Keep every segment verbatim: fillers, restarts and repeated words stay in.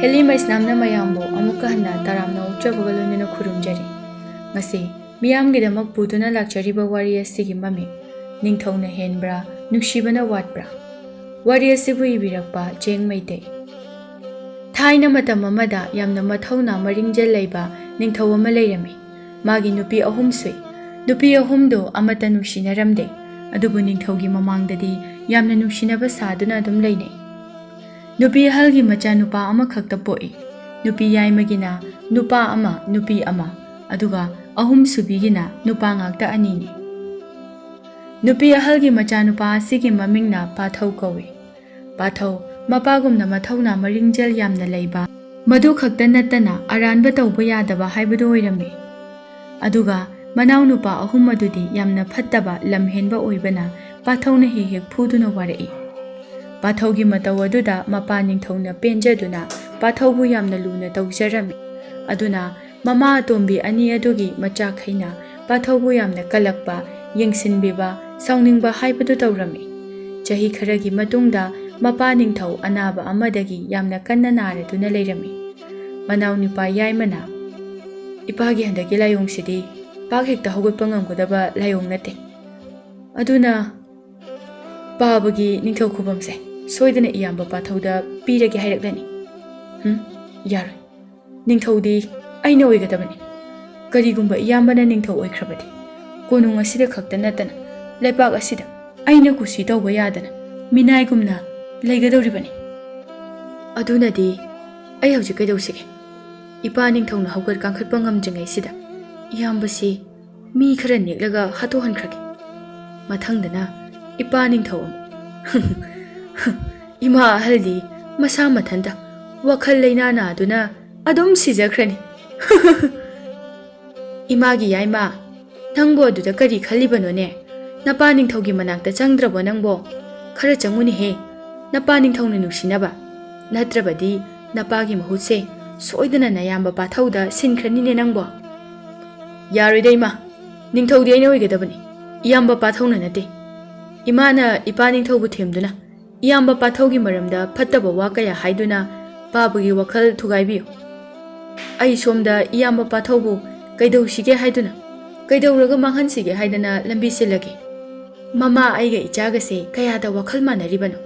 Heli ꯃꯩꯁꯅꯥꯝꯅ ꯃꯌꯥꯝꯕꯨ ꯑꯃꯨꯛꯀ ꯍꯟꯅ ꯇꯔꯥꯝꯅ ꯑꯣꯛꯆꯕꯒ ꯂꯣꯏꯅꯅ ꯈꯨꯔꯨꯝꯖꯔꯤ꯫ ꯉꯁꯤ ꯃꯤꯌꯥꯝꯒꯤꯗꯃꯛ ꯄꯨꯗꯨꯅ ꯂꯥꯛꯆꯔꯤꯕ ꯋꯥꯔꯤ ꯑꯁꯤꯒꯤ ꯃꯃꯤꯡ, ꯅꯤꯡꯊꯧꯅ ꯍꯦꯟꯕ꯭ꯔꯥ, ꯅꯨꯡꯁꯤꯕꯅ ꯋꯥꯠꯄ꯭ꯔꯥ? ꯋꯥꯔꯤ ꯑꯁꯤꯕꯨ ꯏꯕꯤꯔꯛꯄ ꯆꯦꯡ ꯃꯩꯇꯩ꯫ ꯊꯥꯏꯅ ꯃꯇꯝ ꯑꯃꯗ ꯌꯥꯝꯅ ꯃꯊꯧꯅꯥ ꯃꯔꯤꯡꯖꯦꯜ ꯂꯩꯕ ꯅꯤꯡꯊꯧ ꯑꯃ ꯂꯩꯔꯝꯃꯤ꯫ ꯃꯥꯒꯤ ꯅꯨꯄꯤ ꯑꯍꯨꯝ ꯁꯨꯏ꯫ ꯅꯨꯄꯤ ꯑꯍꯨꯝꯗꯨ ꯑꯃꯠꯇ ꯅꯨꯡꯁꯤꯅꯔꯝꯗꯦ, ꯑꯗꯨꯕꯨ ꯅꯤꯡꯊꯧꯒꯤ ꯃꯃꯥꯡꯗꯗꯤ ꯌꯥꯝꯅ ꯅꯨꯡꯁꯤꯅꯕ ꯁꯥꯗꯨꯅ ꯑꯗꯨꯝ ꯂꯩꯅꯩ꯫ ꯅꯨꯄꯤ ꯑꯍꯜꯒꯤ ꯃꯆꯥꯅꯨꯄꯥ ꯑꯃꯈꯛꯇ ꯄꯣꯛꯏ꯫ ꯅꯨꯄꯤ ꯌꯥꯏꯃꯒꯤꯅ ꯅꯨꯄꯥ ꯑꯃ, ꯅꯨꯄꯤ ꯑꯃ, ꯑꯗꯨꯒ ꯑꯍꯨꯝꯁꯨꯕꯤꯒꯤꯅ ꯅꯨꯄꯥ ꯉꯥꯛꯇ ꯑꯅꯤꯅꯤ꯫ ꯅꯨꯄꯤ ꯑꯍꯜꯒꯤ ꯃꯆꯥꯅꯨꯄꯥ ꯑꯁꯤꯒꯤ ꯃꯃꯤꯡꯅ ꯄꯥꯊꯧ ꯀꯧꯏ꯫ ꯄꯥꯊꯧ, ꯃꯄꯥꯒꯨꯝꯅ ꯃꯊꯧꯅꯥ ꯃꯔꯤꯡꯖꯦꯜ ꯌꯥꯝꯅ ꯂꯩꯕ, ꯃꯗꯨ ꯈꯛꯇ ꯅꯠꯇꯅ ꯑꯔꯥꯟꯕ ꯇꯧꯕ ꯌꯥꯗꯕ ꯍꯥꯏꯕꯗꯨ ꯑꯣꯏꯔꯝꯃꯤ꯫ ꯑꯗꯨꯒ ꯃꯅꯥꯎꯅꯨꯄꯥ ꯑꯍꯨꯝ ꯑꯗꯨꯗꯤ ꯌꯥꯝꯅ ꯐꯠꯇꯕ, ꯂꯝꯍꯦꯟꯕ ꯑꯣꯏꯕꯅ ꯄꯥꯊꯧꯅ ꯍꯦꯛ ꯍꯦꯛ ꯐꯨꯗꯨꯅ ꯋꯥꯔꯛꯏ꯫ ꯄꯥꯊꯧꯒꯤ ꯃꯇꯧ ꯑꯗꯨꯗ ꯃꯄꯥ ꯅꯤꯡꯊꯧꯅ ꯄꯦꯟꯖꯗꯨꯅ ꯄꯥꯊꯧꯕꯨ ꯌꯥꯝꯅ ꯂꯨꯅ ꯇꯧꯖꯔꯝꯃꯤ꯫ ꯑꯗꯨꯅ ꯃꯃꯥ ꯑꯇꯣꯝꯕꯤ ꯑꯅꯤ ꯑꯗꯨꯒꯤ ꯃꯆꯥꯈꯩꯅ ꯄꯥꯊꯧꯕꯨ ꯌꯥꯝꯅ ꯀꯜꯂꯛꯄ, ꯌꯦꯡꯁꯤꯟꯕꯤꯕ, ꯁꯥꯎꯅꯤꯡꯕ ꯍꯥꯏꯕꯗꯨ ꯇꯧꯔꯝꯃꯤ꯫ ꯆꯍꯤ ꯈꯔꯒꯤ ꯃꯇꯨꯡꯗ ꯃꯄꯥ ꯅꯤꯡꯊꯧ ꯑꯅꯥꯕ ꯑꯃꯗꯒꯤ ꯌꯥꯝꯅ ꯀꯟꯅ ꯅꯥꯔꯗꯨꯅ ꯂꯩꯔꯝꯃꯤ꯫ ꯃꯅꯥꯎꯅꯨꯄꯥ ꯌꯥꯏꯃꯅ, "ꯏꯄꯥꯒꯤ ꯍꯟꯗꯛꯀꯤ ꯂꯥꯏꯑꯣꯡꯁꯤꯗꯤ ꯄꯥꯛ ꯍꯦꯛꯇ ꯍꯧꯒꯠꯄ ꯉꯝꯒꯗꯕ ꯂꯥꯏꯑꯣꯡ ꯅꯠꯇꯦ꯫ ꯑꯗꯨꯅ ꯄꯥꯕꯒꯤ ꯅꯤꯡꯊꯧ ꯈꯨꯕꯝꯁꯦ ꯁꯣꯏꯗꯅ ꯏꯌꯥꯝꯕ ꯄꯥꯊꯧꯗ ꯄꯤꯔꯒꯦ ꯍꯥꯏꯔꯛꯂꯅꯤ꯫ ꯍꯨꯝ, ꯌꯥꯔꯣꯏ꯫ ꯅꯤꯡꯊꯧꯗꯤ ꯑꯩꯅ ꯑꯣꯏꯒꯗꯕꯅꯤ꯫ ꯀꯔꯤꯒꯨꯝꯕ ꯏꯌꯥꯝꯕꯅ ꯅꯤꯡꯊꯧ ꯑꯣꯏꯈ꯭ꯔꯕꯗꯤ, ꯀꯣꯅꯨꯡ ꯑꯁꯤꯗ ꯈꯛꯇ ꯅꯠꯇꯅ ꯂꯩꯄꯥꯛ ꯑꯁꯤꯗ ꯑꯩꯅ ꯀꯨꯁꯤ ꯇꯧꯕ ꯌꯥꯗꯅ ꯃꯤꯅꯥꯏꯒꯨꯝꯅ ꯂꯩꯒꯗꯧꯔꯤꯕꯅꯤ꯫ ꯑꯗꯨꯅꯗꯤ ꯑꯩ ꯍꯧꯖꯤꯛ ꯀꯩꯗꯧꯁꯤꯒꯦ? ꯏꯄꯥ ꯅꯤꯡꯊꯧꯅ ꯍꯧꯒꯠ ꯀꯥꯡꯈꯠꯄ ꯉꯝꯗ꯭ꯔꯤꯉꯩꯁꯤꯗ ꯏꯌꯥꯝꯕꯁꯤ ꯃꯤ ꯈꯔ ꯅꯦꯛꯂꯒ ꯍꯥꯠꯇꯣꯛꯍꯟꯈ꯭ꯔꯒꯦ꯫ ꯃꯊꯪꯗꯅ ꯏꯄꯥ ꯅꯤꯡꯊꯧ ꯑꯃꯨꯛ꯫ ꯏꯃꯥ ꯑꯍꯜꯗꯤ ꯃꯁꯥ ꯃꯊꯟꯇ ꯋꯥꯈꯜ ꯂꯩꯅꯥ ꯅꯥꯗꯨꯅ ꯑꯗꯨꯝ ꯁꯤꯖꯈ꯭ꯔꯅꯤ꯫ ꯏꯃꯥꯒꯤ ꯌꯥꯏꯃ, ꯅꯪꯕꯨ ꯑꯗꯨꯗ ꯀꯔꯤ ꯈꯜꯂꯤꯕꯅꯣꯅꯦ? ꯅꯄꯥ ꯅꯤꯡꯊꯧꯒꯤ ꯃꯅꯥꯛꯇ ꯆꯪꯗ꯭ꯔꯕꯣ ꯅꯪꯕꯣ? ꯈꯔ ꯆꯪꯉꯨꯅꯦꯍꯦ, ꯅꯄꯥ ꯅꯤꯡꯊꯧꯅ ꯅꯨꯡꯁꯤꯅꯕ꯫ ꯅꯠꯇ꯭ꯔꯕꯗꯤ ꯅꯄꯥꯒꯤ ꯃꯍꯨꯠꯁꯦ ꯁꯣꯏꯗꯅ ꯅꯌꯥꯝꯕ ꯄꯥꯊꯧꯗ ꯁꯤꯟꯈ꯭ꯔꯅꯤꯅꯦ ꯅꯪꯕꯣ꯫ ꯌꯥꯔꯣꯏꯗ ꯏꯃꯥ, ꯅꯤꯡꯊꯧꯗꯤ ꯑꯩꯅ ꯑꯣꯏꯒꯗꯕꯅꯤ, ꯏꯌꯥꯝꯕ ꯄꯥꯊꯧꯅ ꯅꯠꯇꯦ꯫ ꯏꯃꯥꯅ ꯏꯄꯥ ꯅꯤꯡꯊꯧꯕꯨ ꯊꯦꯝꯗꯨꯅ ꯏꯌꯥꯝꯕ ꯄꯥꯊꯧꯒꯤ ꯃꯔꯝꯗ ꯐꯠꯇꯕ ꯋꯥ ꯀꯌꯥ ꯍꯥꯏꯗꯨꯅ ꯄꯥꯕꯒꯤ ꯋꯥꯈꯜ ꯊꯨꯒꯥꯏꯕꯤꯌꯨ꯫ ꯑꯩ ꯁꯣꯝꯗ ꯏꯌꯥꯝꯕ ꯄꯥꯊꯧꯕꯨ ꯀꯩꯗꯧꯁꯤꯒꯦ ꯍꯥꯏꯗꯨꯅ, ꯀꯩꯗꯧꯔꯒ ꯃꯥꯡꯍꯟꯁꯤꯒꯦ ꯍꯥꯏꯗꯅ ꯂꯝꯕꯤ ꯁꯤꯜꯂꯒꯦ꯫ ꯃꯃꯥ ꯑꯩꯒ ꯏꯆꯥꯒꯁꯦ ꯀꯌꯥꯗ ꯋꯥꯈꯜ ꯃꯥꯟꯅꯔꯤꯕꯅꯣ?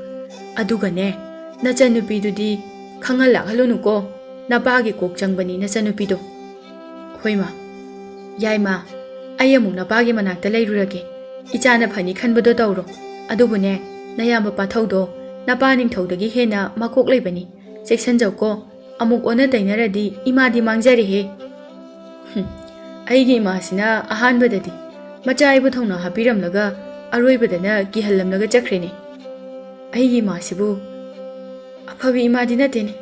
ꯑꯗꯨꯒꯅꯦ, ꯅꯆꯟꯅꯨꯄꯤꯗꯨꯗꯤ ꯈꯪꯍꯜ ꯂꯥꯛꯍꯜꯂꯨꯅꯨꯀꯣ꯫ ꯅꯄꯥꯒꯤ ꯀꯣꯛ ꯆꯪꯕꯅꯤ ꯅꯆꯟꯅꯨꯄꯤꯗꯣ꯫ ꯍꯣꯏ ꯃꯥ꯫ ꯌꯥꯏ ꯃꯥ, ꯑꯩ ꯑꯃꯨꯛ ꯅꯄꯥꯒꯤ ꯃꯅꯥꯛꯇ ꯂꯩꯔꯨꯔꯒꯦ꯫ ꯏꯆꯥꯅ ꯐꯅꯤ ꯈꯟꯕꯗꯣ ꯇꯧꯔꯣ꯫ ꯑꯗꯨꯕꯨꯅꯦ, ꯅꯌꯥꯝꯕ ꯄꯥꯊꯧꯗꯣ ꯅꯄꯥ ꯅꯤꯡꯊꯧꯗꯒꯤ ꯍꯦꯟꯅ ꯃꯀꯣꯛ ꯂꯩꯕꯅꯤ꯫ ꯆꯦꯛꯁꯤꯟꯖꯧꯀꯣ꯫ ꯑꯃꯨꯛ ꯑꯣꯟꯅ ꯇꯩꯅꯔꯗꯤ ꯏꯃꯥꯗꯤ ꯃꯥꯡꯖꯔꯦꯍꯦ꯫ ꯍꯨꯝ, ꯑꯩꯒꯤ ꯏꯃꯥꯁꯤꯅ ꯑꯍꯥꯟꯕꯗꯗꯤ ꯃꯆꯥ ꯑꯩꯕꯨ ꯊꯧꯅꯥ ꯍꯥꯞꯄꯤꯔꯝꯂꯒ ꯑꯔꯣꯏꯕꯗꯅ ꯀꯤꯍꯜꯂꯝꯂꯒ ꯆꯠꯈ꯭ꯔꯦꯅꯦ꯫ ꯑꯩꯒꯤ ꯏꯃꯥꯁꯤꯕꯨ ꯑꯐꯕ ꯏꯃꯥꯗꯤ ꯅꯠꯇꯦꯅꯦ꯫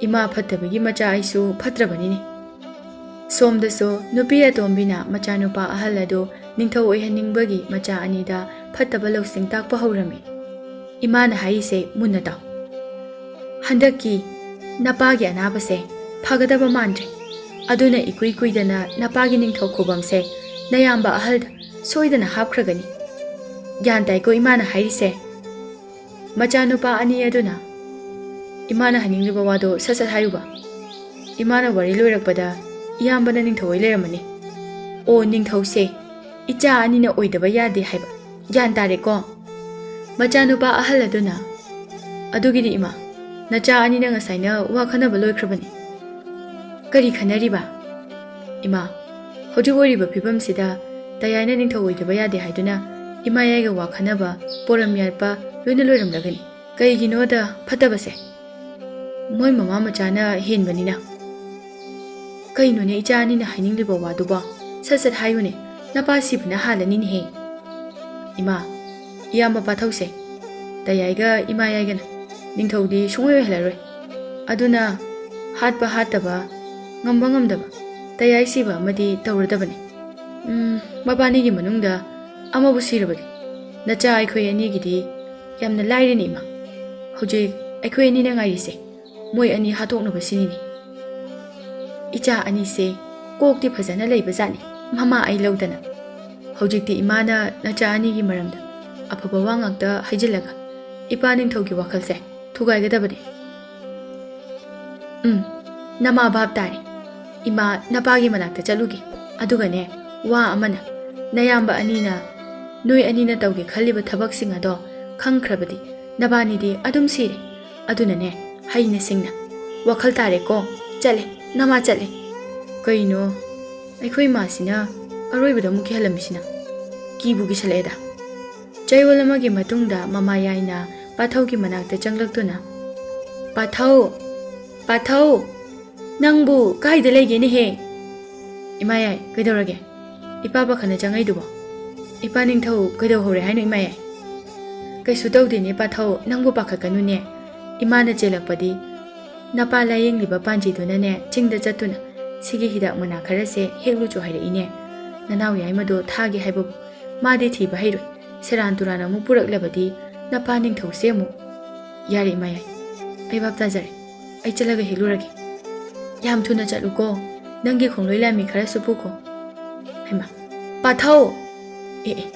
ꯏꯃꯥ ꯐꯠꯇꯕꯒꯤ ꯃꯆꯥ ꯑꯩꯁꯨ ꯐꯠꯇ꯭ꯔꯕꯅꯤꯅꯦ꯫ ꯁꯣꯝꯗꯁꯨ ꯅꯨꯄꯤ ꯑꯇꯣꯝꯕꯤꯅ ꯃꯆꯥꯅꯨꯄꯥ ꯑꯍꯜ ꯑꯗꯨ ꯅꯤꯡꯊꯧ ꯑꯣꯏꯍꯟꯅꯤꯡꯕꯒꯤ ꯃꯆꯥ ꯑꯅꯤꯗ ꯐꯠꯇꯕ ꯂꯧꯁꯤꯡ ꯇꯥꯛꯄ ꯍꯧꯔꯝꯃꯤ꯫ ꯏꯃꯥꯅ ꯍꯥꯏꯔꯤꯁꯦ ꯃꯨꯟꯅ ꯇꯥꯎ꯫ ꯍꯟꯗꯛꯀꯤ ꯅꯄꯥꯒꯤ ꯑꯅꯥꯕꯁꯦ ꯐꯒꯗꯕ ꯃꯥꯟꯗ꯭ꯔꯦ꯫ ꯑꯗꯨꯅ ꯏꯀꯨꯏ ꯀꯨꯏꯗꯅ ꯅꯄꯥꯒꯤ ꯅꯤꯡꯊꯧ ꯈꯨꯕꯝꯁꯦ ꯅꯌꯥꯝꯕ ꯑꯍꯜꯗ ꯁꯣꯏꯗꯅ ꯍꯥꯞꯈ꯭ꯔꯒꯅꯤ꯫ ꯒ꯭ꯌꯥꯟ ꯇꯥꯏꯀꯣ ꯏꯃꯥꯅ ꯍꯥꯏꯔꯤꯁꯦ? ꯃꯆꯥꯅꯨꯄꯥ ꯑꯅꯤ ꯑꯗꯨꯅ ꯏꯃꯥꯅ ꯍꯥꯏꯅꯤꯡꯂꯤꯕ ꯋꯥꯗꯣ ꯁꯠ ꯁꯠ ꯍꯥꯏꯌꯨꯕ꯫ ꯏꯃꯥꯅ ꯋꯥꯔꯤ ꯂꯣꯏꯔꯛꯄꯗ ꯏꯌꯥꯝꯕꯅ ꯅꯤꯡꯊꯧ ꯑꯣꯏ ꯂꯩꯔꯝꯃꯅꯤ꯫ ꯑꯣ, ꯅꯤꯡꯊꯧꯁꯦ ꯏꯆꯥ ꯑꯅꯤꯅ ꯑꯣꯏꯗꯕ ꯌꯥꯗꯦ ꯍꯥꯏꯕ꯫ ꯒ꯭ꯌꯥꯟ ꯇꯥꯔꯦꯀꯣ? ꯃꯆꯥꯅꯨꯄꯥ ꯑꯍꯜ ꯑꯗꯨꯅ, "ꯑꯗꯨꯒꯤꯗꯤ ꯏꯃꯥ, ꯅꯆꯥ ꯑꯅꯤꯅ ꯉꯁꯥꯏꯅ ꯋꯥ ꯈꯟꯅꯕ ꯂꯣꯏꯈ꯭ꯔꯕꯅꯤ꯫" "ꯀꯔꯤ ꯈꯟꯅꯔꯤꯕ?" "ꯏꯃꯥ, ꯍꯧꯖꯤꯛ ꯑꯣꯏꯔꯤꯕ ꯐꯤꯕꯝꯁꯤꯗ ꯇꯌꯥꯏꯅ ꯅꯤꯡꯊꯧ ꯑꯣꯏꯗꯕ ꯌꯥꯗꯦ ꯍꯥꯏꯗꯨꯅ ꯏꯃꯥ ꯌꯥꯏꯒ ꯋꯥ ꯈꯟꯅꯕ, ꯄꯣꯔꯝ ꯌꯥꯠꯄ ꯂꯣꯏꯅ ꯂꯣꯏꯔꯝꯂꯒꯅꯤ꯫ ꯀꯩꯒꯤꯅꯣꯗ ꯐꯠꯇꯕꯁꯦ ꯃꯣꯏ ꯃꯃꯥ ꯃꯆꯥꯅ ꯍꯦꯟꯕꯅꯤꯅ꯫" "ꯀꯩꯅꯣꯅꯦ ꯏꯆꯥ ꯑꯅꯤꯅ ꯍꯥꯏꯅꯤꯡꯂꯤꯕ ꯋꯥꯗꯨꯕꯣ? ꯁꯠ ꯁꯠ ꯍꯥꯏꯌꯨꯅꯦ, ꯅꯄꯥ ꯁꯤꯕꯅ ꯍꯥꯜꯂꯅꯤꯅꯦꯍꯦ꯫" "ꯏꯃꯥ, ꯏꯌꯥꯝꯕ ꯄꯥꯊꯧꯁꯦ ꯇꯌꯥꯏꯒ ꯏꯃꯥ ꯌꯥꯏꯒꯅ ꯅꯤꯡꯊꯧꯗꯤ ꯁꯨꯡꯑꯣꯏ ꯑꯣꯏꯍꯜꯂꯔꯣꯏ꯫ ꯑꯗꯨꯅ ꯍꯥꯠꯄ ꯍꯥꯠꯇꯕ, ꯉꯝꯕ ꯉꯝꯗꯕ, ꯇꯌꯥꯏ ꯁꯤꯕ ꯑꯃꯗꯤ ꯇꯧꯔꯗꯕꯅꯤ꯫ ꯎꯝ, ꯃꯕꯥꯅꯤꯒꯤ ꯃꯅꯨꯡꯗ ꯑꯃꯕꯨ ꯁꯤꯔꯕꯗꯤ ꯅꯆꯥ ꯑꯩꯈꯣꯏ ꯑꯅꯤꯒꯤꯗꯤ ꯌꯥꯝꯅ ꯂꯥꯏꯔꯦꯅꯦ ꯏꯃꯥ꯫ ꯍꯧꯖꯤꯛ ꯑꯩꯈꯣꯏ ꯑꯅꯤꯅ ꯉꯥꯏꯔꯤꯁꯦ ꯃꯣꯏ ꯑꯅꯤ ꯍꯥꯠꯇꯣꯛꯅꯕ ꯁꯤꯅꯤꯅꯦ꯫" "ꯏꯆꯥ ꯑꯅꯤꯁꯦ ꯀꯣꯛꯇꯤ ꯐꯖꯅ ꯂꯩꯕ ꯖꯥꯠꯅꯤ, ꯃꯃꯥ ꯑꯩ ꯂꯧꯗꯅ꯫ ꯍꯧꯖꯤꯛꯇꯤ ꯏꯃꯥꯅ ꯅꯆꯥ ꯑꯅꯤꯒꯤ ꯃꯔꯝꯗ ꯑꯐꯕ ꯋꯥ ꯉꯥꯛꯇ ꯍꯥꯏꯖꯤꯜꯂꯒ ꯏꯄꯥ ꯅꯤꯡꯊꯧꯒꯤ ꯋꯥꯈꯜꯁꯦ ꯊꯨꯒꯥꯏꯒꯗꯕꯅꯤ꯫" ꯎꯝ, ꯅꯃꯥ ꯚꯥꯞ ꯇꯥꯔꯦ꯫ ꯏꯃꯥ, ꯅꯄꯥꯒꯤ ꯃꯅꯥꯛꯇ ꯆꯠꯂꯨꯒꯦ꯫ ꯑꯗꯨꯒꯅꯦ, ꯋꯥ ꯑꯃꯅ, ꯅꯌꯥꯝꯕ ꯑꯅꯤꯅ, ꯅꯣꯏ ꯑꯅꯤꯅ ꯇꯧꯒꯦ ꯈꯜꯂꯤꯕ ꯊꯕꯛꯁꯤꯡ ꯑꯗꯣ ꯈꯪꯈ꯭ꯔꯕꯗꯤ ꯅꯕꯥꯅꯤꯗꯤ ꯑꯗꯨꯝ ꯁꯤꯔꯦ꯫ ꯑꯗꯨꯅꯅꯦ, ꯍꯩꯅ ꯁꯤꯡꯅ꯫ ꯋꯥꯈꯜ ꯇꯥꯔꯦꯀꯣ? ꯆꯠꯂꯦ, ꯅꯃꯥ ꯆꯠꯂꯦ꯫ ꯀꯩꯅꯣ, ꯑꯩꯈꯣꯏ ꯏꯃꯥꯁꯤꯅ ꯑꯔꯣꯏꯕꯗ ꯑꯃꯨꯛ ꯀꯤꯍꯜꯂꯝꯃꯤꯁꯤꯅ? ꯀꯤꯕꯨ ꯀꯤꯁꯜꯂꯛꯑꯦꯗ꯫ ꯆꯌꯣꯜ ꯑꯃꯒꯤ ꯃꯇꯨꯡꯗ ꯃꯃꯥ ꯌꯥꯏꯅ ꯄꯥꯊꯧꯒꯤ ꯃꯅꯥꯛꯇ ꯆꯪꯂꯛꯇꯨꯅ, "ꯄꯥꯊꯧ! ꯄꯥꯊꯧ! ꯅꯪꯕꯨ ꯀꯥꯏꯗ ꯂꯩꯒꯦꯅꯦꯍꯦ?" "ꯏꯃꯥ ꯌꯥꯏ, ꯀꯩꯗꯧꯔꯒꯦ? ꯏꯄꯥ ꯄꯥꯈꯠꯅ ꯆꯪꯉꯛꯏꯗꯨꯕꯣ?" "ꯏꯄꯥ ꯅꯤꯡꯊꯧ ꯀꯩꯗꯧꯍꯧꯔꯦ ꯍꯥꯏꯅꯣ, ꯏꯃꯥ ꯌꯥꯏ?" "ꯀꯩꯁꯨ ꯇꯧꯗꯦꯅꯦ ꯄꯥꯊꯧ, ꯅꯪꯕꯨ ꯄꯥꯈꯠꯀꯅꯨꯅꯦ꯫ ꯏꯃꯥꯅ ꯆꯦꯜꯂꯛꯄꯗꯤ ꯅꯄꯥ ꯂꯥꯌꯦꯡꯂꯤꯕ ꯄꯥꯟꯖꯤꯗꯨꯅꯅꯦ ꯆꯤꯡꯗ ꯆꯠꯇꯨꯅ ꯁꯤꯒꯤ ꯍꯤꯗꯥꯛ ꯃꯅꯥ ꯈꯔꯁꯦ ꯍꯦꯛꯂꯨꯆꯣ ꯍꯥꯏꯔꯛꯏꯅꯦ꯫ ꯅꯅꯥꯎ ꯌꯥꯏꯃꯗꯣ ꯊꯥꯒꯦ ꯍꯥꯏꯕꯕꯨ ꯃꯥꯗꯤ ꯊꯤꯕ ꯍꯩꯔꯣꯏ꯫ ꯁꯦꯔꯥꯟ ꯇꯨꯔꯥꯟ ꯑꯃꯨꯛ ꯄꯨꯔꯛꯂꯕꯗꯤ ꯅꯄꯥ ꯅꯤꯡꯊꯧꯁꯦ ꯑꯃꯨꯛ"꯫ "ꯌꯥꯔꯦ ꯏꯃꯥ ꯌꯥꯏ, ꯑꯩ ꯚꯥꯞ ꯇꯥꯖꯔꯦ꯫ ꯑꯩ ꯆꯠꯂꯒ ꯍꯦꯛꯂꯨꯔꯒꯦ꯫ ꯌꯥꯝ ꯊꯨꯅ ꯆꯠꯂꯨꯀꯣ꯫ ꯅꯪꯒꯤ ꯈꯣꯡꯂꯣꯏ ꯂꯥꯟꯃꯤ ꯈꯔꯁꯨ ꯄꯨꯈꯣ꯫ ꯍꯩꯃꯥ, ꯄꯥꯊꯧ!" "ꯑꯦ ꯑꯦ,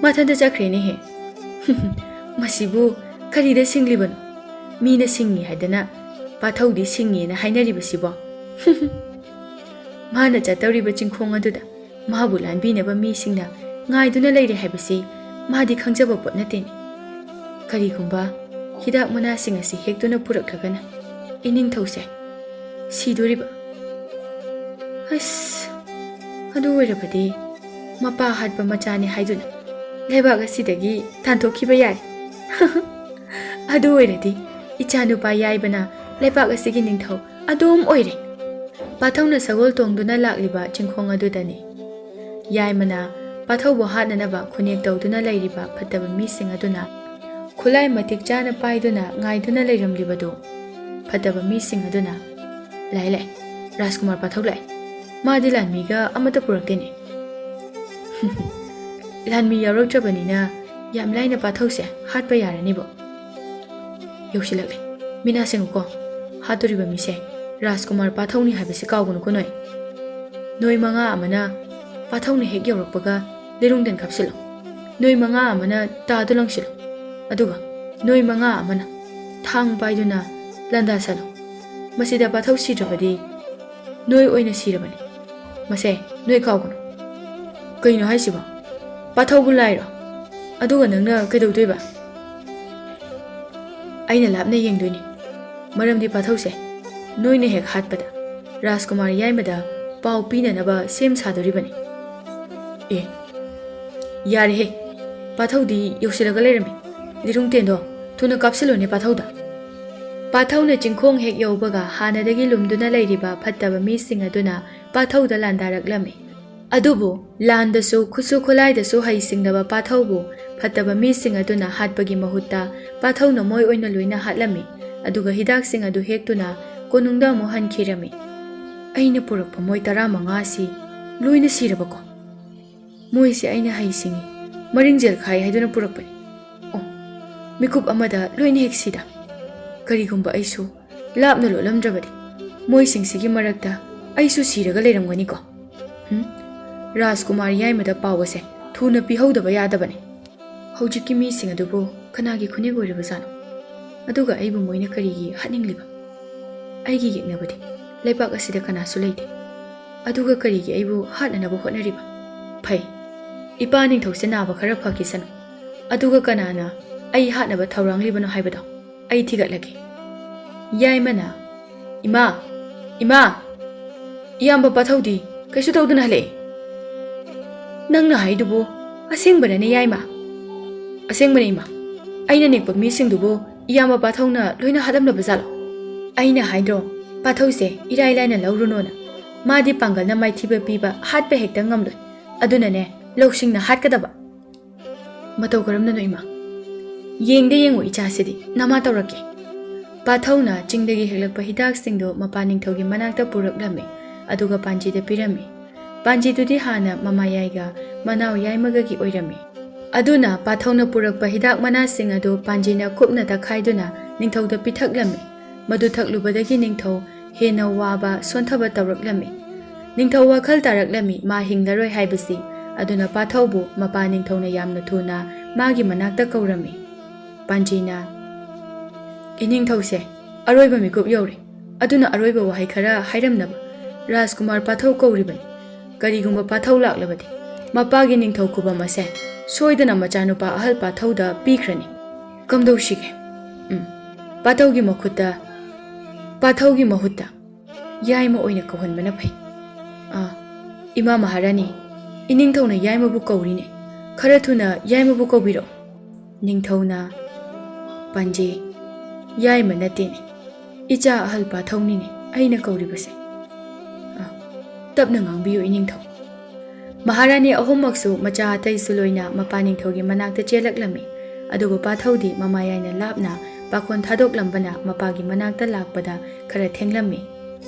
ꯃꯊꯟꯇ ꯆꯠꯈ꯭ꯔꯦꯅꯦꯍꯦ꯫ ꯃꯁꯤꯕꯨ ꯀꯔꯤꯗ ꯁꯤꯡꯂꯤꯕꯅꯣ? ꯃꯤꯅ ꯁꯤꯡꯉꯤ ꯍꯥꯏꯗꯅ ꯄꯥꯊꯧꯗꯤ ꯁꯤꯡꯉꯦꯅ ꯍꯥꯏꯅꯔꯤꯕꯁꯤꯕꯣ?" ꯃꯥꯅ ꯆꯠꯇꯧꯔꯤꯕ ꯆꯤꯡꯈꯣꯡ ꯑꯗꯨꯗ ꯃꯥꯕꯨ ꯂꯥꯟꯕꯤꯅꯕ ꯃꯤꯁꯤꯡꯅ ꯉꯥꯏꯗꯨꯅ ꯂꯩꯔꯦ ꯍꯥꯏꯕꯁꯤ ꯃꯥꯗꯤ ꯈꯪꯖꯕ ꯄꯣꯠ ꯅꯠꯇꯦꯅꯦ꯫ ꯀꯔꯤꯒꯨꯝꯕ ꯍꯤꯗꯥꯛ ꯃꯅꯥꯁꯤꯡ ꯑꯁꯤ ꯍꯦꯛꯇꯨꯅ ꯄꯨꯔꯛꯂꯒꯅ ꯏꯅꯤꯡꯊꯧꯁꯦ ꯁꯤꯗꯣꯔꯤꯕ꯫ ꯑꯁ, ꯑꯗꯨ ꯑꯣꯏꯔꯕꯗꯤ ꯃꯄꯥ ꯍꯥꯠꯄ ꯃꯆꯥꯅꯤ ꯍꯥꯏꯗꯨꯅ ꯂꯩꯕꯥꯛ ꯑꯁꯤꯗꯒꯤ ꯇꯥꯟꯊꯣꯛꯈꯤꯕ ꯌꯥꯏ꯫ ꯑꯗꯨ ꯑꯣꯏꯔꯗꯤ ꯏꯆꯥꯅꯨꯄꯥ ꯌꯥꯏꯕꯅ ꯂꯩꯕꯥꯛ ꯑꯁꯤꯒꯤ ꯅꯤꯡꯊꯧ ꯑꯗꯨꯝ ꯑꯣꯏꯔꯦ꯫ ꯄꯥꯊꯧꯅ ꯁꯒꯣꯜ ꯇꯣꯡꯗꯨꯅ ꯂꯥꯛꯂꯤꯕ ꯆꯤꯡꯈꯣꯡ ꯑꯗꯨꯗꯅꯤ꯫ ꯌꯥꯏꯃꯅ ꯄꯥꯊꯧꯕꯨ ꯍꯥꯠꯅꯅꯕ ꯈꯨꯅꯦꯛ ꯇꯧꯗꯨꯅ ꯂꯩꯔꯤꯕ ꯐꯠꯇꯕ ꯃꯤꯁꯤꯡ ꯑꯗꯨꯅ ꯈꯨꯠꯂꯥꯏ ꯃꯇꯤꯛ ꯆꯥꯅ ꯄꯥꯏꯗꯨꯅ ꯉꯥꯏꯗꯨꯅ ꯂꯩꯔꯝꯂꯤꯕꯗꯨ ꯐꯠꯇꯕ ꯃꯤꯁꯤꯡ ꯑꯗꯨꯅ, "ꯂꯥꯛꯑꯦ, ꯂꯥꯛꯑꯦ, ꯔꯥꯖꯀꯨꯃꯥꯔ ꯄꯥꯊꯧ ꯂꯥꯛꯑꯦ꯫ ꯃꯥꯗꯤ ꯂꯥꯟꯃꯤꯒ ꯑꯃꯠꯇ ꯄꯨꯔꯛꯇꯦꯅꯦ꯫ ꯂꯥꯟꯃꯤ ꯌꯥꯎꯔꯛꯇ꯭ꯔꯕꯅꯤꯅ ꯌꯥꯝ ꯂꯥꯏꯅ ꯄꯥꯊꯧꯁꯦ ꯍꯥꯠꯄ ꯌꯥꯔꯅꯤꯕꯣ꯫" ꯌꯧꯁꯤꯜꯂꯛꯂꯦ꯫ ꯃꯤꯅꯥ ꯁꯦꯡꯉꯨꯀꯣ, ꯍꯥꯠꯇꯣꯔꯤꯕ ꯃꯤꯁꯦ ꯔꯥꯖꯀꯨꯃꯥꯔ ꯄꯥꯊꯧꯅꯤ ꯍꯥꯏꯕꯁꯦ ꯀꯥꯎꯒꯅꯨꯀꯣ ꯅꯣꯏ꯫ ꯅꯣꯏ ꯃꯉꯥ ꯑꯃꯅ ꯄꯥꯊꯧꯅ ꯍꯦꯛ ꯌꯧꯔꯛꯄꯒ ꯂꯤꯔꯨꯡꯗꯟ ꯀꯥꯞꯁꯤꯜꯂꯣ꯫ ꯅꯣꯏ ꯃꯉꯥ ꯑꯃꯅ ꯇꯥꯗꯨ ꯂꯪꯁꯤꯜꯂꯣ꯫ ꯑꯗꯨꯒ ꯅꯣꯏ ꯃꯉꯥ ꯑꯃꯅ ꯊꯥꯡ ꯄꯥꯏꯗꯨꯅ ꯂꯥꯟꯗꯥꯁꯜꯂꯣ꯫ ꯃꯁꯤꯗ ꯄꯥꯊꯧ ꯁꯤꯗ꯭ꯔꯕꯗꯤ ꯅꯣꯏ ꯑꯣꯏꯅ ꯁꯤꯔꯕꯅꯤ꯫ ꯃꯁꯦ, ꯅꯣꯏ ꯀꯥꯎꯒꯅꯨ꯫ ꯀꯩꯅꯣ ꯍꯥꯏꯁꯤꯕꯣ? ꯄꯥꯊꯧꯕꯨ ꯂꯥꯏꯔꯣ? ꯑꯗꯨꯒ ꯅꯪꯅ ꯀꯩꯗꯧꯗꯣꯏꯕ? ꯑꯩꯅ ꯂꯥꯞꯅ ꯌꯦꯡꯗꯣꯏꯅꯤ꯫ ꯃꯔꯝꯗꯤ ꯄꯥꯊꯧꯁꯦ ꯅꯣꯏꯅ ꯍꯦꯛ ꯍꯥꯠꯄꯗ ꯔꯥꯖꯀꯨꯃꯥꯔ ꯌꯥꯏꯃꯗ ꯄꯥꯎ ꯄꯤꯅꯅꯕ ꯁꯦꯝ ꯁꯥꯗꯣꯔꯤꯕꯅꯤ꯫ ꯑꯦ, ꯌꯥꯔꯦꯍꯦ꯫ ꯄꯥꯊꯧꯗꯤ ꯌꯧꯁꯤꯜꯂꯒ ꯂꯩꯔꯝꯃꯤ꯫ ꯂꯤꯔꯨꯡꯇꯦꯟꯗꯣ, ꯊꯨꯅ ꯀꯥꯞꯁꯤꯜꯂꯨꯅꯦ ꯄꯥꯊꯧꯗ꯫ ꯄꯥꯊꯧꯅ ꯆꯤꯡꯈꯣꯡ ꯍꯦꯛ ꯌꯧꯕꯒ ꯍꯥꯟꯅꯗꯒꯤ ꯂꯨꯝꯗꯨꯅ ꯂꯩꯔꯤꯕ ꯐꯠꯇꯕ ꯃꯤꯁꯤꯡ ꯑꯗꯨꯅ ꯄꯥꯊꯧꯗ ꯂꯥꯟꯗꯥꯔꯛꯂꯝꯃꯤ꯫ ꯑꯗꯨꯕꯨ ꯂꯥꯟꯗꯁꯨ ꯈꯨꯠꯁꯨ ꯈꯨꯠꯂꯥꯏꯗꯁꯨ ꯍꯩꯁꯤꯡꯂꯕ ꯄꯥꯊꯧꯕꯨ ꯐꯠꯇꯕ ꯃꯤꯁꯤꯡ ꯑꯗꯨꯅ ꯍꯥꯠꯄꯒꯤ ꯃꯍꯨꯠꯇ ꯄꯥꯊꯧꯅ ꯃꯣꯏ ꯑꯣꯏꯅ ꯂꯣꯏꯅ ꯍꯥꯠꯂꯝꯃꯤ꯫ ꯑꯗꯨꯒ ꯍꯤꯗꯥꯛꯁꯤꯡ ꯑꯗꯨ ꯍꯦꯛꯇꯨꯅ ꯀꯣꯅꯨꯡꯗ ꯑꯃꯨꯛ ꯍꯟꯈꯤꯔꯝꯃꯤ꯫ ꯑꯩꯅ ꯄꯨꯔꯛꯄ ꯃꯣꯏ ꯇꯔꯥꯃꯉꯥ ꯑꯁꯤ ꯂꯣꯏꯅ ꯁꯤꯔꯕꯀꯣ? ꯃꯣꯏꯁꯦ ꯑꯩꯅ ꯍꯩꯁꯤꯡꯉꯤ, ꯃꯔꯤꯡꯖꯦꯜ ꯈꯥꯏ ꯍꯥꯏꯗꯨꯅ ꯄꯨꯔꯛꯄꯅꯤ꯫ ꯑꯣ, ꯃꯤꯀꯨꯞ ꯑꯃꯗ ꯂꯣꯏꯅ ꯍꯦꯛ ꯁꯤꯗ꯫ ꯀꯔꯤꯒꯨꯝꯕ ꯑꯩꯁꯨ ꯂꯥꯞꯅ ꯂꯣꯠꯂꯝꯗ꯭ꯔꯕꯗꯤ ꯃꯣꯏꯁꯤꯡꯁꯤꯒꯤ ꯃꯔꯛꯇ ꯑꯩꯁꯨ ꯁꯤꯔꯒ ꯂꯩꯔꯝꯒꯅꯤꯀꯣ? ꯍꯨꯝ? ꯔꯥꯖꯀꯨꯃꯥꯔ ꯌꯥꯏꯃꯗ ꯄꯥꯎ ꯑꯁꯦ ꯊꯨꯅ ꯄꯤꯍꯧꯗꯕ ꯌꯥꯗꯕꯅꯤ꯫ ꯍꯧꯖꯤꯛꯀꯤ ꯃꯤꯁꯤꯡ ꯑꯗꯨꯕꯨ ꯀꯅꯥꯒꯤ ꯈꯨꯅꯦꯛ ꯑꯣꯏꯔꯤꯕꯖꯥꯠꯅꯣ? ꯑꯗꯨꯒ ꯑꯩꯕꯨ ꯃꯣꯏꯅ ꯀꯔꯤꯒꯤ ꯍꯥꯠꯅꯤꯡꯂꯤꯕ? ꯑꯩꯒꯤ ꯌꯦꯛꯅꯕꯗꯤ ꯂꯩꯕꯥꯛ ꯑꯁꯤꯗ ꯀꯅꯥꯁꯨ ꯂꯩꯇꯦ꯫ ꯑꯗꯨꯒ ꯀꯔꯤꯒꯤ ꯑꯩꯕꯨ ꯍꯥꯠꯅꯅꯕ ꯍꯣꯠꯅꯔꯤꯕ? ꯐꯩ, ꯏꯄꯥ ꯅꯤꯡꯊꯧꯁꯦ ꯅꯥꯕ ꯈꯔ ꯐꯈꯤꯁꯅꯨ꯫ ꯑꯗꯨꯒ ꯀꯅꯥꯅ ꯑꯩ ꯍꯥꯠꯅꯕ ꯊꯧꯔꯥꯡꯂꯤꯕꯅꯣ ꯍꯥꯏꯕꯗꯣ ꯑꯩ ꯊꯤꯒꯠꯂꯒꯦ꯫ ꯌꯥꯏꯃꯅ, "ꯏꯃꯥ, ꯏꯃꯥ, ꯏꯌꯥꯝꯕ ꯄꯥꯊꯧꯗꯤ ꯀꯩꯁꯨ ꯇꯧꯗꯅ ꯍꯜꯂꯛꯑꯦ꯫" "ꯅꯪꯅ ꯍꯥꯏꯗꯨꯕꯨ ꯑꯁꯦꯡꯕꯅꯅꯦ ꯌꯥꯏꯃ?" "ꯑꯁꯦꯡꯕꯅꯦ ꯏꯃꯥ꯫ ꯑꯩꯅ ꯅꯦꯛꯄ ꯃꯤꯁꯤꯡꯗꯨꯕꯨ ꯏꯌꯥꯝꯕ ꯄꯥꯊꯧꯅ ꯂꯣꯏꯅ ꯍꯥꯠꯂꯝꯂꯕ ꯖꯥꯠꯂꯣ?" "ꯑꯩꯅ ꯍꯥꯏꯗ꯭ꯔꯣ, ꯄꯥꯊꯧꯁꯦ ꯏꯔꯥꯏ ꯂꯥꯏꯅ ꯂꯧꯔꯨꯅꯣꯅ꯫ ꯃꯥꯗꯤ ꯄꯥꯡꯒꯜꯅ ꯃꯥꯏꯊꯤꯕ ꯄꯤꯕ ꯍꯥꯠꯄ ꯍꯦꯛꯇ ꯉꯝꯂꯣꯏ꯫ ꯑꯗꯨꯅꯅꯦ, ꯂꯧꯁꯤꯡꯅ ꯍꯥꯠꯀꯗꯕ꯫" "ꯃꯇꯧ ꯀꯔꯝꯅꯅꯣ ꯏꯃꯥ?" "ꯌꯦꯡꯗ ꯌꯦꯡꯉꯨ ꯏꯆꯥꯁꯤꯗꯤ, ꯅꯃꯥ ꯇꯧꯔꯛꯀꯦ꯫" ꯄꯥꯊꯧꯅ ꯆꯤꯡꯗꯒꯤ ꯍꯦꯛꯂꯛꯄ ꯍꯤꯗꯥꯛꯁꯤꯡꯗꯨ ꯃꯄꯥ ꯅꯤꯡꯊꯧꯒꯤ ꯃꯅꯥꯛꯇ ꯄꯨꯔꯛꯂꯝꯃꯤ, ꯑꯗꯨꯒ ꯄꯥꯟꯖꯤꯗ ꯄꯤꯔꯝꯃꯤ꯫ ꯄꯥꯟꯖꯤꯗꯨꯗꯤ ꯍꯥꯟꯅ ꯃꯃꯥꯌꯥꯏꯒ ꯃꯅꯥꯎ ꯌꯥꯏꯃꯒꯒꯤ ꯑꯣꯏꯔꯝꯃꯤ꯫ ꯑꯗꯨꯅ ꯄꯥꯊꯧꯅ ꯄꯨꯔꯛꯄ ꯍꯤꯗꯥꯛ ꯃꯅꯥꯁꯤꯡ ꯑꯗꯨ ꯄꯥꯟꯖꯤꯅ ꯈꯨꯞꯅ ꯇꯛꯈꯥꯏꯗꯨꯅ ꯅꯤꯡꯊꯧꯗ ꯄꯤꯊꯛꯂꯝꯃꯤ꯫ ꯃꯗꯨ ꯊꯛꯂꯨꯕꯗꯒꯤ ꯅꯤꯡꯊꯧ ꯍꯦꯟꯅ ꯋꯥꯕ, ꯁꯣꯟꯊꯕ ꯇꯧꯔꯛꯂꯝꯃꯤ꯫ ꯅꯤꯡꯊꯧ ꯋꯥꯈꯜ ꯇꯥꯔꯛꯂꯝꯃꯤ, ꯃꯥ ꯍꯤꯡꯂꯔꯣꯏ ꯍꯥꯏꯕꯁꯤ꯫ ꯑꯗꯨꯅ ꯄꯥꯊꯧꯕꯨ ꯃꯄꯥ ꯅꯤꯡꯊꯧꯅ ꯌꯥꯝꯅ ꯊꯨꯅ ꯃꯥꯒꯤ ꯃꯅꯥꯛꯇ ꯀꯧꯔꯝꯃꯤ꯫ ꯄꯥꯟꯖꯤꯅ, "ꯏꯅꯤꯡꯊꯧꯁꯦ, ꯑꯔꯣꯏꯕ ꯃꯤꯀꯨꯞ ꯌꯧꯔꯦ꯫ ꯑꯗꯨꯅ ꯑꯔꯣꯏꯕ ꯋꯥꯍꯩ ꯈꯔ ꯍꯥꯏꯔꯝꯅꯕ ꯔꯥꯖꯀꯨꯃꯥꯔ ꯄꯥꯊꯧ ꯀꯧꯔꯤꯕꯅꯤ꯫ ꯀꯔꯤꯒꯨꯝꯕ ꯄꯥꯊꯧ ꯂꯥꯛꯂꯕꯗꯤ ꯃꯄꯥꯒꯤ ꯅꯤꯡꯊꯧ ꯈꯨꯕꯝ ꯑꯁꯦ ꯁꯣꯏꯗꯅ ꯃꯆꯥꯅꯨꯄꯥ ꯑꯍꯜ ꯄꯥꯊꯧꯗ ꯄꯤꯈ꯭ꯔꯅꯤ꯫ ꯀꯝꯗꯧꯁꯤꯒꯦ? ꯎꯝ, ꯄꯥꯊꯧꯒꯤ ꯃꯈꯨꯠꯇ, ꯄꯥꯊꯧꯒꯤ ꯃꯍꯨꯠꯇ ꯌꯥꯏꯃ ꯑꯣꯏꯅ ꯀꯧꯍꯟꯕꯅ ꯐꯩ꯫ ꯑꯥ, ꯏꯃꯥ ꯃꯍꯥꯔꯥꯅꯤ, ꯏꯅꯤꯡꯊꯧꯅ ꯌꯥꯏꯃꯕꯨ ꯀꯧꯔꯤꯅꯦ꯫ ꯈꯔ ꯊꯨꯅ ꯌꯥꯏꯃꯕꯨ ꯀꯧꯕꯤꯔꯛꯎ꯫ ꯅꯤꯡꯊꯧꯅ, ꯄꯥꯟꯖꯤ, ꯌꯥꯏꯃ ꯅꯠꯇꯦꯅꯦ, ꯏꯆꯥ ꯑꯍꯜ ꯄꯥꯊꯧꯅꯤꯅꯦ ꯑꯩꯅ ꯀꯧꯔꯤꯕꯁꯦ꯫ ꯑꯥ, ꯇꯞꯅ ꯉꯥꯡꯕꯤꯌꯨ ꯏꯅꯤꯡꯊꯧ꯫ ꯃꯍꯥꯔꯥꯅꯤ ꯑꯍꯨꯝꯃꯛꯁꯨ ꯃꯆꯥ ꯑꯇꯩꯁꯨ ꯂꯣꯏꯅ ꯃꯄꯥ ꯅꯤꯡꯊꯧꯒꯤ ꯃꯅꯥꯛꯇ ꯆꯦꯜꯂꯛꯂꯝꯃꯤ꯫ ꯑꯗꯨꯕꯨ ꯄꯥꯊꯧꯗꯤ ꯃꯃꯥ ꯌꯥꯏꯅ ꯂꯥꯞꯅ ꯄꯥꯈꯣꯟ ꯊꯥꯗꯣꯛꯂꯝꯕꯅ ꯃꯄꯥꯒꯤ ꯃꯅꯥꯛꯇ ꯂꯥꯛꯄꯗ ꯈꯔ ꯊꯦꯡꯂꯝꯃꯤ꯫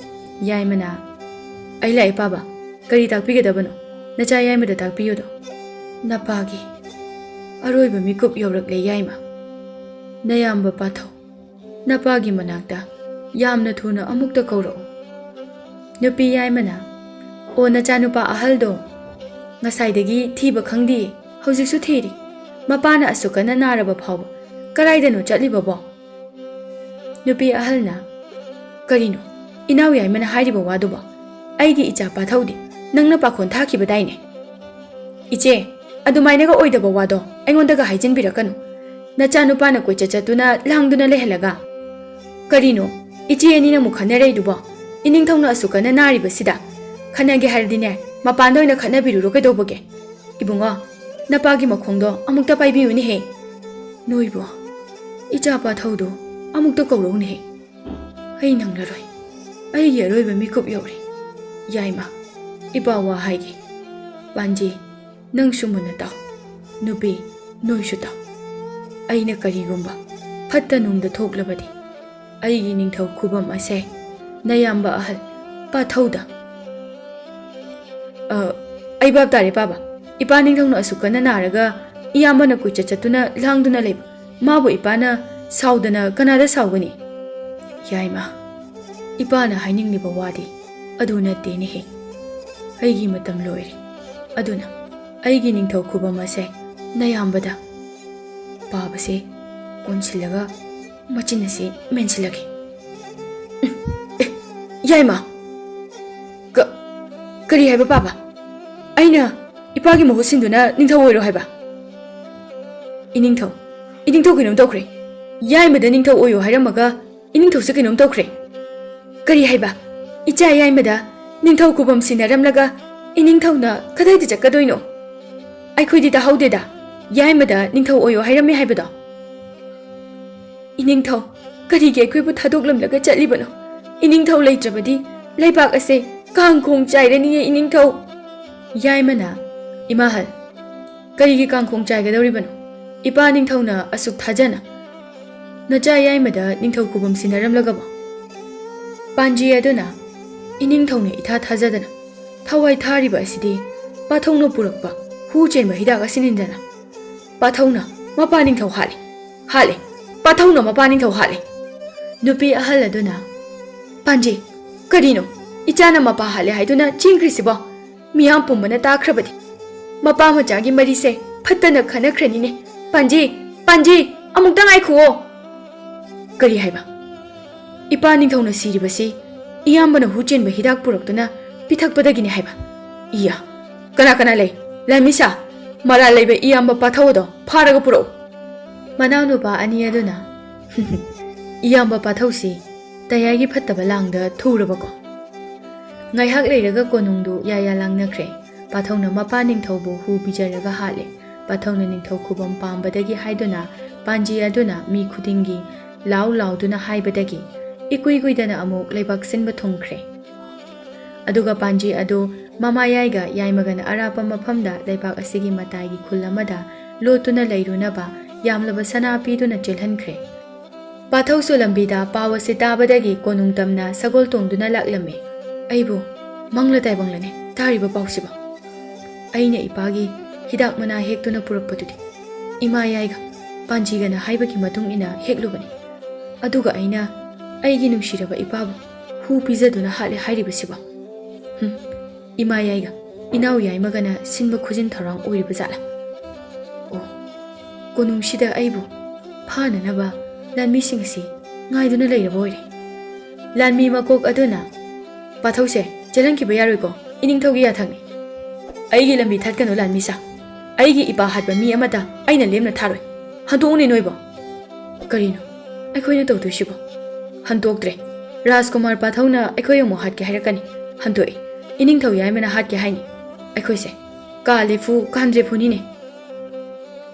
ꯌꯥꯏꯃꯅ, "ꯑꯩ ꯂꯥꯛꯑꯦ ꯄꯥꯕ, ꯀꯔꯤ ꯇꯥꯛꯄꯤꯒꯗꯕꯅꯣ? ꯅꯆꯥ ꯌꯥꯏꯃꯗ ꯇꯥꯛꯄꯤꯌꯨꯗꯣ꯫" "ꯅꯄꯥꯒꯤ ꯑꯔꯣꯏꯕ ꯃꯤꯀꯨꯞ ꯌꯧꯔꯛꯂꯦ ꯌꯥꯏꯃ꯫ ꯅꯌꯥꯝꯕ ꯄꯥꯊꯧ ꯅꯄꯥꯒꯤ ꯃꯅꯥꯛꯇ ꯌꯥꯝꯅ ꯊꯨꯅ ꯑꯃꯨꯛꯇ ꯀꯧꯔꯛꯎ꯫" ꯅꯨꯄꯤ ꯌꯥꯏꯃꯅ, "ꯑꯣ, ꯅꯆꯥꯅꯨꯄꯥ ꯑꯍꯜꯗꯣ ꯉꯁꯥꯏꯗꯒꯤ ꯊꯤꯕ ꯈꯪꯗꯤꯌꯦ, ꯍꯧꯖꯤꯛꯁꯨ ꯊꯤꯔꯤ꯫ ꯃꯄꯥꯅ ꯑꯁꯨꯛ ꯀꯟꯅ ꯅꯥꯔꯕ ꯐꯥꯎꯕ ꯀꯗꯥꯏꯗꯅꯣ ꯆꯠꯂꯤꯕꯕꯣ?" ꯅꯨꯄꯤ ꯑꯍꯜꯅ, "ꯀꯔꯤꯅꯣ ꯏꯅꯥꯎ ꯌꯥꯏꯃꯅ ꯍꯥꯏꯔꯤꯕ ꯋꯥꯗꯨꯕꯣ? ꯑꯩꯒꯤ ꯏꯆꯥ ꯄꯥꯊꯧꯗꯤ ꯅꯪꯅ ꯄꯥꯈꯣꯟ ꯊꯥꯈꯤꯕꯗꯥꯏꯅꯦ?" "ꯏꯆꯦ, ꯑꯗꯨꯃꯥꯏꯅꯒ ꯑꯣꯏꯗꯕ ꯋꯥꯗꯣ ꯑꯩꯉꯣꯟꯗꯒ ꯍꯥꯏꯖꯤꯟꯕꯤꯔꯛꯀꯅꯨ꯫ ꯅꯆꯥꯅꯨꯄꯥꯅ ꯀꯣꯏꯆꯠ ꯆꯠꯇꯨꯅ ꯂꯥꯡꯗꯨꯅ ꯂꯩꯍꯜꯂꯒ꯫ ꯀꯔꯤꯅꯣ, ꯏꯆꯦ ꯑꯅꯤꯅ ꯑꯃꯨꯛ ꯈꯟꯅꯔꯛꯏꯗꯨꯕꯣ? ꯏꯅꯤꯡꯊꯧꯅ ꯑꯁꯨꯛ ꯀꯟꯅ ꯅꯥꯔꯤꯕꯁꯤꯗ? ꯈꯟꯅꯒꯦ ꯍꯥꯏꯔꯗꯤꯅꯦ, ꯃꯄꯥꯟꯗ ꯑꯣꯏꯅ ꯈꯠꯅꯕꯤꯔꯨꯔꯣ ꯀꯩꯗꯧꯕꯒꯦ? ꯏꯕꯨꯡꯉꯣ, ꯅꯄꯥꯒꯤ ꯃꯈꯣꯡꯗꯣ ꯑꯃꯨꯛꯇ ꯄꯥꯏꯕꯤꯌꯨꯅꯦꯍꯦ꯫" "ꯅꯣꯏꯕꯨ, ꯏꯆꯥ ꯄꯥꯊꯧꯗꯣ ꯑꯃꯨꯛꯇ ꯀꯧꯔꯛꯎꯅꯦꯍꯦ꯫ ꯑꯩ ꯅꯪꯂꯔꯣꯏ꯫ ꯑꯩꯒꯤ ꯑꯔꯣꯏꯕ ꯃꯤꯀꯨꯞ ꯌꯧꯔꯦ꯫ ꯌꯥꯏꯃ, ꯏꯄꯥ ꯋꯥ ꯍꯥꯏꯒꯦ꯫ ꯄꯥꯟꯖꯤ, ꯅꯪꯁꯨ ꯃꯨꯟꯅ ꯇꯥꯎ꯫ ꯅꯨꯄꯤ, ꯅꯣꯏꯁꯨ ꯇꯥꯎ꯫ ꯑꯩꯅ ꯀꯔꯤꯒꯨꯝꯕ ꯐꯠꯇ ꯅꯨꯡꯗ ꯊꯣꯛꯂꯕꯗꯤ, ꯑꯩꯒꯤ ꯅꯤꯡꯊꯧ ꯈꯨꯕꯝ ꯑꯁꯦ ꯅꯌꯥꯝꯕ ꯑꯍꯜ ꯄꯥꯊꯧꯗ꯫" "ꯑ, ꯑꯩ ꯚꯥꯞ ꯇꯥꯔꯦ, ꯄꯥꯕ꯫ ꯏꯄꯥ ꯅꯤꯡꯊꯧꯅ ꯑꯁꯨꯛ ꯀꯟꯅ ꯅꯥꯔꯒ ꯏꯌꯥꯝꯕꯅ ꯀꯣꯏꯆꯠ ꯆꯠꯇꯨꯅ ꯂꯥꯡꯗꯨꯅ ꯂꯩꯕ ꯃꯥꯕꯨ ꯏꯄꯥꯅ ꯁꯥꯎꯗꯅ ꯀꯅꯥꯗ ꯁꯥꯎꯒꯅꯤ?" "ꯌꯥꯏꯃ, ꯏꯄꯥꯅ ꯍꯥꯏꯅꯤꯡꯂꯤꯕ ꯋꯥꯗꯤ ꯑꯗꯨ ꯅꯠꯇꯦꯅꯦꯍꯦ꯫ ꯑꯩꯒꯤ ꯃꯇꯝ ꯂꯣꯏꯔꯦ꯫ ꯑꯗꯨꯅ ꯑꯩꯒꯤ ꯅꯤꯡꯊꯧ ꯈꯨꯕꯝ ꯑꯁꯦ ꯅꯌꯥꯝꯕꯗ꯫" ꯄꯥꯕꯁꯦ ꯀꯣꯟꯁꯤꯜꯂꯒ ꯃꯆꯤꯟ ꯑꯁꯤ ꯃꯦꯟꯁꯤꯜꯂꯒꯦ꯫ ꯌꯥꯏꯃ! ꯀ-, ꯀꯔꯤ ꯍꯥꯏꯕ, ꯄꯥꯕ? ꯑꯩꯅ ꯏꯄꯥꯒꯤ ꯃꯍꯨꯠ ꯁꯤꯟꯗꯨꯅ ꯅꯤꯡꯊꯧ ꯑꯣꯏꯔꯣ ꯍꯥꯏꯕ? ꯏꯅꯤꯡꯊꯧ, ꯏꯅꯤꯡꯊꯧ ꯀꯩꯅꯣꯝ ꯇꯧꯈ꯭ꯔꯦ꯫ ꯌꯥꯏꯃꯗ ꯅꯤꯡꯊꯧ ꯑꯣꯏꯌꯣ ꯍꯥꯏꯔꯝꯃꯒ ꯏꯅꯤꯡꯊꯧꯁꯦ ꯀꯩꯅꯣꯝ ꯇꯧꯈ꯭ꯔꯦ꯫ ꯀꯔꯤ ꯍꯥꯏꯕ? ꯏꯆꯥ ꯌꯥꯏꯃꯗ ꯅꯤꯡꯊꯧ ꯈꯨꯕꯝ ꯁꯤꯟꯅꯔꯝꯂꯒ ꯏꯅꯤꯡꯊꯧꯅ ꯀꯗꯥꯏꯗ ꯆꯠꯀꯗꯣꯏꯅꯣ? ꯑꯩꯈꯣꯏꯗꯤ ꯇꯥꯍꯧꯗꯦꯗ, ꯌꯥꯏꯃꯗ ꯅꯤꯡꯊꯧ ꯑꯣꯏꯌꯣ ꯍꯥꯏꯔꯝꯃꯦ ꯍꯥꯏꯕꯗꯣ꯫ ꯏꯅꯤꯡꯊꯧ, ꯀꯔꯤꯒꯤ ꯑꯩꯈꯣꯏꯕꯨ ꯊꯥꯗꯣꯛꯂꯝꯂꯒ ꯆꯠꯂꯤꯕꯅꯣ? ꯏꯅꯤꯡꯊꯧ ꯂꯩꯇ꯭ꯔꯕꯗꯤ ꯂꯩꯕꯥꯛ ꯑꯁꯦ ꯀꯥꯡꯈꯣꯡ ꯆꯥꯏꯔꯅꯤꯌꯦ, ꯏꯅꯤꯡꯊꯧ꯫ ꯌꯥꯏꯃꯅ, ꯏꯃꯥꯍꯜ, ꯀꯔꯤꯒꯤ ꯀꯥꯡꯈꯣꯡ ꯆꯥꯏꯒꯗꯧꯔꯤꯕꯅꯣ? ꯏꯄꯥ ꯅꯤꯡꯊꯧꯅ ꯑꯁꯨꯛ ꯊꯥꯖꯅ ꯅꯆꯥ ꯌꯥꯏꯃꯗ ꯅꯤꯡꯊꯧ ꯈꯨꯕꯝ ꯁꯤꯟꯅꯔꯝꯂꯒꯕꯣ? ꯄꯥꯟꯖꯤ ꯑꯗꯨꯅ, ꯏꯅꯤꯡꯊꯧꯅ ꯏꯊꯥ ꯊꯥꯖꯗꯅ ꯊꯋꯥꯏ ꯊꯥꯔꯤꯕ ꯑꯁꯤꯗꯤ ꯄꯥꯊꯧꯅ ꯄꯨꯔꯛꯄ ꯍꯨ ꯆꯦꯟꯕ ꯍꯤꯗꯥꯛ ꯑꯁꯤꯅꯤꯗꯅ꯫ ꯄꯥꯊꯧꯅ ꯃꯄꯥ ꯅꯤꯡꯊꯧ ꯍꯥꯠꯂꯦ, ꯍꯥꯠꯂꯦ, ꯄꯥꯊꯧꯅ ꯃꯄꯥ ꯅꯤꯡꯊꯧ ꯍꯥꯠꯂꯦ꯫ ꯅꯨꯄꯤ ꯑꯍꯜ ꯑꯗꯨꯅ, ꯄꯥꯟꯖꯤ, ꯀꯔꯤꯅꯣ? ꯏꯆꯥꯅ ꯃꯄꯥ ꯍꯥꯠꯂꯦ ꯍꯥꯏꯗꯨꯅ ꯆꯦꯟꯈ꯭ꯔꯤꯁꯤꯕꯣ? ꯃꯤꯌꯥꯝ ꯄꯨꯝꯕꯅ ꯇꯥꯈ꯭ꯔꯕꯗꯤ ꯃꯄꯥ ꯃꯆꯥꯒꯤ ꯃꯔꯤꯁꯦ ꯐꯠꯇꯅ ꯈꯟꯅꯈ꯭ꯔꯅꯤꯅꯦ꯫ ꯄꯥꯟꯖꯤ, ꯄꯥꯟꯖꯤ, ꯑꯃꯨꯛꯇ ꯉꯥꯏꯈꯨꯑꯣ꯫ ꯀꯔꯤ ꯍꯥꯏꯕ? ꯏꯄꯥ ꯅꯤꯡꯊꯧꯅ ꯁꯤꯔꯤꯕꯁꯤ ꯏꯌꯥꯝꯕꯅ ꯍꯨ ꯆꯦꯟꯕ ꯍꯤꯗꯥꯛ ꯄꯨꯔꯛꯇꯨꯅ ꯄꯤꯊꯛꯄꯗꯒꯤꯅꯤ ꯍꯥꯏꯕ? ꯏꯌꯥ! ꯀꯅꯥ ꯀꯅꯥ ꯂꯩ? ꯂꯥꯟꯃꯤꯁꯥ, ꯃꯔꯥꯜ ꯂꯩꯕ ꯏꯌꯥꯝꯕ ꯄꯥꯊꯧ ꯑꯗꯣ ꯐꯥꯔꯒ ꯄꯨꯔꯛꯎ꯫ ꯃꯅꯥꯎꯅꯨꯄꯥ ꯑꯅꯤ ꯑꯗꯨꯅ, ꯏꯌꯥꯝꯕ ꯄꯥꯊꯧꯁꯤ ꯇꯌꯥꯏꯒꯤ ꯐꯠꯇꯕ ꯂꯥꯡꯗ ꯊꯨꯔꯕꯀꯣ? ꯉꯥꯏꯍꯥꯛ ꯂꯩꯔꯒ ꯀꯣꯅꯨꯡꯗꯨ ꯌꯥꯌꯥ ꯂꯥꯡꯅꯈ꯭ꯔꯦ꯫ ꯄꯥꯊꯧꯅ ꯃꯄꯥ ꯅꯤꯡꯊꯧꯕꯨ ꯍꯨ ꯄꯤꯖꯔꯒ ꯍꯥꯠꯂꯦ꯫ ꯄꯥꯊꯧꯅ ꯅꯤꯡꯊꯧ ꯈꯨꯕꯝ ꯄꯥꯝꯕꯗꯒꯤ ꯍꯥꯏꯗꯨꯅ ꯄꯥꯟꯖꯤ ꯑꯗꯨꯅ ꯃꯤ ꯈꯨꯗꯤꯡꯒꯤ ꯂꯥꯎ ꯂꯥꯎꯗꯨꯅ ꯍꯥꯏꯕꯗꯒꯤ ꯏꯀꯨꯏ ꯀꯨꯏꯗꯅ ꯑꯃꯨꯛ ꯂꯩꯕꯥꯛ ꯁꯤꯟꯕ ꯊꯨꯡꯈ꯭ꯔꯦ꯫ ꯑꯗꯨꯒ ꯄꯥꯟꯖꯤ ꯑꯗꯨ ꯃꯃꯥꯌꯥꯏꯒ ꯌꯥꯏꯃꯒꯅ ꯑꯔꯥꯞꯄ ꯃꯐꯝꯗ ꯂꯩꯕꯥꯛ ꯑꯁꯤꯒꯤ ꯃꯇꯥꯏꯒꯤ ꯈꯨꯜ ꯑꯃꯗ ꯂꯣꯠꯇꯨꯅ ꯂꯩꯔꯨꯅꯕ ꯌꯥꯝꯂꯕ ꯁꯅꯥ ꯄꯤꯗꯨꯅ ꯆꯦꯜꯍꯟꯈ꯭ꯔꯦ꯫ ꯄꯥꯊꯧꯁꯨ ꯂꯝꯕꯤꯗ ꯄꯥꯎ ꯑꯁꯤ ꯇꯥꯕꯗꯒꯤ ꯀꯣꯅꯨꯡ ꯇꯝꯅ ꯁꯒꯣꯜ ꯇꯣꯡꯗꯨꯅ ꯂꯥꯛꯂꯝꯃꯤ꯫ ꯑꯩꯕꯨ ꯃꯪꯂ ꯇꯥꯏꯕꯪꯂꯅꯦ ꯇꯥꯔꯤꯕ ꯄꯥꯎꯁꯤꯕꯣ? ꯑꯩꯅ ꯏꯄꯥꯒꯤ ꯍꯤꯗꯥꯛ ꯃꯅꯥ ꯍꯦꯛꯇꯨꯅ ꯄꯨꯔꯛꯄꯗꯨꯗꯤ ꯏꯃꯥ ꯌꯥꯏꯒ ꯄꯥꯟꯖꯤꯒꯅ ꯍꯥꯏꯕꯒꯤ ꯃꯇꯨꯡ ꯏꯟꯅ ꯍꯦꯛꯂꯨꯕꯅꯤ꯫ ꯑꯗꯨꯒ ꯑꯩꯅ ꯑꯩꯒꯤ ꯅꯨꯡꯁꯤꯔꯕ ꯏꯄꯥꯕꯨ ꯍꯨ ꯄꯤꯖꯗꯨꯅ ꯍꯥꯠꯂꯦ ꯍꯥꯏꯔꯤꯕꯁꯤꯕꯣ? ꯍꯨꯝ, ꯏꯃꯥ ꯌꯥꯏꯒ ꯏꯅꯥꯎ ꯌꯥꯏꯃꯒꯅ ꯁꯤꯟꯕ ꯈꯨꯖꯤꯟ ꯊꯧꯔꯥꯡ ꯑꯣꯏꯔꯤꯕ ꯖꯥꯠꯂꯥ? ꯑꯣ, ꯀꯣꯅꯨꯡꯁꯤꯗ ꯑꯩꯕꯨ ꯐꯥꯅꯅꯕ ꯂꯥꯟꯃꯤꯁꯤꯡ ꯑꯁꯤ ꯉꯥꯏꯗꯨꯅ ꯂꯩꯔꯕ ꯑꯣꯏꯔꯦ꯫ ꯂꯥꯟꯃꯤ ꯃꯀꯣꯛ ꯑꯗꯨꯅ ꯄꯥꯊꯧꯁꯦ ꯆꯦꯜꯍꯟꯈꯤꯕ ꯌꯥꯔꯣꯏꯀꯣ, ꯏꯅꯤꯡꯊꯧꯒꯤ ꯌꯥꯊꯪꯅꯤ꯫ ꯑꯩꯒꯤ ꯂꯝꯕꯤ ꯊꯠꯀꯅꯨ, ꯂꯥꯟꯃꯤꯁꯥ꯫ ꯑꯩꯒꯤ ꯏꯄꯥ ꯍꯥꯠꯄ ꯃꯤ ꯑꯃꯇ ꯑꯩꯅ ꯂꯦꯝꯅ ꯊꯥꯔꯣꯏ꯫ ꯍꯟꯗꯣꯛꯎꯅꯦ ꯅꯣꯏꯕꯣ꯫ ꯀꯔꯤꯅꯣ ꯑꯩꯈꯣꯏꯅ ꯇꯧꯗꯣꯏꯁꯤꯕꯣ? ꯍꯟꯗꯣꯛꯇ꯭ꯔꯦ꯫ ꯔꯥꯖꯀꯨꯃꯥꯔ ꯄꯥꯊꯧꯅ ꯑꯩꯈꯣꯏ ꯑꯃꯨꯛ ꯍꯥꯠꯀꯦ ꯍꯥꯏꯔꯛꯀꯅꯤ꯫ ꯍꯟꯗꯣꯛꯑꯦ꯫ ꯏꯅꯤꯡꯊꯧ ꯌꯥꯏꯃꯅ ꯍꯥꯠꯀꯦ ꯍꯥꯏꯅꯤ꯫ ꯑꯩꯈꯣꯏꯁꯦ ꯀꯥ ꯂꯦꯐꯨ ꯀꯥꯟꯗ꯭ꯔꯦꯐꯨꯅꯤꯅꯦ꯫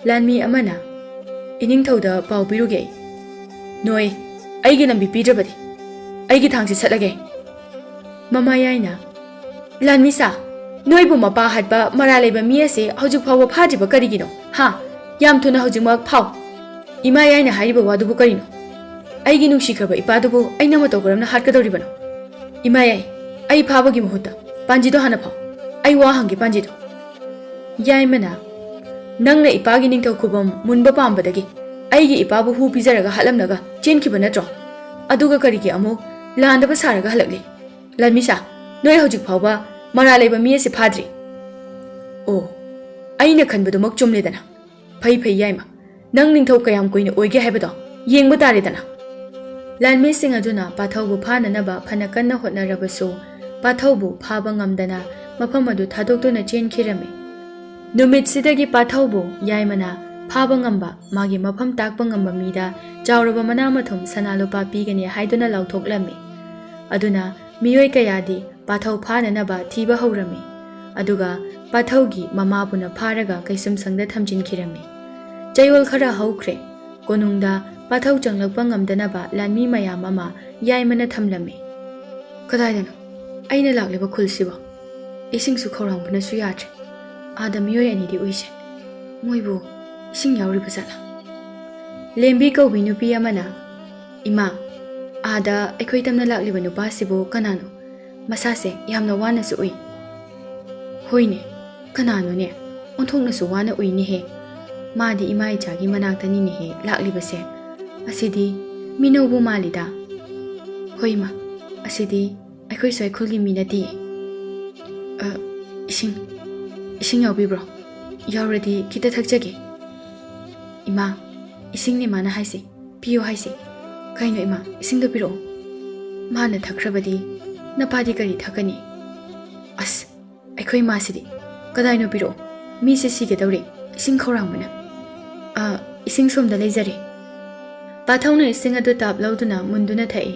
ꯂꯥꯟꯃꯤ ꯑꯃꯅ, "ꯏꯅꯤꯡꯊꯧꯗ ꯄꯥꯎ ꯄꯤꯔꯨꯒꯦ ꯑꯩ꯫ ꯅꯣꯏ ꯑꯩꯒꯤ ꯂꯝꯕꯤ ꯄꯤꯗ꯭ꯔꯕꯗꯤ ꯑꯩꯒꯤ ꯊꯥꯡꯁꯤ ꯁꯠꯂꯒꯦ"꯫ ꯃꯃꯥ ꯌꯥꯏꯅ, "ꯂꯥꯟꯃꯤꯁꯥ, ꯅꯣꯏꯕꯨ ꯃꯄꯥ ꯍꯥꯠꯄ ꯃꯔꯥꯜ ꯂꯩꯕ ꯃꯤ ꯑꯁꯤ ꯍꯧꯖꯤꯛ ꯐꯥꯎꯕ ꯐꯥꯗ꯭ꯔꯤꯕ ꯀꯔꯤꯒꯤꯅꯣ? ꯍꯥ? ꯌꯥꯝ ꯊꯨꯅ ꯍꯧꯖꯤꯛꯃꯛ ꯐꯥꯎ꯫ ꯏꯃꯥ ꯌꯥꯏꯅ ꯍꯥꯏꯔꯤꯕ ꯋꯥꯗꯨꯕꯨ ꯀꯔꯤꯅꯣ? ꯑꯩꯒꯤ ꯅꯨꯡꯁꯤꯈ꯭ꯔꯕ ꯏꯄꯥꯗꯨꯕꯨ ꯑꯩꯅ ꯃꯇꯧ ꯀꯔꯝꯅ ꯍꯥꯠꯀꯗꯧꯔꯤꯕꯅꯣ? ꯏꯃꯥ ꯌꯥꯏ, ꯑꯩ ꯐꯥꯕꯒꯤ ꯃꯍꯨꯠꯇ ꯄꯥꯟꯖꯤꯗꯣ ꯍꯥꯟꯅ ꯐꯥꯎ꯫ ꯑꯩ ꯋꯥ ꯍꯪꯒꯦ ꯄꯥꯟꯖꯤꯗꯣ"꯫ ꯌꯥꯏꯃꯅ, "ꯅꯪꯅ ꯏꯄꯥꯒꯤ ꯅꯤꯡꯊꯧ ꯈꯨꯕꯝ ꯃꯨꯟꯕ ꯄꯥꯝꯕꯗꯒꯤ ꯑꯩꯒꯤ ꯏꯄꯥꯕꯨ ꯍꯨ ꯄꯤꯖꯔꯒ ꯍꯥꯠꯂꯝꯂꯒ ꯆꯦꯟꯈꯤꯕ ꯅꯠꯇ꯭ꯔꯣ? ꯑꯗꯨꯒ ꯀꯔꯤꯒꯤ ꯑꯃꯨꯛ ꯂꯥꯟꯗꯕ ꯁꯥꯔꯒ ꯍꯜꯂꯛꯂꯤ? ꯂꯥꯟꯃꯤꯁꯥ, ꯅꯣꯏ ꯍꯧꯖꯤꯛ ꯐꯥꯎꯕ ꯃꯔꯥꯜ ꯂꯩꯕ ꯃꯤ ꯑꯁꯤ ꯐꯥꯗ꯭ꯔꯤ"꯫ "ꯑꯣ, ꯑꯩꯅ ꯈꯟꯕꯗꯨꯃꯛ ꯆꯨꯝꯂꯦꯗꯅ꯫ ꯐꯩ ꯐꯩ ꯌꯥꯏꯃ, ꯅꯪ ꯅꯤꯡꯊꯧ ꯀꯌꯥꯝ ꯀꯨꯏꯅ ꯑꯣꯏꯒꯦ ꯍꯥꯏꯕꯗꯣ ꯌꯦꯡꯕ ꯇꯥꯔꯦꯗꯅ"꯫ ꯂꯥꯟꯃꯤꯁꯤꯡ ꯑꯗꯨꯅ ꯄꯥꯊꯧꯕꯨ ꯐꯥꯅꯅꯕ ꯐꯅ ꯀꯟꯅ ꯍꯣꯠꯅꯔꯕꯁꯨ, ꯄꯥꯊꯧꯕꯨ ꯐꯥꯕ ꯉꯝꯗꯅ ꯃꯐꯝ ꯑꯗꯨ ꯊꯥꯗꯣꯛꯇꯨꯅ ꯆꯦꯟꯈꯤꯔꯝꯃꯤ꯫ ꯅꯨꯃꯤꯠꯁꯤꯗꯒꯤ ꯄꯥꯊꯧꯕꯨ ꯌꯥꯏꯃꯅ ꯐꯥꯕ ꯉꯝꯕ, ꯃꯥꯒꯤ ꯃꯐꯝ ꯇꯥꯛꯄ ꯉꯝꯕ ꯃꯤꯗ ꯆꯥꯎꯔꯕ ꯃꯅꯥ ꯃꯊꯨꯝ, ꯁꯅꯥ ꯂꯨꯄꯥ ꯄꯤꯒꯅꯤ ꯍꯥꯏꯗꯨꯅ ꯂꯥꯎꯊꯣꯛꯂꯝꯃꯤ꯫ ꯑꯗꯨꯅ ꯃꯤꯑꯣꯏ ꯀꯌꯥꯗꯤ ꯄꯥꯊꯧ ꯐꯥꯅꯅꯕ ꯊꯤꯕ ꯍꯧꯔꯝꯃꯤ꯫ ꯑꯗꯨꯒ ꯄꯥꯊꯧꯒꯤ ꯃꯃꯥꯕꯨꯅ ꯐꯥꯔꯒ ꯀꯩꯁꯨꯝꯁꯪꯗ ꯊꯝꯖꯤꯟꯈꯤꯔꯝꯃꯤ꯫ ꯆꯌꯣꯜ ꯈꯔ ꯍꯧꯈ꯭ꯔꯦ꯫ ꯀꯣꯅꯨꯡꯗ ꯄꯥꯊꯧ ꯆꯪꯂꯛꯄ ꯉꯝꯗꯅꯕ ꯂꯥꯟꯃꯤ ꯃꯌꯥꯝ ꯑꯃ ꯌꯥꯏꯃꯅ ꯊꯝꯂꯝꯃꯤ꯫ "ꯀꯗꯥꯏꯗꯅꯣ ꯑꯩꯅ ꯂꯥꯛꯂꯤꯕ ꯈꯨꯜꯁꯤꯕꯣ? ꯏꯁꯤꯡꯁꯨ ꯈꯧꯔꯥꯡꯕꯅꯁꯨ ꯌꯥꯗ꯭ꯔꯦ꯫ ꯑꯥꯗ ꯃꯤꯑꯣꯏ ꯑꯅꯤꯗꯤ ꯎꯏꯁꯦ꯫ ꯃꯣꯏꯕꯨ ꯏꯁꯤꯡ ꯌꯥꯎꯔꯤꯕ ꯖꯥꯠꯂꯥ?" ꯂꯦꯝꯕꯤ ꯀꯧꯕꯤ ꯅꯨꯄꯤ ꯑꯃꯅ, "ꯏꯃꯥ, ꯑꯥꯗ ꯑꯩꯈꯣꯏ ꯇꯝꯅ ꯂꯥꯛꯂꯤꯕ ꯅꯨꯄꯥꯁꯤꯕꯨ ꯀꯅꯥꯅꯣ? ꯃꯁꯥꯁꯦ ꯌꯥꯝꯅ ꯋꯥꯅꯁꯨ ꯎꯏ"꯫ "ꯍꯣꯏꯅꯦ, ꯀꯅꯥꯅꯣꯅꯦ? ꯑꯣꯟꯊꯣꯛꯅꯁꯨ ꯋꯥꯅ ꯎꯏꯅꯦꯍꯦ꯫ ꯃꯥꯗꯤ ꯏꯃꯥ ꯏꯆꯥꯒꯤ ꯃꯅꯥꯛꯇꯅꯤꯅꯦꯍꯦ ꯂꯥꯛꯂꯤꯕꯁꯦ꯫ ꯑꯁꯤꯗꯤ ꯃꯤꯅꯧꯕꯨ ꯃꯥꯜꯂꯤꯗ꯫ ꯍꯣꯏ ꯏꯃꯥ, ꯑꯁꯤꯗꯤ ꯑꯩꯈꯣꯏ ꯁ꯭ꯋꯥꯏ ꯈꯨꯜꯒꯤ ꯃꯤ ꯅꯠꯇꯤꯌꯦ꯫ ꯑ, ꯏꯁꯤꯡ, ꯏꯁꯤꯡ ꯌꯥꯎꯕꯤꯕ꯭ꯔꯣ? ꯌꯥꯎꯔꯗꯤ ꯈꯤꯇ ꯊꯛꯆꯒꯦ"꯫ "ꯏꯃꯥ, ꯏꯁꯤꯡꯅꯦ ꯃꯥꯅ ꯍꯥꯏꯁꯦ, ꯄꯤꯌꯣ ꯍꯥꯏꯁꯦ꯫ ꯀꯩꯅꯣ ꯏꯃꯥ, ꯏꯁꯤꯡꯗꯣ ꯄꯤꯔꯛꯑꯣ"꯫ "ꯃꯥꯅ ꯊꯛꯈ꯭ꯔꯕꯗꯤ ꯅꯄꯥꯗꯤ ꯀꯔꯤ ꯊꯛꯀꯅꯤ? ꯑꯁ, ꯑꯩꯈꯣꯏ ꯃꯥꯁꯤꯗꯤ꯫ ꯀꯗꯥꯏꯅꯣ ꯄꯤꯔꯛꯑꯣ, ꯃꯤꯁꯦ ꯁꯤꯒꯗꯧꯔꯦ, ꯏꯁꯤꯡ ꯈꯧꯔꯥꯡꯕꯅ꯫ ꯑ, ꯏꯁꯤꯡ ꯁꯣꯝꯗ ꯂꯩꯖꯔꯦ꯫ ꯄꯥꯊꯧꯅ ꯏꯁꯤꯡ ꯑꯗꯨ ꯇꯥꯞ ꯂꯧꯗꯨꯅ ꯃꯨꯟꯗꯨꯅ ꯊꯛꯏ꯫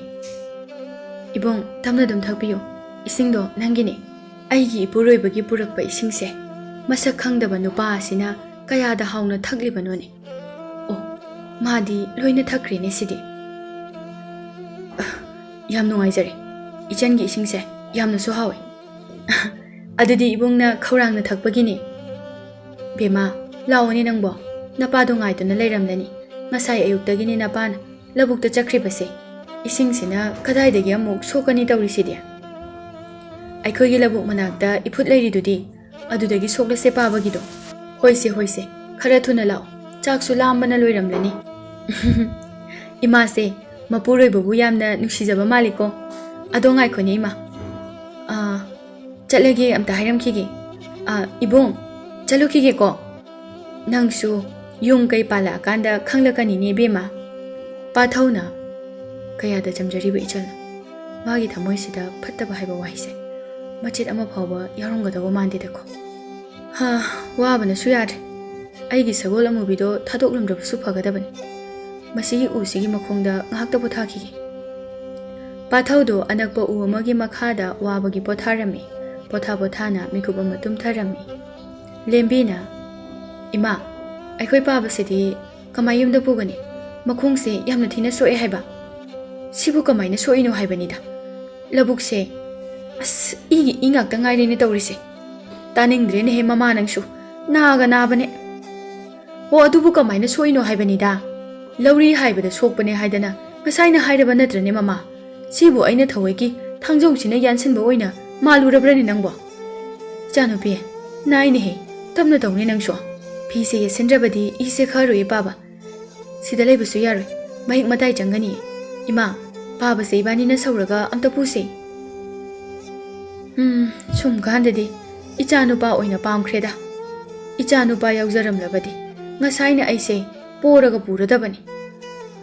ꯏꯕꯨꯡ, ꯇꯞꯅ ꯑꯗꯨꯝ ꯊꯛꯄꯤꯌꯨ, ꯏꯁꯤꯡꯗꯣ ꯅꯪꯒꯤꯅꯦ꯫ ꯑꯩꯒꯤ ꯏꯄꯨꯔꯣꯏꯕꯒꯤ ꯄꯨꯔꯛꯄ ꯏꯁꯤꯡꯁꯦ ꯃꯁꯛ ꯈꯪꯗꯕ ꯅꯨꯄꯥ ꯑꯁꯤꯅ ꯀꯌꯥꯗ ꯍꯥꯎꯅ ꯊꯛꯂꯤꯕꯅꯣꯅꯦ꯫ ꯑꯣ, ꯃꯥꯗꯤ ꯂꯣꯏꯅ ꯊꯛꯈ꯭ꯔꯦꯅꯦ ꯁꯤꯗꯤ꯫ ꯑ, ꯌꯥꯝ ꯅꯨꯡꯉꯥꯏꯖꯔꯦ, ꯏꯆꯟꯒꯤ ꯏꯁꯤꯡꯁꯦ ꯌꯥꯝꯅꯁꯨ ꯍꯥꯎꯋꯦ꯫ ꯑꯗꯨꯗꯤ ꯏꯕꯨꯡꯅ ꯈꯧꯔꯥꯡꯅ ꯊꯛꯄꯒꯤꯅꯦ꯫ ꯕꯦꯝꯃ, ꯂꯥꯛꯑꯣꯅꯦ ꯅꯪꯕꯣ, ꯅꯄꯥꯗꯣ ꯉꯥꯏꯗꯨꯅ ꯂꯩꯔꯝꯂꯅꯤ꯫ ꯉꯁꯥꯏ ꯑꯌꯨꯛꯇꯒꯤꯅꯤ ꯅꯄꯥꯅ ꯂꯧꯕꯨꯛꯇ ꯆꯠꯈ꯭ꯔꯤꯕꯁꯦ꯫ ꯏꯁꯤꯡꯁꯤꯅ ꯀꯗꯥꯏꯗꯒꯤ ꯑꯃꯨꯛ ꯁꯣꯛꯀꯅꯤ ꯇꯧꯔꯤꯁꯤꯗꯤ? ꯑꯩꯈꯣꯏꯒꯤ ꯂꯧꯕꯨꯛ ꯃꯅꯥꯛꯇ ꯏꯐꯨꯠ ꯂꯩꯔꯤꯗꯨꯗꯤ, ꯑꯗꯨꯗꯒꯤ ꯁꯣꯛꯂꯁꯦ ꯄꯥꯕꯒꯤꯗꯣ꯫ ꯍꯣꯏꯁꯦ, ꯍꯣꯏꯁꯦ, ꯈꯔ ꯊꯨꯅ ꯂꯥꯛꯑꯣ, ꯆꯥꯛꯁꯨ ꯂꯥꯝꯕꯅ ꯂꯣꯏꯔꯝꯂꯅꯤ꯫ ꯏꯃꯥꯁꯦ ꯃꯄꯨꯔꯣꯏꯕꯕꯨ ꯌꯥꯝꯅ ꯅꯨꯡꯁꯤꯖꯕ ꯃꯥꯜꯂꯤꯀꯣ꯫ ꯑꯗꯣ ꯉꯥꯏꯈꯣꯅꯦ ꯏꯃꯥ꯫ ꯑꯥ, ꯆꯠꯂꯒꯦ, ꯑꯝꯇ ꯍꯥꯏꯔꯝꯈꯤꯒꯦ꯫ ꯑꯥ, ꯏꯕꯨꯡ, ꯆꯠꯂꯨꯈꯤꯒꯦꯀꯣ꯫ ꯅꯪꯁꯨ ꯌꯨꯝ ꯀꯩ ꯄꯥꯜꯂꯛꯑꯀꯥꯟꯗ ꯈꯪꯂꯛꯀꯅꯤꯅꯦ ꯏꯕꯦꯝꯃ꯫ ꯄꯥꯊꯧꯅ ꯀꯌꯥꯗ ꯆꯝꯖꯔꯤꯕ ꯏꯆꯜꯅꯣ꯫ ꯃꯥꯒꯤ ꯊꯃꯣꯏꯁꯤꯗ ꯐꯠꯇꯕ ꯍꯥꯏꯕ ꯋꯥꯍꯩꯁꯦ ꯃꯆꯦꯠ ꯑꯃ ꯐꯥꯎꯕ ꯌꯥꯎꯔꯝꯒꯗꯧꯕ ꯃꯥꯟꯗꯦꯗꯀꯣ꯫ ꯍꯥ, ꯋꯥꯕꯅꯁꯨ ꯌꯥꯗ꯭ꯔꯦ꯫ ꯑꯩꯒꯤ ꯁꯒꯣꯜ ꯑꯃꯨꯕꯤꯗꯣ ꯊꯥꯗꯣꯛꯂꯝꯗ꯭ꯔꯕꯁꯨ ꯐꯒꯗꯕꯅꯤ꯫ ꯃꯁꯤꯒꯤ ꯎꯁꯤꯒꯤ ꯃꯈꯣꯡꯗ ꯉꯥꯏꯍꯥꯛꯇ ꯄꯣꯊꯥꯈꯤꯒꯦ꯫ ꯄꯥꯊꯧꯗꯣ ꯑꯅꯛꯄ ꯎ ꯑꯃꯒꯤ ꯃꯈꯥꯗ ꯋꯥꯕꯒꯤ ꯄꯣꯊꯥꯔꯝꯃꯤ꯫ ꯄꯣꯊꯥ ꯄꯣꯊꯥꯅ ꯃꯤꯀꯨꯞ ꯑꯃ ꯇꯨꯝꯊꯔꯝꯃꯤ꯫ ꯂꯦꯝꯕꯤꯅ, "ꯏꯃꯥ, ꯑꯩꯈꯣꯏ ꯄꯥꯕꯁꯤꯗꯤ ꯀꯃꯥꯏ ꯌꯨꯝꯗ ꯄꯨꯒꯅꯤ? ꯃꯈꯣꯡꯁꯦ ꯌꯥꯝꯅ ꯊꯤꯅ ꯁꯣꯛꯑꯦ ꯍꯥꯏꯕ꯫ ꯁꯤꯕꯨ ꯀꯃꯥꯏꯅ ꯁꯣꯛꯏꯅꯣ ꯍꯥꯏꯕꯅꯤꯗ꯫ ꯂꯧꯕꯨꯛꯁꯦ, ꯑꯁ, ꯏꯒꯤ ꯏ ꯉꯥꯛꯇ ꯉꯥꯏꯔꯦꯅꯦ ꯇꯧꯔꯤꯁꯦ꯫ ꯇꯥꯅꯤꯡꯗ꯭ꯔꯦꯅꯦꯍꯦ ꯃꯃꯥ ꯅꯪꯁꯨ꯫ ꯅꯥꯒ ꯅꯥꯕꯅꯦ꯫ ꯑꯣ, ꯑꯗꯨꯕꯨ ꯀꯃꯥꯏꯅ ꯁꯣꯛꯏꯅꯣ ꯍꯥꯏꯕꯅꯤꯗ꯫ ꯂꯧꯔꯤ ꯍꯥꯏꯕꯗ ꯁꯣꯛꯄꯅꯦ ꯍꯥꯏꯗꯅ ꯉꯁꯥꯏꯅ ꯍꯥꯏꯔꯕ ꯅꯠꯇ꯭ꯔꯅꯦ ꯃꯃꯥ? ꯁꯤꯕꯨ ꯑꯩꯅ ꯊꯑꯣꯏꯒꯤ ꯊꯥꯡꯖꯧꯁꯤꯅ ꯌꯥꯟꯁꯤꯟꯕ ꯑꯣꯏꯅ ꯃꯥꯜꯂꯨꯔꯕ꯭ꯔꯅꯦ ꯅꯪꯕꯣ?" "ꯏꯆꯥꯅꯨꯄꯤ, ꯅꯥꯏꯅꯦꯍꯦ, ꯇꯞꯅ ꯇꯧꯅꯦ ꯅꯪꯁꯨ꯫ ꯐꯤꯁꯦ ꯌꯦꯠꯁꯤꯟꯗ꯭ꯔꯕꯗꯤ ꯏꯁꯦ ꯈꯥꯔꯣꯏꯌꯦ ꯄꯥꯕ꯫ ꯁꯤꯗ ꯂꯩꯕꯁꯨ ꯌꯥꯔꯣꯏ, ꯃꯍꯤꯛ ꯃꯇꯥꯏ ꯆꯪꯒꯅꯤꯌꯦ꯫ ꯏꯃꯥ, ꯄꯥꯕꯁꯦ ꯏꯕꯥꯅꯤꯅ ꯁꯧꯔꯒ ꯑꯝꯇ ꯄꯨꯁꯦ꯫ ꯎꯝ, ꯁꯨꯝ ꯀꯥꯟꯗꯗꯤ ꯏꯆꯥ ꯅꯨꯄꯥ ꯑꯣꯏꯅ ꯄꯥꯝꯈ꯭ꯔꯦꯗ꯫ ꯏꯆꯥ ꯅꯨꯄꯥ ꯌꯥꯎꯖꯔꯝꯂꯕꯗꯤ ꯉꯁꯥꯏꯅ ꯑꯩꯁꯦ ꯄꯣꯔꯒ ꯄꯨꯔꯗꯕꯅꯤ꯫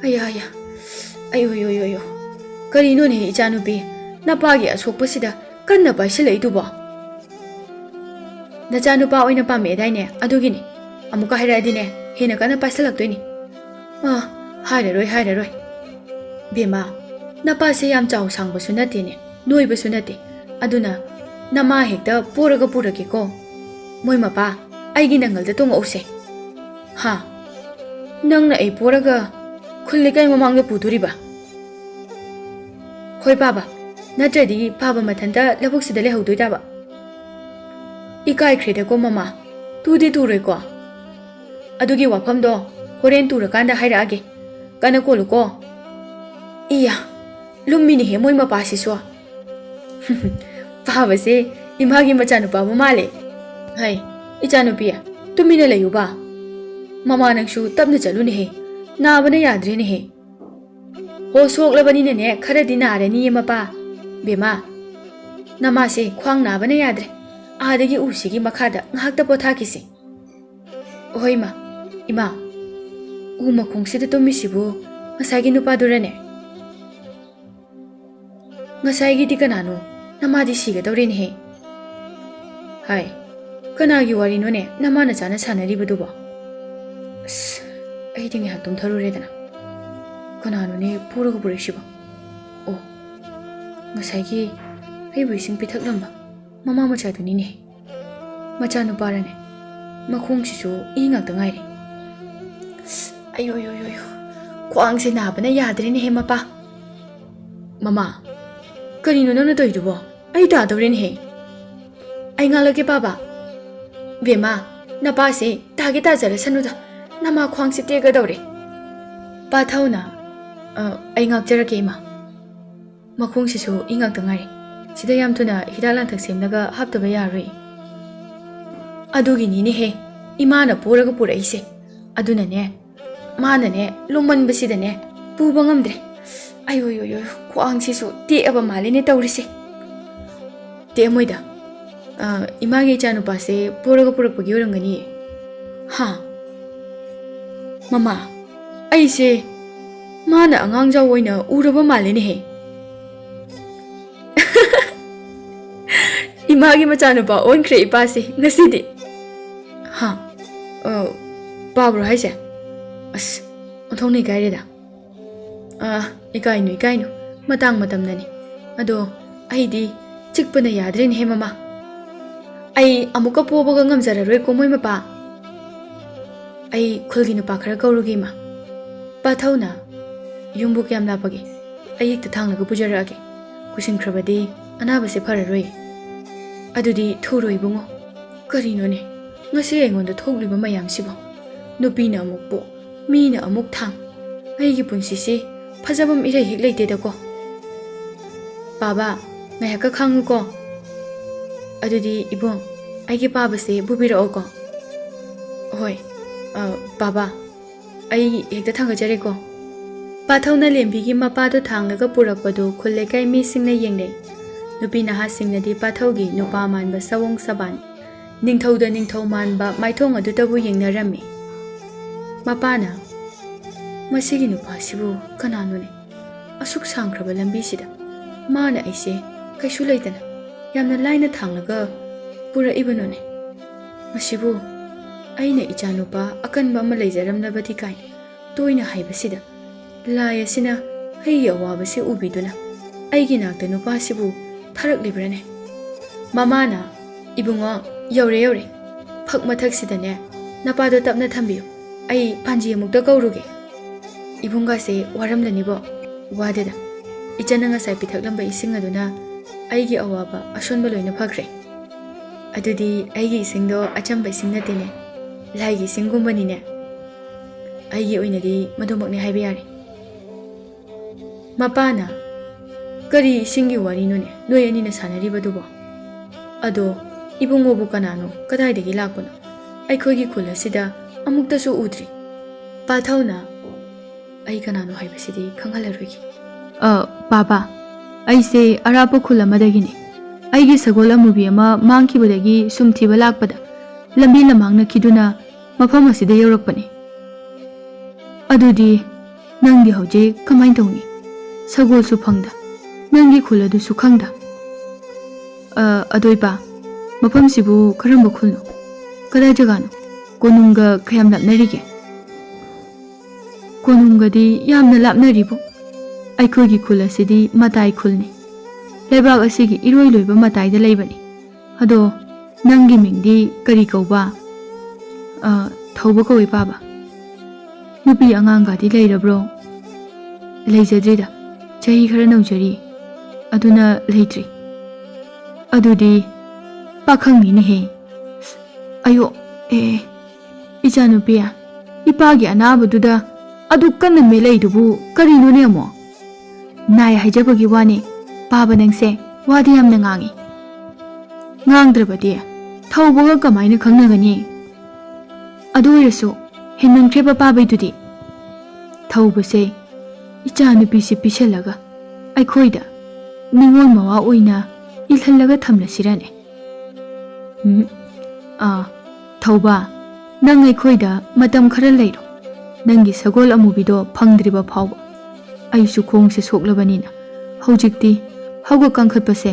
ꯑꯌꯥ, ꯑꯌꯥ, ꯑꯌꯣ, ꯌꯣ, ꯌꯣ, ꯌꯣ꯫ ꯀꯔꯤꯅꯣꯅꯦ ꯏꯆꯥ ꯅꯨꯄꯤ? ꯅꯄꯥꯒꯤ ꯑꯁꯣꯛꯄꯁꯤꯗ ꯀꯟꯅ ꯄꯥꯏꯁꯤꯜꯂꯛꯏꯗꯨꯕꯣ? ꯅꯆꯥꯅꯨꯄꯥ ꯑꯣꯏꯅ ꯄꯥꯝꯃꯛꯑꯦꯗꯥꯏꯅꯦ? ꯑꯗꯨꯒꯤꯅꯤ꯫ ꯑꯃꯨꯛꯀ ꯍꯥꯏꯔꯛꯑꯗꯤꯅꯦ, ꯍꯦꯟꯅ ꯀꯟꯅ ꯄꯥꯏꯁꯤꯜꯂꯛꯇꯣꯏꯅꯤ꯫ ꯑꯥ, ꯍꯥꯏꯔꯔꯣꯏ, ꯍꯥꯏꯔꯔꯣꯏ꯫ ꯕꯦꯝꯃ, ꯅꯄꯥꯁꯦ ꯌꯥꯝ ꯆꯥꯎ ꯁꯥꯡꯕꯁꯨ ꯅꯠꯇꯦꯅꯦ, ꯅꯣꯏꯕꯁꯨ ꯅꯠꯇꯦ꯫ ꯑꯗꯨꯅ ꯅꯃꯥ ꯍꯦꯛꯇ ꯄꯣꯔꯒ ꯄꯨꯔꯒꯦꯀꯣ꯫ ꯃꯣꯏ ꯃꯄꯥ, ꯑꯩꯒꯤ ꯅꯪꯒꯜꯗ ꯇꯣꯡꯉꯛꯎꯁꯦ꯫ ꯍꯥ? ꯅꯪꯅ ꯑꯩ ꯄꯣꯔꯒ ꯈꯨꯜ ꯂꯩꯀꯥꯏ ꯃꯃꯥꯡꯗ ꯄꯨꯗꯣꯔꯤꯕ? ꯍꯣꯏ ꯄꯥꯕ, ꯅꯠꯇ꯭ꯔꯗꯤ ꯄꯥꯕ ꯃꯊꯟꯇ ꯂꯧꯕꯨꯛꯁꯤꯗ ꯂꯩꯍꯧꯗꯣꯏ ꯇꯥꯕ꯫ ꯏꯀꯥꯏꯈ꯭ꯔꯦꯗꯀꯣ ꯃꯃꯥ, ꯇꯨꯗꯤ ꯇꯨꯔꯣꯏꯀꯣ? ꯑꯗꯨꯒꯤ ꯋꯥꯐꯝꯗꯣ ꯍꯣꯔꯦꯟ ꯇꯨꯔꯀꯥꯟꯗ ꯍꯥꯏꯔꯛꯑꯒꯦ꯫ ꯀꯟꯅ ꯀꯣꯜꯂꯨꯀꯣ꯫ ꯏꯌꯥ, ꯂꯨꯝꯃꯤꯅꯦꯍꯦ ꯃꯣꯏ ꯃꯄꯥꯁꯤꯁꯨ꯫ ꯄꯥꯕꯁꯦ ꯏꯃꯥꯒꯤ ꯃꯆꯥꯅꯨꯄꯥꯕꯨ ꯃꯥꯜꯂꯦ꯫ ꯍꯩ, ꯏꯆꯥꯅꯨꯄꯤ, ꯇꯨꯃꯤꯟꯅ ꯂꯩꯌꯨꯕ꯫ ꯃꯃꯥ ꯅꯪꯁꯨ ꯇꯞꯅ ꯆꯠꯂꯨꯅꯦꯍꯦ, ꯅꯥꯕꯅ ꯌꯥꯗ꯭ꯔꯦꯅꯦꯍꯦ꯫ ꯍꯣ, ꯁꯣꯛꯂꯕꯅꯤꯅꯅꯦ ꯈꯔꯗꯤ ꯅꯥꯔꯅꯤꯌꯦ ꯃꯄꯥ꯫ ꯕꯦꯝꯃ, ꯅꯃꯥꯁꯦ ꯈ꯭ꯋꯥꯡ ꯅꯥꯕꯅ ꯌꯥꯗ꯭ꯔꯦ꯫ ꯑꯥꯗꯒꯤ ꯎꯁꯤꯒꯤ ꯃꯈꯥꯗ ꯉꯥꯏꯍꯥꯛꯇ ꯄꯣꯊꯥꯈꯤꯁꯤ꯫ ꯍꯣꯏ ꯏꯃꯥ꯫ ꯏꯃꯥ, ꯎ ꯃꯈꯣꯡꯁꯤꯗ ꯇꯨꯝꯃꯤꯁꯤꯕꯨ ꯉꯁꯥꯏꯒꯤ ꯅꯨꯄꯥꯗꯨꯔꯅꯦ? ꯉꯁꯥꯏꯒꯤꯗꯤ ꯀꯅꯥꯅꯣ? ꯅꯃꯥꯗꯤ ꯁꯤꯒꯗꯧꯔꯦꯅꯦꯍꯦ꯫ ꯍꯥꯏ, ꯀꯅꯥꯒꯤ ꯋꯥꯔꯤꯅꯣꯅꯦ ꯅꯃꯥ ꯅꯆꯥꯅ ꯁꯥꯟꯅꯔꯤꯕꯗꯨꯕꯣ? ꯑꯁ, ꯑꯩꯗꯤ ꯉꯥꯏꯍꯥꯛ ꯇꯨꯝꯊꯔꯨꯔꯦꯗꯅ꯫ ꯀꯅꯥꯅꯣꯅꯦ ꯄꯨꯔꯒ ꯄꯨꯔꯛꯏꯁꯤꯕꯣ? ꯑꯣ, ꯉꯁꯥꯏꯒꯤ ꯑꯩꯕꯨ ꯏꯁꯤꯡ ꯄꯤꯊꯛꯂꯝꯕ ꯃꯃꯥ ꯃꯆꯥꯗꯨꯅꯤꯅꯦ꯫ ꯃꯆꯥꯅꯨꯄꯥꯔꯅꯦ? ꯃꯈꯣꯡꯁꯤꯁꯨ ꯏ ꯉꯥꯛꯇ ꯉꯥꯏꯔꯦ꯫ ꯑꯌꯣ, ꯌꯣ, ꯌꯣ, ꯌꯣ꯫ ꯈ꯭ꯋꯥꯡꯁꯦ ꯅꯥꯕꯅ ꯌꯥꯗ꯭ꯔꯦꯅꯦꯍꯦ, ꯃꯄꯥ꯫ ꯃꯃꯥ, ꯀꯔꯤꯅꯣ ꯅꯪꯅ ꯇꯧꯔꯤꯗꯨꯕꯣ? ꯑꯩ ꯇꯥꯗꯧꯔꯦꯅꯦꯍꯦ꯫ ꯑꯩ ꯉꯥꯛꯂꯛꯀꯦ, ꯄꯥꯕ꯫ ꯕꯦꯝꯃ, ꯅꯄꯥꯁꯦ ꯇꯥꯒꯦ ꯇꯥꯖꯔꯁꯅꯨꯗ꯫ ꯅꯃꯥ ꯈ꯭ꯋꯥꯡꯁꯦ ꯇꯦꯛꯀꯗꯧꯔꯦ꯫ ꯄꯥꯊꯧꯅ, ꯑ, ꯑꯩ ꯉꯥꯛꯆꯔꯛꯀꯦ, ꯏꯃꯥ꯫ ꯃꯈꯣꯡꯁꯤꯁꯨ ꯏ ꯉꯥꯛꯇ ꯉꯥꯏꯔꯦ꯫ ꯁꯤꯗ ꯌꯥꯝ ꯊꯨꯅ ꯍꯤꯗꯥꯛ ꯂꯥꯡꯊꯛ ꯁꯦꯝꯂꯒ ꯍꯥꯞꯇꯕ ꯌꯥꯔꯣꯏ꯫ ꯑꯗꯨꯒꯤꯅꯤꯅꯦꯍꯦ, ꯏꯃꯥꯅ ꯄꯣꯔꯒ ꯄꯨꯔꯛꯏꯁꯦ꯫ ꯑꯗꯨꯅꯅꯦ, ꯃꯥꯅꯅꯦ, ꯂꯨꯝꯃꯟꯕꯁꯤꯗꯅꯦ, ꯄꯨꯕ ꯉꯝꯗ꯭ꯔꯦ꯫ ꯑꯌꯣ, ꯌꯣ, ꯌꯣ, ꯈ꯭ꯋꯥꯡꯁꯤꯁꯨ ꯇꯦꯛꯑꯕ ꯃꯥꯜꯂꯦꯅꯦ ꯇꯧꯔꯤꯁꯦ꯫ ꯇꯦꯛꯑꯝꯃꯣꯏꯗ꯫ ꯑ, ꯏꯃꯥꯒꯤ ꯏꯆꯥꯅꯨꯄꯥꯁꯦ ꯄꯣꯔꯒ ꯄꯨꯔꯛꯄꯒꯤ ꯑꯣꯏꯔꯝꯒꯅꯤꯌꯦ꯫ ꯍꯥ? ꯃꯃꯥ, ꯑꯩꯁꯦ ꯃꯥꯅ ꯑꯉꯥꯡꯖꯥꯎ ꯑꯣꯏꯅ ꯎꯔꯕ ꯃꯥꯜꯂꯦꯅꯦꯍꯦ꯫ ꯃꯥꯒꯤ ꯃꯆꯥꯅꯨꯄꯥ ꯑꯣꯟꯈ꯭ꯔꯦ ꯏꯄꯥꯁꯦ ꯉꯁꯤꯗꯤ꯫ ꯍꯥ? ꯑ, ꯄꯥꯕ꯭ꯔꯣ ꯍꯥꯏꯁꯦ? ꯑꯁ, ꯑꯣꯟꯊꯣꯛꯅ ꯏꯀꯥꯏꯔꯦꯗ꯫ ꯑ, ꯏꯀꯥꯏꯅꯨ, ꯏꯀꯥꯏꯅꯨ꯫ ꯃꯇꯥꯡ ꯃꯇꯝꯅꯅꯤ꯫ ꯑꯗꯣ ꯑꯩꯗꯤ ꯆꯤꯛꯄꯅ ꯌꯥꯗ꯭ꯔꯦꯅꯦꯍꯦ, ꯃꯃꯥ꯫ ꯑꯩ ꯑꯃꯨꯛꯀ ꯄꯣꯕꯒ ꯉꯝꯖꯔꯔꯣꯏꯀꯣ, ꯃꯣꯏ ꯃꯄꯥ꯫ ꯑꯩ ꯈꯨꯜꯒꯤ ꯅꯨꯄꯥ ꯈꯔ ꯀꯧꯔꯨꯒꯦ, ꯏꯃꯥ꯫ ꯄꯥꯊꯧꯅ, "ꯌꯨꯝꯕꯨ ꯀꯌꯥꯝ ꯂꯥꯞꯄꯒꯦ? ꯑꯩ ꯍꯦꯛꯇ ꯊꯥꯡꯂꯒ ꯄꯨꯖꯔꯛꯑꯒꯦ꯫ ꯀꯨꯏꯁꯤꯟꯈ꯭ꯔꯕꯗꯤ ꯑꯅꯥꯕꯁꯦ ꯐꯔꯔꯣꯏ꯫" "ꯑꯗꯨꯗꯤ ꯊꯨꯔꯣꯏ, ꯏꯕꯨꯡꯉꯣ꯫ ꯀꯔꯤꯅꯣꯅꯦ, ꯉꯁꯤ ꯑꯩꯉꯣꯟꯗ ꯊꯣꯛꯂꯤꯕ ꯃꯌꯥꯝꯁꯤꯕꯣ? ꯅꯨꯄꯤꯅ ꯑꯃꯨꯛ ꯄꯣꯛ, ꯃꯤꯅ ꯑꯃꯨꯛ ꯊꯥꯡ꯫ ꯑꯩꯒꯤ ꯄꯨꯟꯁꯤꯁꯤ ꯐꯖꯐꯝ ꯏꯔꯩ ꯍꯦꯛ ꯂꯩꯇꯦꯗꯀꯣ꯫" "ꯄꯥꯕ, ꯉꯥꯏꯍꯥꯛꯀ ꯈꯥꯡꯉꯨꯀꯣ꯫ ꯑꯗꯨꯗꯤ ꯏꯕꯨꯡ, ꯑꯩꯒꯤ ꯄꯥꯕꯁꯦ ꯄꯨꯕꯤꯔꯛꯑꯣꯀꯣ꯫" "ꯍꯣꯏ, ꯑ, ꯄꯥꯕ, ꯑꯩ ꯍꯦꯛꯇ ꯊꯥꯡꯒꯠꯆꯔꯦꯀꯣ꯫" ꯄꯥꯊꯧꯅ ꯂꯦꯝꯕꯤꯒꯤ ꯃꯄꯥꯗꯨ ꯊꯥꯡꯂꯒ ꯄꯨꯔꯛꯄꯗꯨ ꯈꯨꯜ ꯂꯩꯀꯥꯏ ꯃꯤꯁꯤꯡꯅ ꯌꯦꯡꯅꯩ꯫ ꯅꯨꯄꯤ ꯅꯍꯥꯁꯤꯡꯅꯗꯤ ꯄꯥꯊꯧꯒꯤ ꯅꯨꯄꯥ ꯃꯥꯟꯕ ꯁꯑꯣꯡ ꯁꯕꯥꯟ, ꯅꯤꯡꯊꯧꯗ ꯅꯤꯡꯊꯧ ꯃꯥꯟꯕ ꯃꯥꯏꯊꯣꯡ ꯑꯗꯨꯗꯕꯨ ꯌꯦꯡꯅꯔꯝꯃꯤ꯫ ꯃꯄꯥꯅ, "ꯃꯁꯤꯒꯤ ꯅꯨꯄꯥꯁꯤꯕꯨ ꯀꯅꯥꯅꯣꯅꯦ? ꯑꯁꯨꯛ ꯁꯥꯡꯈ꯭ꯔꯕ ꯂꯝꯕꯤꯁꯤꯗ ꯃꯥꯅ ꯑꯩꯁꯦ ꯀꯩꯁꯨ ꯂꯩꯇꯅ ꯌꯥꯝꯅ ꯂꯥꯏꯅ ꯊꯥꯡꯂꯒ ꯄꯨꯔꯛꯏꯕꯅꯣꯅꯦ? ꯃꯁꯤꯕꯨ ꯑꯩꯅ ꯏꯆꯥꯅꯨꯄꯥ ꯑꯀꯟꯕ ꯑꯃ ꯂꯩꯖꯔꯝꯂꯕꯗꯤ ꯀꯥꯏꯅ ꯇꯣꯏꯅ ꯍꯥꯏꯕꯁꯤꯗ, ꯂꯥꯏ ꯑꯁꯤꯅ ꯑꯩꯒꯤ ꯑꯋꯥꯕꯁꯤ ꯎꯕꯤꯗꯨꯅ ꯑꯩꯒꯤ ꯅꯥꯛꯇ ꯅꯨꯄꯥꯁꯤꯕꯨ ꯊꯥꯔꯛꯂꯤꯕ꯭ꯔꯥꯅꯦ?" ꯃꯃꯥꯅ, "ꯏꯕꯨꯡꯉꯣ, ꯌꯧꯔꯦ, ꯌꯧꯔꯦ꯫ ꯐꯛ ꯃꯊꯛꯁꯤꯗꯅꯦ, ꯅꯄꯥꯗꯣ ꯇꯞꯅ ꯊꯝꯕꯤꯌꯨ꯫ ꯑꯩ ꯄꯥꯟꯖꯤ ꯑꯃꯨꯛꯇ ꯀꯧꯔꯨꯒꯦ꯫ ꯏꯕꯨꯡꯒꯥꯁꯦ ꯋꯥꯔꯝꯂꯅꯤꯕꯣ꯫" "ꯋꯥꯗꯦꯗ꯫ ꯏꯆꯟꯅ ꯉꯁꯥꯏ ꯄꯤꯊꯛꯂꯝꯕ ꯏꯁꯤꯡ ꯑꯗꯨꯅ ꯑꯩꯒꯤ ꯑꯋꯥꯕ ꯑꯁꯣꯟꯕ ꯂꯣꯏꯅ ꯐꯈ꯭ꯔꯦ꯫" "ꯑꯗꯨꯗꯤ ꯑꯩꯒꯤ ꯏꯁꯤꯡꯗꯣ ꯑꯆꯝꯕ ꯏꯁꯤꯡ ꯅꯠꯇꯦꯅꯦ, ꯂꯥꯏꯒꯤ ꯏꯁꯤꯡꯒꯨꯝꯕꯅꯤꯅꯦ꯫ ꯑꯩꯒꯤ ꯑꯣꯏꯅꯗꯤ ꯃꯗꯨꯃꯛꯅꯤ ꯍꯥꯏꯕ ꯌꯥꯔꯦ꯫" ꯃꯄꯥꯅ, "ꯀꯔꯤ ꯏꯁꯤꯡꯒꯤ ꯋꯥꯔꯤꯅꯣꯅꯦ ꯅꯣꯏ ꯑꯅꯤꯅ ꯁꯥꯟꯅꯔꯤꯕꯗꯨꯕꯣ? ꯑꯗꯣ ꯏꯕꯨꯡꯉꯣꯕꯨ ꯀꯅꯥꯅꯣ, ꯀꯗꯥꯏꯗꯒꯤ ꯂꯥꯛꯄꯅꯣ? ꯑꯩꯈꯣꯏꯒꯤ ꯈꯨꯜ ꯑꯁꯤꯗ ꯑꯃꯨꯛꯇꯁꯨ ꯎꯗ꯭ꯔꯤ꯫" ꯄꯥꯊꯧꯅ, "ꯑꯩ ꯀꯅꯥꯅꯣ ꯍꯥꯏꯕꯁꯤꯗꯤ ꯈꯪꯍꯜꯂꯔꯣꯏꯒꯦ꯫" "ꯑ, ꯄꯥꯕ, ꯑꯩꯁꯦ ꯑꯔꯥꯞꯄ ꯈꯨꯜ ꯑꯃꯗꯒꯤꯅꯤ꯫ ꯑꯩꯒꯤ ꯁꯒꯣꯜ ꯑꯃꯨꯕꯤ ꯑꯃ ꯃꯥꯡꯈꯤꯕꯗꯒꯤ ꯁꯨꯝ ꯊꯤꯕ ꯂꯥꯛꯄꯗ ꯂꯝꯕꯤ ꯂꯝꯍꯥꯡꯅꯈꯤꯗꯨꯅ ꯃꯐꯝ ꯑꯁꯤꯗ ꯌꯧꯔꯛꯄꯅꯤ꯫" "ꯑꯗꯨꯗꯤ ꯅꯪꯗꯤ ꯍꯧꯖꯤꯛ ꯀꯃꯥꯏꯅ ꯇꯧꯅꯤ? ꯁꯒꯣꯜꯁꯨ ꯐꯪꯗ, ꯅꯪꯒꯤ ꯈꯨꯜ ꯑꯗꯨꯁꯨ ꯈꯪꯗ?" ꯑ, ꯑꯗꯣ ꯏꯄꯥ, ꯃꯐꯝꯁꯤꯕꯨ ꯀꯔꯝꯕ ꯈꯨꯜꯅꯣ? ꯀꯗꯥꯏ ꯖꯒꯥꯅꯣ? ꯀꯣꯅꯨꯡꯒ ꯀꯌꯥꯝ ꯂꯥꯞꯅꯔꯤꯒꯦ? ꯀꯣꯅꯨꯡꯒꯗꯤ ꯌꯥꯝꯅ ꯂꯥꯞꯅꯔꯤꯕꯨ꯫ ꯑꯩꯈꯣꯏꯒꯤ ꯈꯨꯜ ꯑꯁꯤꯗꯤ ꯃꯇꯥꯏ ꯈꯨꯜꯅꯤ꯫ ꯂꯩꯕꯥꯛ ꯑꯁꯤꯒꯤ ꯏꯔꯣꯏ ꯂꯣꯏꯕ ꯃꯇꯥꯏꯗ ꯂꯩꯕꯅꯤ꯫ ꯑꯗꯣ ꯅꯪꯒꯤ ꯃꯤꯡꯗꯤ ꯀꯔꯤ ꯀꯧꯕ? ꯑ, ꯊꯧꯕ ꯀꯧꯏ ꯄꯥꯕ꯫ ꯅꯨꯄꯤ ꯑꯉꯥꯡꯒꯗꯤ ꯂꯩꯔꯕ꯭ꯔꯣ? ꯂꯩꯖꯗ꯭ꯔꯤꯗ, ꯆꯍꯤ ꯈꯔ ꯅꯧꯖꯔꯤ, ꯑꯗꯨꯅ ꯂꯩꯇ꯭ꯔꯤ꯫ ꯑꯗꯨꯗꯤ ꯄꯥꯈꯪꯅꯤꯅꯦꯍꯦ꯫ ꯑꯌꯣ, ꯑꯦ, ꯏꯆꯥꯅꯨꯄꯤ, ꯏꯄꯥꯒꯤ ꯑꯅꯥꯕꯗꯨꯗ ꯑꯗꯨ ꯀꯟꯅ ꯃꯦꯠꯂꯛꯏꯗꯨꯕꯨ ꯀꯔꯤꯅꯣꯅꯦ ꯑꯃꯨꯛ? ꯅꯥꯏ ꯍꯥꯏꯖꯕꯒꯤ ꯋꯥꯅꯤ, ꯄꯥꯕ ꯅꯪꯁꯦ ꯋꯥꯗꯤ ꯌꯥꯝꯅ ꯉꯥꯡꯉꯤ꯫ ꯉꯥꯡꯗ꯭ꯔꯕꯗꯤ ꯊꯧꯕꯒ ꯀꯃꯥꯏꯅ ꯈꯪꯅꯒꯅꯤ? ꯑꯗꯨ ꯑꯣꯏꯔꯁꯨ ꯍꯦꯟꯃꯟꯈ꯭ꯔꯦꯕ ꯄꯥꯕꯩꯗꯨꯗꯤ꯫ ꯊꯧꯕꯁꯦ ꯏꯆꯥꯅꯨꯄꯤꯁꯤ ꯄꯤꯁꯜꯂꯒ ꯑꯩꯈꯣꯏꯗ ꯅꯤꯉꯣꯜ ꯃꯋꯥ ꯑꯣꯏꯅ ꯏꯜꯍꯜꯂꯒ ꯊꯝꯂꯁꯤꯔꯅꯦ? ꯎꯝ, ꯑꯥ, ꯊꯧꯕ, ꯅꯪ ꯑꯩꯈꯣꯏꯗ ꯃꯇꯝ ꯈꯔ ꯂꯩꯔꯣ, ꯅꯪꯒꯤ ꯁꯒꯣꯜ ꯑꯃꯨꯕꯤꯗꯣ ꯐꯪꯗ꯭ꯔꯤꯕ ꯐꯥꯎꯕ꯫ ꯑꯩꯁꯨ ꯈꯣꯡꯁꯦ ꯁꯣꯛꯂꯕꯅꯤꯅ ꯍꯧꯖꯤꯛꯇꯤ ꯍꯧꯒꯠ ꯀꯥꯡꯈꯠꯄꯁꯦ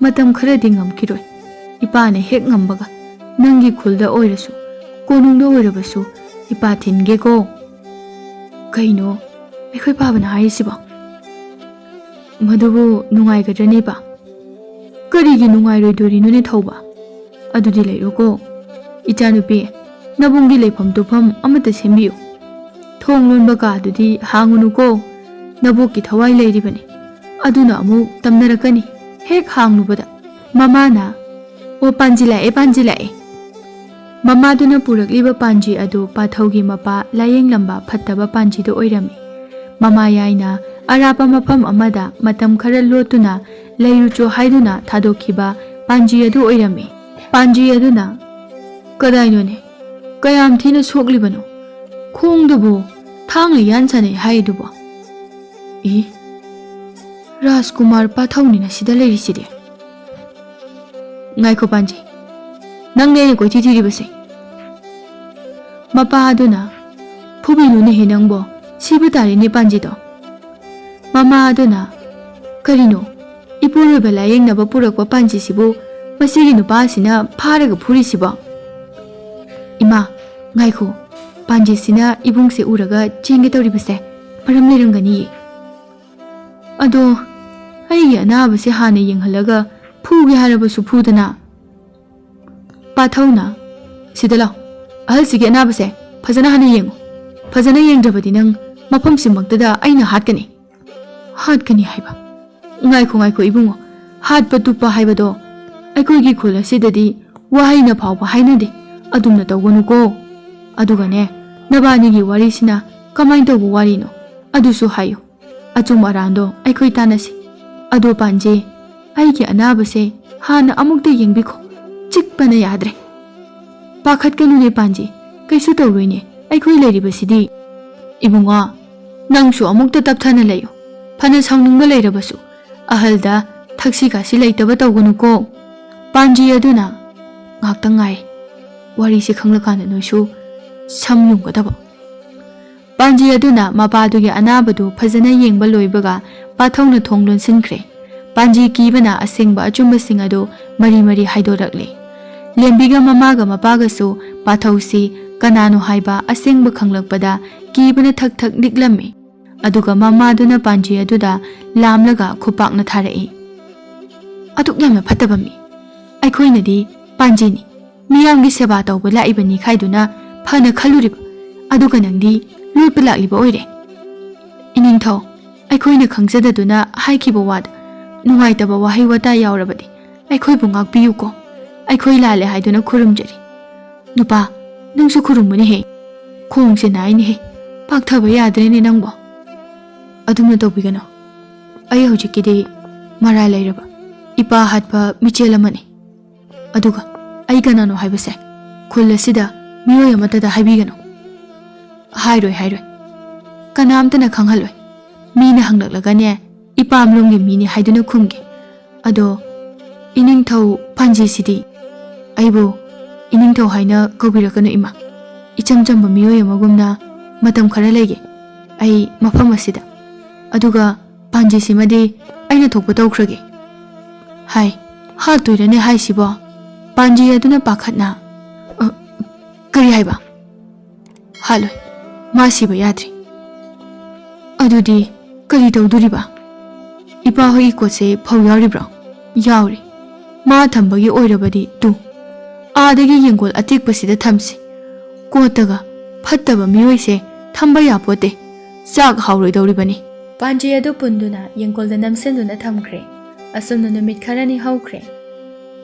ꯃꯇꯝ ꯈꯔꯗꯤ ꯉꯝꯈꯤꯔꯣꯏ꯫ ꯏꯄꯥꯅ ꯍꯦꯛ ꯉꯝꯕꯒ ꯅꯪꯒꯤ ꯈꯨꯜꯗ ꯑꯣꯏꯔꯁꯨ, ꯀꯣꯅꯨꯡꯗ ꯑꯣꯏꯔꯕꯁꯨ ꯏꯄꯥ ꯊꯤꯟꯒꯦꯀꯣ꯫ ꯀꯩꯅꯣ ꯑꯩꯈꯣꯏ ꯄꯥꯕꯅ ꯍꯥꯏꯔꯤꯁꯤꯕꯣ? ꯃꯗꯨꯕꯨ ꯅꯨꯡꯉꯥꯏꯒꯗ꯭ꯔꯅꯦ ꯏꯄꯥ? ꯀꯔꯤꯒꯤ ꯅꯨꯡꯉꯥꯏꯔꯣꯏꯗꯣꯔꯤꯅꯣꯅꯦ ꯊꯧꯕ? ꯑꯗꯨꯗꯤ ꯂꯩꯔꯣꯀꯣ꯫ ꯏꯆꯥꯅꯨꯄꯤ, ꯅꯕꯨꯡꯒꯤ ꯂꯩꯐꯝ ꯇꯨꯝꯐꯝ ꯑꯃꯠꯇ ꯁꯦꯝꯕꯤꯌꯨ꯫ ꯊꯣꯡ ꯂꯣꯟꯕ ꯀꯥꯗꯨꯗꯤ ꯍꯥꯡꯉꯨꯅꯨꯀꯣ꯫ ꯅꯕꯣꯛꯀꯤ ꯊꯋꯥꯏ ꯂꯩꯔꯤꯕꯅꯤ꯫ ꯑꯗꯨꯅ ꯑꯃꯨꯛ ꯇꯝꯅꯔꯛꯀꯅꯤ꯫ ꯍꯦꯛ ꯍꯥꯡꯂꯨꯕꯗ ꯃꯃꯥꯅ, "ꯑꯣ, ꯄꯥꯟꯖꯤ ꯂꯥꯛꯑꯦ, ꯄꯥꯟꯖꯤ ꯂꯥꯛꯑꯦ!" ꯃꯃꯥꯗꯨꯅ ꯄꯨꯔꯛꯂꯤꯕ ꯄꯥꯟꯖꯤ ꯑꯗꯨ ꯄꯥꯊꯧꯒꯤ ꯃꯄꯥ ꯂꯥꯌꯦꯡꯂꯝꯕ ꯐꯠꯇꯕ ꯄꯥꯟꯖꯤꯗꯨ ꯑꯣꯏꯔꯝꯃꯤ꯫ ꯃꯃꯥ ꯌꯥꯏꯅ ꯑꯔꯥꯞꯄ ꯃꯐꯝ ꯑꯃꯗ ꯃꯇꯝ ꯈꯔ ꯂꯣꯠꯇꯨꯅ ꯂꯩꯔꯨꯆꯣ ꯍꯥꯏꯗꯨꯅ ꯊꯥꯗꯣꯛꯈꯤꯕ ꯄꯥꯟꯖꯤ ꯑꯗꯨ ꯑꯣꯏꯔꯝꯃꯤ꯫ ꯄꯥꯟꯖꯤ ꯑꯗꯨꯅ, "ꯀꯗꯥꯏꯅꯣꯅꯦ? ꯀꯌꯥꯝ ꯊꯤꯅ ꯁꯣꯛꯂꯤꯕꯅꯣ? ꯈꯣꯡꯗꯨꯕꯨ ꯊꯥꯡꯅ ꯌꯥꯟ ꯁꯥꯟꯅꯩ ꯍꯥꯏꯗꯨꯕꯨ?" "ꯏ, ꯔꯥꯖꯀꯨꯃꯥꯔ ꯄꯥꯊꯧꯅꯤꯅ ꯁꯤꯗ ꯂꯩꯔꯤꯁꯤꯗꯤ?" "ꯉꯥꯏꯈꯣ ꯄꯥꯟꯖꯤ, ꯅꯪꯅꯦ ꯑꯩꯅ ꯀꯣꯏꯊꯤ ꯊꯤꯔꯤꯕꯁꯦ꯫" ꯃꯄꯥ ꯑꯗꯨꯅ, "ꯐꯨꯕꯤꯅꯨꯅꯦꯍꯦ ꯅꯪꯕꯣ, ꯁꯤꯕ ꯇꯥꯔꯦꯅꯦ ꯄꯥꯟꯖꯤꯗꯣ꯫" ꯃꯃꯥ ꯑꯗꯨꯅ, "ꯀꯔꯤꯅꯣ? ꯏꯄꯨꯔꯣꯏꯕ ꯂꯥꯌꯦꯡꯅꯕ ꯄꯨꯔꯛꯄ ꯄꯥꯟꯖꯤꯁꯤꯕꯨ ꯃꯁꯤꯒꯤ ꯅꯨꯄꯥꯁꯤꯅ ꯐꯥꯔꯒ ꯐꯨꯔꯤꯁꯤꯕꯣ? ꯏꯃꯥ, ꯉꯥꯏꯈꯣ, ꯄꯥꯟꯖꯤꯁꯤꯅ ꯏꯕꯨꯡꯁꯦ ꯎꯔꯒ ꯆꯦꯟꯒꯦ ꯇꯧꯔꯤꯕꯁꯦ ꯃꯔꯝ ꯂꯩꯔꯝꯒꯅꯤꯌꯦ꯫ ꯑꯗꯣ ꯑꯩꯒꯤ ꯑꯅꯥꯕꯁꯦ ꯍꯥꯟꯅ ꯌꯦꯡꯍꯜꯂꯒ ꯐꯨꯒꯦ ꯍꯥꯏꯔꯕꯁꯨ ꯐꯨꯗꯅ꯫ ꯄꯥꯊꯧꯅ, "ꯁꯤꯗ ꯂꯥꯎ, ꯑꯍꯜꯁꯤꯒꯤ ꯑꯅꯥꯕꯁꯦ ꯐꯖꯅ ꯍꯥꯟꯅ ꯌꯦꯡꯉꯨ꯫ ꯐꯖꯅ ꯌꯦꯡꯗ꯭ꯔꯕꯗꯤ ꯅꯪ ꯃꯐꯝꯁꯤꯃꯛꯇꯗ ꯑꯩꯅ ꯍꯥꯠꯀꯅꯤ꯫" "ꯍꯥꯠꯀꯅꯤ ꯍꯥꯏꯕ? ꯉꯥꯏꯈꯣ, ꯉꯥꯏꯈꯣ ꯏꯕꯨꯡꯉꯣ, ꯍꯥꯠꯄ ꯇꯨꯞꯄ ꯍꯥꯏꯕꯗꯣ ꯑꯩꯈꯣꯏꯒꯤ ꯈꯨꯜ ꯑꯁꯤꯗꯗꯤ ꯋꯥꯍꯩꯅ ꯐꯥꯎꯕ ꯍꯥꯏꯅꯗꯦ꯫ ꯑꯗꯨꯝꯅ ꯇꯧꯒꯅꯨꯀꯣ꯫ ꯑꯗꯨꯒꯅꯦ, ꯅꯕꯥꯅꯤꯒꯤ ꯋꯥꯔꯤꯁꯤꯅ ꯀꯃꯥꯏꯅ ꯇꯧꯕ ꯋꯥꯔꯤꯅꯣ? ꯑꯗꯨꯁꯨ ꯍꯥꯏꯌꯨ꯫ ꯑꯆꯨꯝ ꯑꯔꯥꯟꯗꯣ ꯑꯩꯈꯣꯏ ꯇꯥꯟꯅꯁꯤ꯫ ꯑꯗꯣ ꯄꯥꯟꯖꯤ, ꯑꯩꯒꯤ ꯑꯅꯥꯕꯁꯦ ꯍꯥꯟꯅ ꯑꯃꯨꯛꯇ ꯌꯦꯡꯕꯤꯈꯣ꯫ ꯆꯤꯛꯄꯅ ꯌꯥꯗ꯭ꯔꯦ꯫" "ꯄꯥꯈꯠꯀꯅꯨꯅꯦ ꯄꯥꯟꯖꯤ, ꯀꯩꯁꯨ ꯇꯧꯔꯣꯏꯅꯦ, ꯑꯩꯈꯣꯏ ꯂꯩꯔꯤꯕꯁꯤꯗꯤ꯫" "ꯏꯕꯨꯡꯉꯣ, ꯅꯪꯁꯨ ꯑꯃꯨꯛꯇ ꯇꯞꯊꯅ ꯂꯩꯌꯨ꯫ ꯐꯅ ꯁꯥꯎꯅꯤꯡꯕ ꯂꯩꯔꯕꯁꯨ ꯑꯍꯜꯗ ꯊꯛꯁꯤ ꯈꯥꯁꯤ ꯂꯩꯇꯕ ꯇꯧꯒꯅꯨꯀꯣ꯫" ꯄꯥꯟꯖꯤ ꯑꯗꯨꯅ, "ꯉꯥꯛꯇꯪ ꯉꯥꯏ, ꯋꯥꯔꯤꯁꯤ ꯈꯪꯂꯀꯥꯟꯗ ꯅꯣꯏꯁꯨ ꯁꯝ ꯌꯨꯡꯒꯗꯕ꯫" ꯄꯥꯟꯖꯤ ꯑꯗꯨꯅ ꯃꯄꯥꯗꯨꯒꯤ ꯑꯅꯥꯕꯗꯨ ꯐꯖꯅ ꯌꯦꯡꯕ ꯂꯣꯏꯕꯒ ꯄꯥꯊꯧꯅ ꯊꯣꯡ ꯂꯣꯟꯁꯤꯟꯈ꯭ꯔꯦ꯫ ꯄꯥꯟꯖꯤ ꯀꯤꯕꯅ ꯑꯁꯦꯡꯕ ꯑꯆꯨꯝꯕꯁꯤꯡ ꯑꯗꯨ ꯃꯔꯤ ꯃꯔꯤ ꯍꯥꯏꯗꯣꯔꯛꯂꯦ꯫ ꯂꯦꯝꯕꯤꯒ ꯃꯃꯥꯒ ꯃꯄꯥꯒꯁꯨ ꯄꯥꯊꯧꯁꯤ ꯀꯅꯥꯅꯣ ꯍꯥꯏꯕ ꯑꯁꯦꯡꯕ ꯈꯪꯂꯛꯄꯗ ꯀꯤꯕꯅ ꯊꯛ ꯊꯛ ꯅꯤꯛꯂꯝꯃꯤ꯫ ꯑꯗꯨꯒ ꯃꯃꯥꯗꯨꯅ ꯄꯥꯟꯖꯤ ꯑꯗꯨꯗ ꯂꯥꯝꯂꯒ ꯈꯨꯄꯥꯛꯅ ꯊꯥꯔꯛꯏ꯫ "ꯑꯗꯨꯛ ꯌꯥꯝꯅ ꯐꯠꯇꯕ ꯃꯤ꯫ ꯑꯩꯈꯣꯏꯅꯗꯤ ꯄꯥꯟꯖꯤꯅꯤ, ꯃꯤꯌꯥꯝꯒꯤ ꯁꯦꯕꯥ ꯇꯧꯕ ꯂꯥꯛꯏꯕꯅꯤ ꯈꯥꯏꯗꯨꯅ ꯐꯅ ꯈꯜꯂꯨꯔꯤꯕ, ꯑꯗꯨꯒ ꯅꯪꯗꯤ ꯂꯣꯠꯄ ꯂꯥꯛꯂꯤꯕ ꯑꯣꯏꯔꯦ꯫ ꯏꯅꯤꯡꯊꯧ, ꯑꯩꯈꯣꯏꯅ ꯈꯪꯖꯗꯗꯨꯅ ꯍꯥꯏꯈꯤꯕ ꯋꯥꯗ ꯅꯨꯡꯉꯥꯏꯇꯕ ꯋꯥꯍꯩ ꯋꯥꯇꯥ ꯌꯥꯎꯔꯕꯗꯤ ꯑꯩꯈꯣꯏꯕꯨ ꯉꯥꯛꯄꯤꯌꯨꯀꯣ꯫ ꯑꯩꯈꯣꯏ ꯂꯥꯜꯂꯦ ꯍꯥꯏꯗꯨꯅ ꯈꯨꯔꯨꯝꯖꯔꯤ꯫" "ꯅꯨꯄꯥ, ꯅꯪꯁꯨ ꯈꯨꯔꯨꯝꯃꯨꯅꯦꯍꯦ꯫ ꯈꯣꯡꯁꯦ ꯅꯥꯏꯅꯦꯍꯦ꯫ ꯄꯥꯛꯊꯕ ꯌꯥꯗ꯭ꯔꯦꯅꯦ ꯅꯪꯕꯣ꯫" "ꯑꯗꯨꯝꯅ ꯇꯧꯕꯤꯒꯅꯨ꯫ ꯑꯩ ꯍꯧꯖꯤꯛꯀꯤꯗꯤ ꯃꯔꯥꯜ ꯂꯩꯔꯕ ꯏꯄꯥ ꯍꯥꯠꯄ ꯃꯤꯆꯦꯜ ꯑꯃꯅꯤ꯫ ꯑꯗꯨꯒ ꯑꯩ ꯀꯅꯥꯅꯣ ꯍꯥꯏꯕꯁꯦ ꯈꯨꯜ ꯑꯁꯤꯗ ꯃꯤꯑꯣꯏ ꯑꯃꯠꯇꯗ ꯍꯥꯏꯕꯤꯒꯅꯨ꯫" "ꯍꯥꯏꯔꯣꯏ, ꯍꯥꯏꯔꯣꯏ꯫ ꯀꯅꯥꯝꯇꯅ ꯈꯪꯍꯜꯂꯣꯏ꯫ ꯃꯤꯅ ꯍꯪꯂꯛꯂꯒꯅꯦ, ꯏꯄꯥꯝꯂꯣꯝꯒꯤ ꯃꯤꯅꯤ ꯍꯥꯏꯗꯨꯅ ꯈꯨꯝꯒꯦ꯫ ꯑꯗꯣ ꯏꯅꯤꯡꯊꯧ ꯄꯥꯟꯖꯤꯁꯤꯗꯤ?" "ꯑꯩꯕꯨ ꯏꯅꯤꯡꯊꯧ ꯍꯥꯏꯅ ꯀꯧꯕꯤꯔꯛꯀꯅꯨ ꯏꯃꯥ꯫ ꯏꯆꯝ ꯆꯝꯕ ꯃꯤꯑꯣꯏ ꯑꯃꯒꯨꯝꯅ ꯃꯇꯝ ꯈꯔ ꯂꯩꯒꯦ ꯑꯩ ꯃꯐꯝ ꯑꯁꯤꯗ꯫ ꯑꯗꯨꯒ ꯄꯥꯟꯖꯤꯁꯤꯃꯗꯤ ꯑꯩꯅ ꯊꯣꯛꯄ ꯇꯧꯈ꯭ꯔꯒꯦ꯫ ꯍꯥꯏ, ꯍꯥꯠꯇꯣꯏꯔꯅꯦ ꯍꯥꯏꯁꯤꯕꯣ? ꯄꯥꯟꯖꯤ ꯑꯗꯨꯅ ꯄꯥꯈꯠꯅ, "ꯑ, ꯀꯔꯤ ꯍꯥꯏꯕ?" "ꯍꯥꯠꯂꯣꯏ, ꯃꯥ ꯁꯤꯕ ꯌꯥꯗ꯭ꯔꯤ꯫ ꯑꯗꯨꯗꯤ ꯀꯔꯤ ꯇꯧꯗꯣꯔꯤꯕ? ꯏꯄꯥ ꯍꯣꯏꯒꯤ ꯀꯣꯠꯁꯦ ꯐꯧ ꯌꯥꯎꯔꯤꯕ꯭ꯔꯣ?" "ꯌꯥꯎꯔꯤ꯫ ꯃꯥ ꯊꯝꯕꯒꯤ ꯑꯣꯏꯔꯕꯗꯤ ꯇꯨ, ꯑꯥꯗꯒꯤ ꯌꯦꯡꯒꯣꯜ ꯑꯇꯦꯛꯄꯁꯤꯗ ꯊꯝꯁꯤ꯫ ꯀꯣꯠꯇꯒ ꯐꯠꯇꯕ ꯃꯤꯑꯣꯏꯁꯦ ꯊꯝꯕ ꯌꯥꯄꯣꯠꯇꯦ꯫ ꯆꯥꯛ ꯍꯥꯎꯔꯣꯏꯗꯧꯔꯤꯕꯅꯤ꯫" ꯄꯥꯟꯖꯤ ꯑꯗꯨ ꯄꯨꯟꯗꯨꯅ ꯌꯦꯡꯒꯣꯜꯗ ꯅꯝꯁꯤꯟꯗꯨꯅ ꯊꯝꯈ꯭ꯔꯦ꯫ ꯑꯁꯨꯝꯅ ꯅꯨꯃꯤꯠ ꯈꯔꯅꯤ ꯍꯧꯈ꯭ꯔꯦ꯫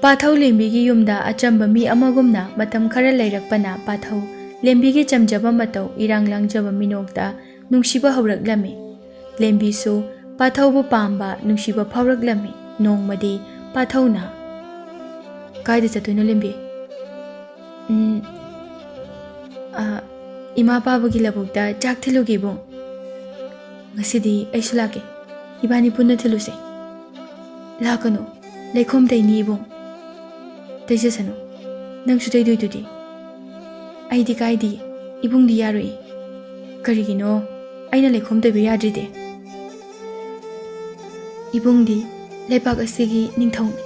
ꯄꯥꯊꯧ ꯂꯦꯝꯕꯤꯒꯤ ꯌꯨꯝꯗ ꯑꯆꯝꯕ ꯃꯤ ꯑꯃꯒꯨꯝꯅ ꯃꯇꯝ ꯈꯔ ꯂꯩꯔꯛꯄꯅ ꯄꯥꯊꯧ ꯂꯦꯝꯕꯤꯒꯤ ꯆꯝꯖꯕ ꯃꯇꯧ, ꯏꯔꯥꯡ ꯂꯥꯡꯖꯕ ꯃꯤꯅꯣꯛꯇ ꯅꯨꯡꯁꯤꯕ ꯍꯧꯔꯛꯂꯝꯃꯤ꯫ ꯂꯦꯝꯕꯤꯁꯨ ꯄꯥꯊꯧꯕꯨ ꯄꯥꯝꯕ, ꯅꯨꯡꯁꯤꯕ ꯐꯥꯎꯔꯛꯂꯝꯃꯤ꯫ ꯅꯣꯡꯃꯗꯤ ꯄꯥꯊꯧꯅ, "ꯀꯥꯏꯗ ꯆꯠꯇꯣꯏꯅꯣ, ꯂꯦꯝꯕꯤ?" "ꯎꯝ, ꯑ, ꯏꯃꯥ ꯄꯥꯕꯒꯤ ꯂꯧꯕꯨꯛꯇ ꯆꯥꯛ ꯊꯤꯜꯂꯨꯒꯦ, ꯏꯕꯨꯡ꯫ ꯉꯁꯤꯗꯤ ꯑꯩꯁꯨ ꯂꯥꯛꯀꯦ꯫ ꯏꯕꯥꯅꯤ ꯄꯨꯟꯅ ꯊꯤꯜꯂꯨꯁꯦ꯫" "ꯂꯥꯛꯀꯅꯨ, ꯂꯩꯈꯣꯝ ꯇꯩꯅꯤ, ꯏꯕꯨꯡ꯫" "ꯇꯩꯖꯁꯅꯨ, ꯅꯪꯁꯨ ꯇꯩꯗꯣꯏꯗꯨꯗꯤ꯫" "ꯑꯩꯗꯤ ꯀꯥꯏꯗꯤ, ꯏꯕꯨꯡꯗꯤ ꯌꯥꯔꯣꯏ꯫" "ꯀꯔꯤꯒꯤꯅꯣ ꯑꯩꯅ ꯂꯩꯈꯣꯝ ꯇꯩꯕ ꯌꯥꯗ꯭ꯔꯤꯗꯤ?" "ꯏꯕꯨꯡꯗꯤ ꯂꯩꯕꯥꯛ ꯑꯁꯤꯒꯤ ꯅꯤꯡꯊꯧꯅꯤ,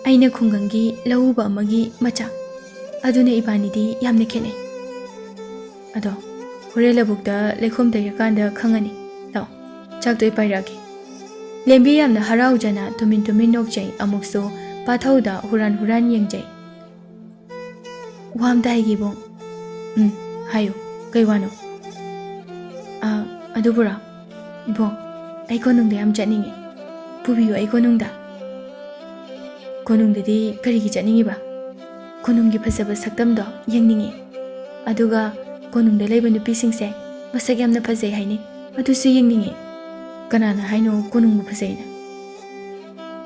ꯑꯩꯅ ꯈꯨꯡꯒꯪꯒꯤ ꯂꯧꯎꯕ ꯑꯃꯒꯤ ꯃꯆꯥ꯫ ꯑꯗꯨꯅ ꯏꯕꯥꯅꯤꯗꯤ ꯌꯥꯝꯅ ꯈꯦꯠꯅꯩ꯫" "ꯑꯗꯣ ꯍꯣꯔꯦꯟ ꯂꯧꯕꯨꯛꯇ ꯂꯩꯈꯣꯝ ꯇꯩꯔꯀꯥꯟꯗ ꯈꯪꯉꯅꯤ꯫ ꯂꯥꯛꯑꯣ, ꯆꯥꯛꯇꯣ ꯑꯩ ꯄꯥꯏꯔꯛꯑꯒꯦ꯫" ꯂꯦꯝꯕꯤ ꯌꯥꯝꯅ ꯍꯔꯥꯎꯖꯅ ꯇꯨꯃꯤꯟ ꯇꯨꯃꯤꯟ ꯅꯣꯛꯆꯩ, ꯑꯃꯨꯛꯁꯨ ꯄꯥꯊꯧꯗ ꯍꯨꯔꯥꯟ ꯍꯨꯔꯥꯟ ꯌꯦꯡꯖꯩ꯫ "ꯋꯥ ꯑꯝꯇ ꯍꯥꯏꯒꯦ, ꯏꯕꯨꯡ꯫" "ꯎꯝ, ꯍꯥꯏꯌꯨ꯫ ꯀꯩ ꯋꯥꯅꯣ?" "ꯑ, ꯑꯗꯨꯕꯨꯔꯣ, ꯏꯕꯨꯡ, ꯑꯩ ꯀꯣꯅꯨꯡꯗ ꯌꯥꯝ ꯆꯠꯅꯤꯡꯉꯤ꯫ ꯄꯨꯕꯤꯌꯨ ꯑꯩ ꯀꯣꯅꯨꯡꯗ꯫" "ꯀꯣꯅꯨꯡꯗꯗꯤ ꯀꯔꯤꯒꯤ ꯆꯠꯅꯤꯡꯉꯤꯕ?" "ꯀꯣꯅꯨꯡꯒꯤ ꯐꯖꯕ ꯁꯛꯇꯝꯗꯣ ꯌꯦꯡꯅꯤꯡꯉꯤ꯫ ꯑꯗꯨꯒ ꯀꯣꯅꯨꯡꯗ ꯂꯩꯕ ꯅꯨꯄꯤꯁꯤꯡꯁꯦ ꯃꯁꯛ ꯌꯥꯝꯅ ꯐꯖꯩ ꯍꯥꯏꯅꯩ, ꯑꯗꯨꯁꯨ ꯌꯦꯡꯅꯤꯡꯉꯤ꯫" "ꯀꯅꯥꯅ ꯍꯥꯏꯅꯣ ꯀꯣꯅꯨꯡꯕꯨ ꯐꯖꯩꯅ?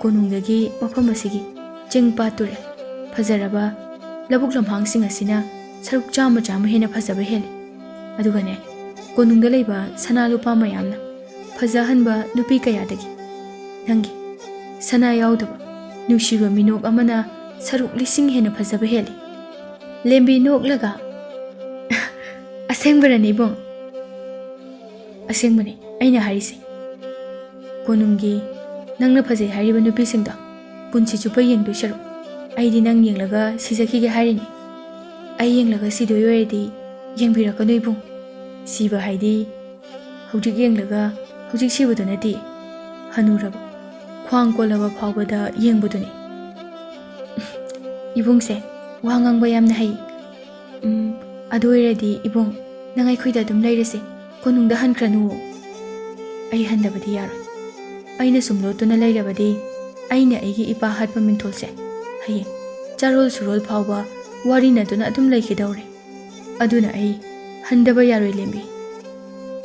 ꯀꯣꯅꯨꯡꯗꯒꯤ ꯃꯐꯝ ꯑꯁꯤꯒꯤ ꯆꯤꯡ, ꯄꯥꯠ, ꯇꯨꯔꯦꯜ, ꯐꯖꯔꯕ ꯂꯧꯕꯨꯛ ꯂꯝꯍꯥꯡꯁꯤꯡ ꯑꯁꯤꯅ ꯁꯔꯨꯛ ꯆꯥꯝꯃ ꯆꯥꯝꯃ ꯍꯦꯟꯅ ꯐꯖꯕ ꯍꯦꯜꯂꯤ꯫ ꯑꯗꯨꯒꯅꯦ, ꯀꯣꯅꯨꯡꯗ ꯂꯩꯕ ꯁꯅꯥ ꯂꯨꯄꯥ ꯃꯌꯥꯝꯅ ꯐꯖꯍꯟꯕ ꯅꯨꯄꯤ ꯀꯌꯥꯗꯒꯤ ꯅꯪꯒꯤ ꯁꯅꯥ ꯌꯥꯎꯗꯕ ꯅꯨꯡꯁꯤꯕ ꯃꯤꯅꯣꯛ ꯑꯃꯅ ꯁꯔꯨꯛ ꯂꯤꯁꯤꯡ ꯍꯦꯟꯅ ꯐꯖꯕ ꯍꯦꯜꯂꯤ꯫" ꯂꯦꯝꯕꯤ ꯅꯣꯛꯂꯒ, "ꯑꯁꯦꯡꯕꯔꯅꯦ, ꯏꯕꯨꯡ?" "ꯑꯁꯦꯡꯕꯅꯦ ꯑꯩꯅ ꯍꯥꯏꯔꯤꯁꯦ꯫ ꯀꯣꯅꯨꯡꯒꯤ ꯅꯪꯅ ꯐꯖꯩ ꯍꯥꯏꯔꯤꯕ ꯅꯨꯄꯤꯁꯤꯡꯗꯣ ꯄꯨꯟꯁꯤ ꯆꯨꯞꯄ ꯌꯦꯡꯗꯣꯏ ꯁꯔꯨꯛ ꯑꯩꯗꯤ ꯅꯪ ꯌꯦꯡꯂꯒ ꯁꯤꯖꯈꯤꯒꯦ ꯍꯥꯏꯔꯤꯅꯤ꯫ ꯑꯩ ꯌꯦꯡꯂꯒ ꯁꯤꯗꯣꯏ ꯑꯣꯏꯔꯗꯤ ꯌꯦꯡꯕꯤꯔꯛꯀꯅꯨ ꯏꯕꯨꯡ꯫ ꯁꯤꯕ ꯍꯥꯏꯗꯤ ꯍꯧꯖꯤꯛ ꯌꯦꯡꯂꯒ ꯍꯧꯖꯤꯛ ꯁꯤꯕꯗꯨ ꯅꯠꯇꯦ꯫ ꯍꯅꯨꯔꯕ, ꯈ꯭ꯋꯥꯡ ꯀꯣꯜꯂꯕ ꯐꯥꯎꯕꯗ ꯌꯦꯡꯕꯗꯨꯅꯤ꯫ ꯏꯕꯨꯡꯁꯦ ꯋꯥ ꯉꯥꯡꯕ ꯌꯥꯝꯅ ꯍꯩ꯫ ꯎꯝ, ꯑꯗꯨ ꯑꯣꯏꯔꯗꯤ ꯏꯕꯨꯡ, ꯅꯪ ꯑꯩꯈꯣꯏꯗ ꯑꯗꯨꯝ ꯂꯩꯔꯁꯦ, ꯀꯣꯅꯨꯡꯗ ꯍꯟꯈ꯭ꯔꯅꯨ꯫ ꯑꯩ ꯍꯟꯗꯕꯗꯤ ꯌꯥꯔꯣꯏ꯫ ꯑꯩꯅ ꯁꯨꯝ ꯂꯣꯠꯇꯨꯅ ꯂꯩꯔꯕꯗꯤ ꯑꯩꯅ ꯑꯩꯒꯤ ꯏꯄꯥ ꯍꯥꯠꯄ ꯃꯤꯡꯊꯣꯜꯁꯦ ꯍꯌꯦꯡ ꯆꯥꯔꯣꯜ ꯁꯨꯔꯣꯜ ꯐꯥꯎꯕ ꯋꯥꯔꯤꯅꯗꯨꯅ ꯑꯗꯨꯝ ꯂꯩꯈꯤꯗꯧꯔꯦ꯫ ꯑꯗꯨꯅ ꯑꯩ ꯍꯟꯗꯕ ꯌꯥꯔꯣꯏ ꯂꯦꯝꯕꯤ꯫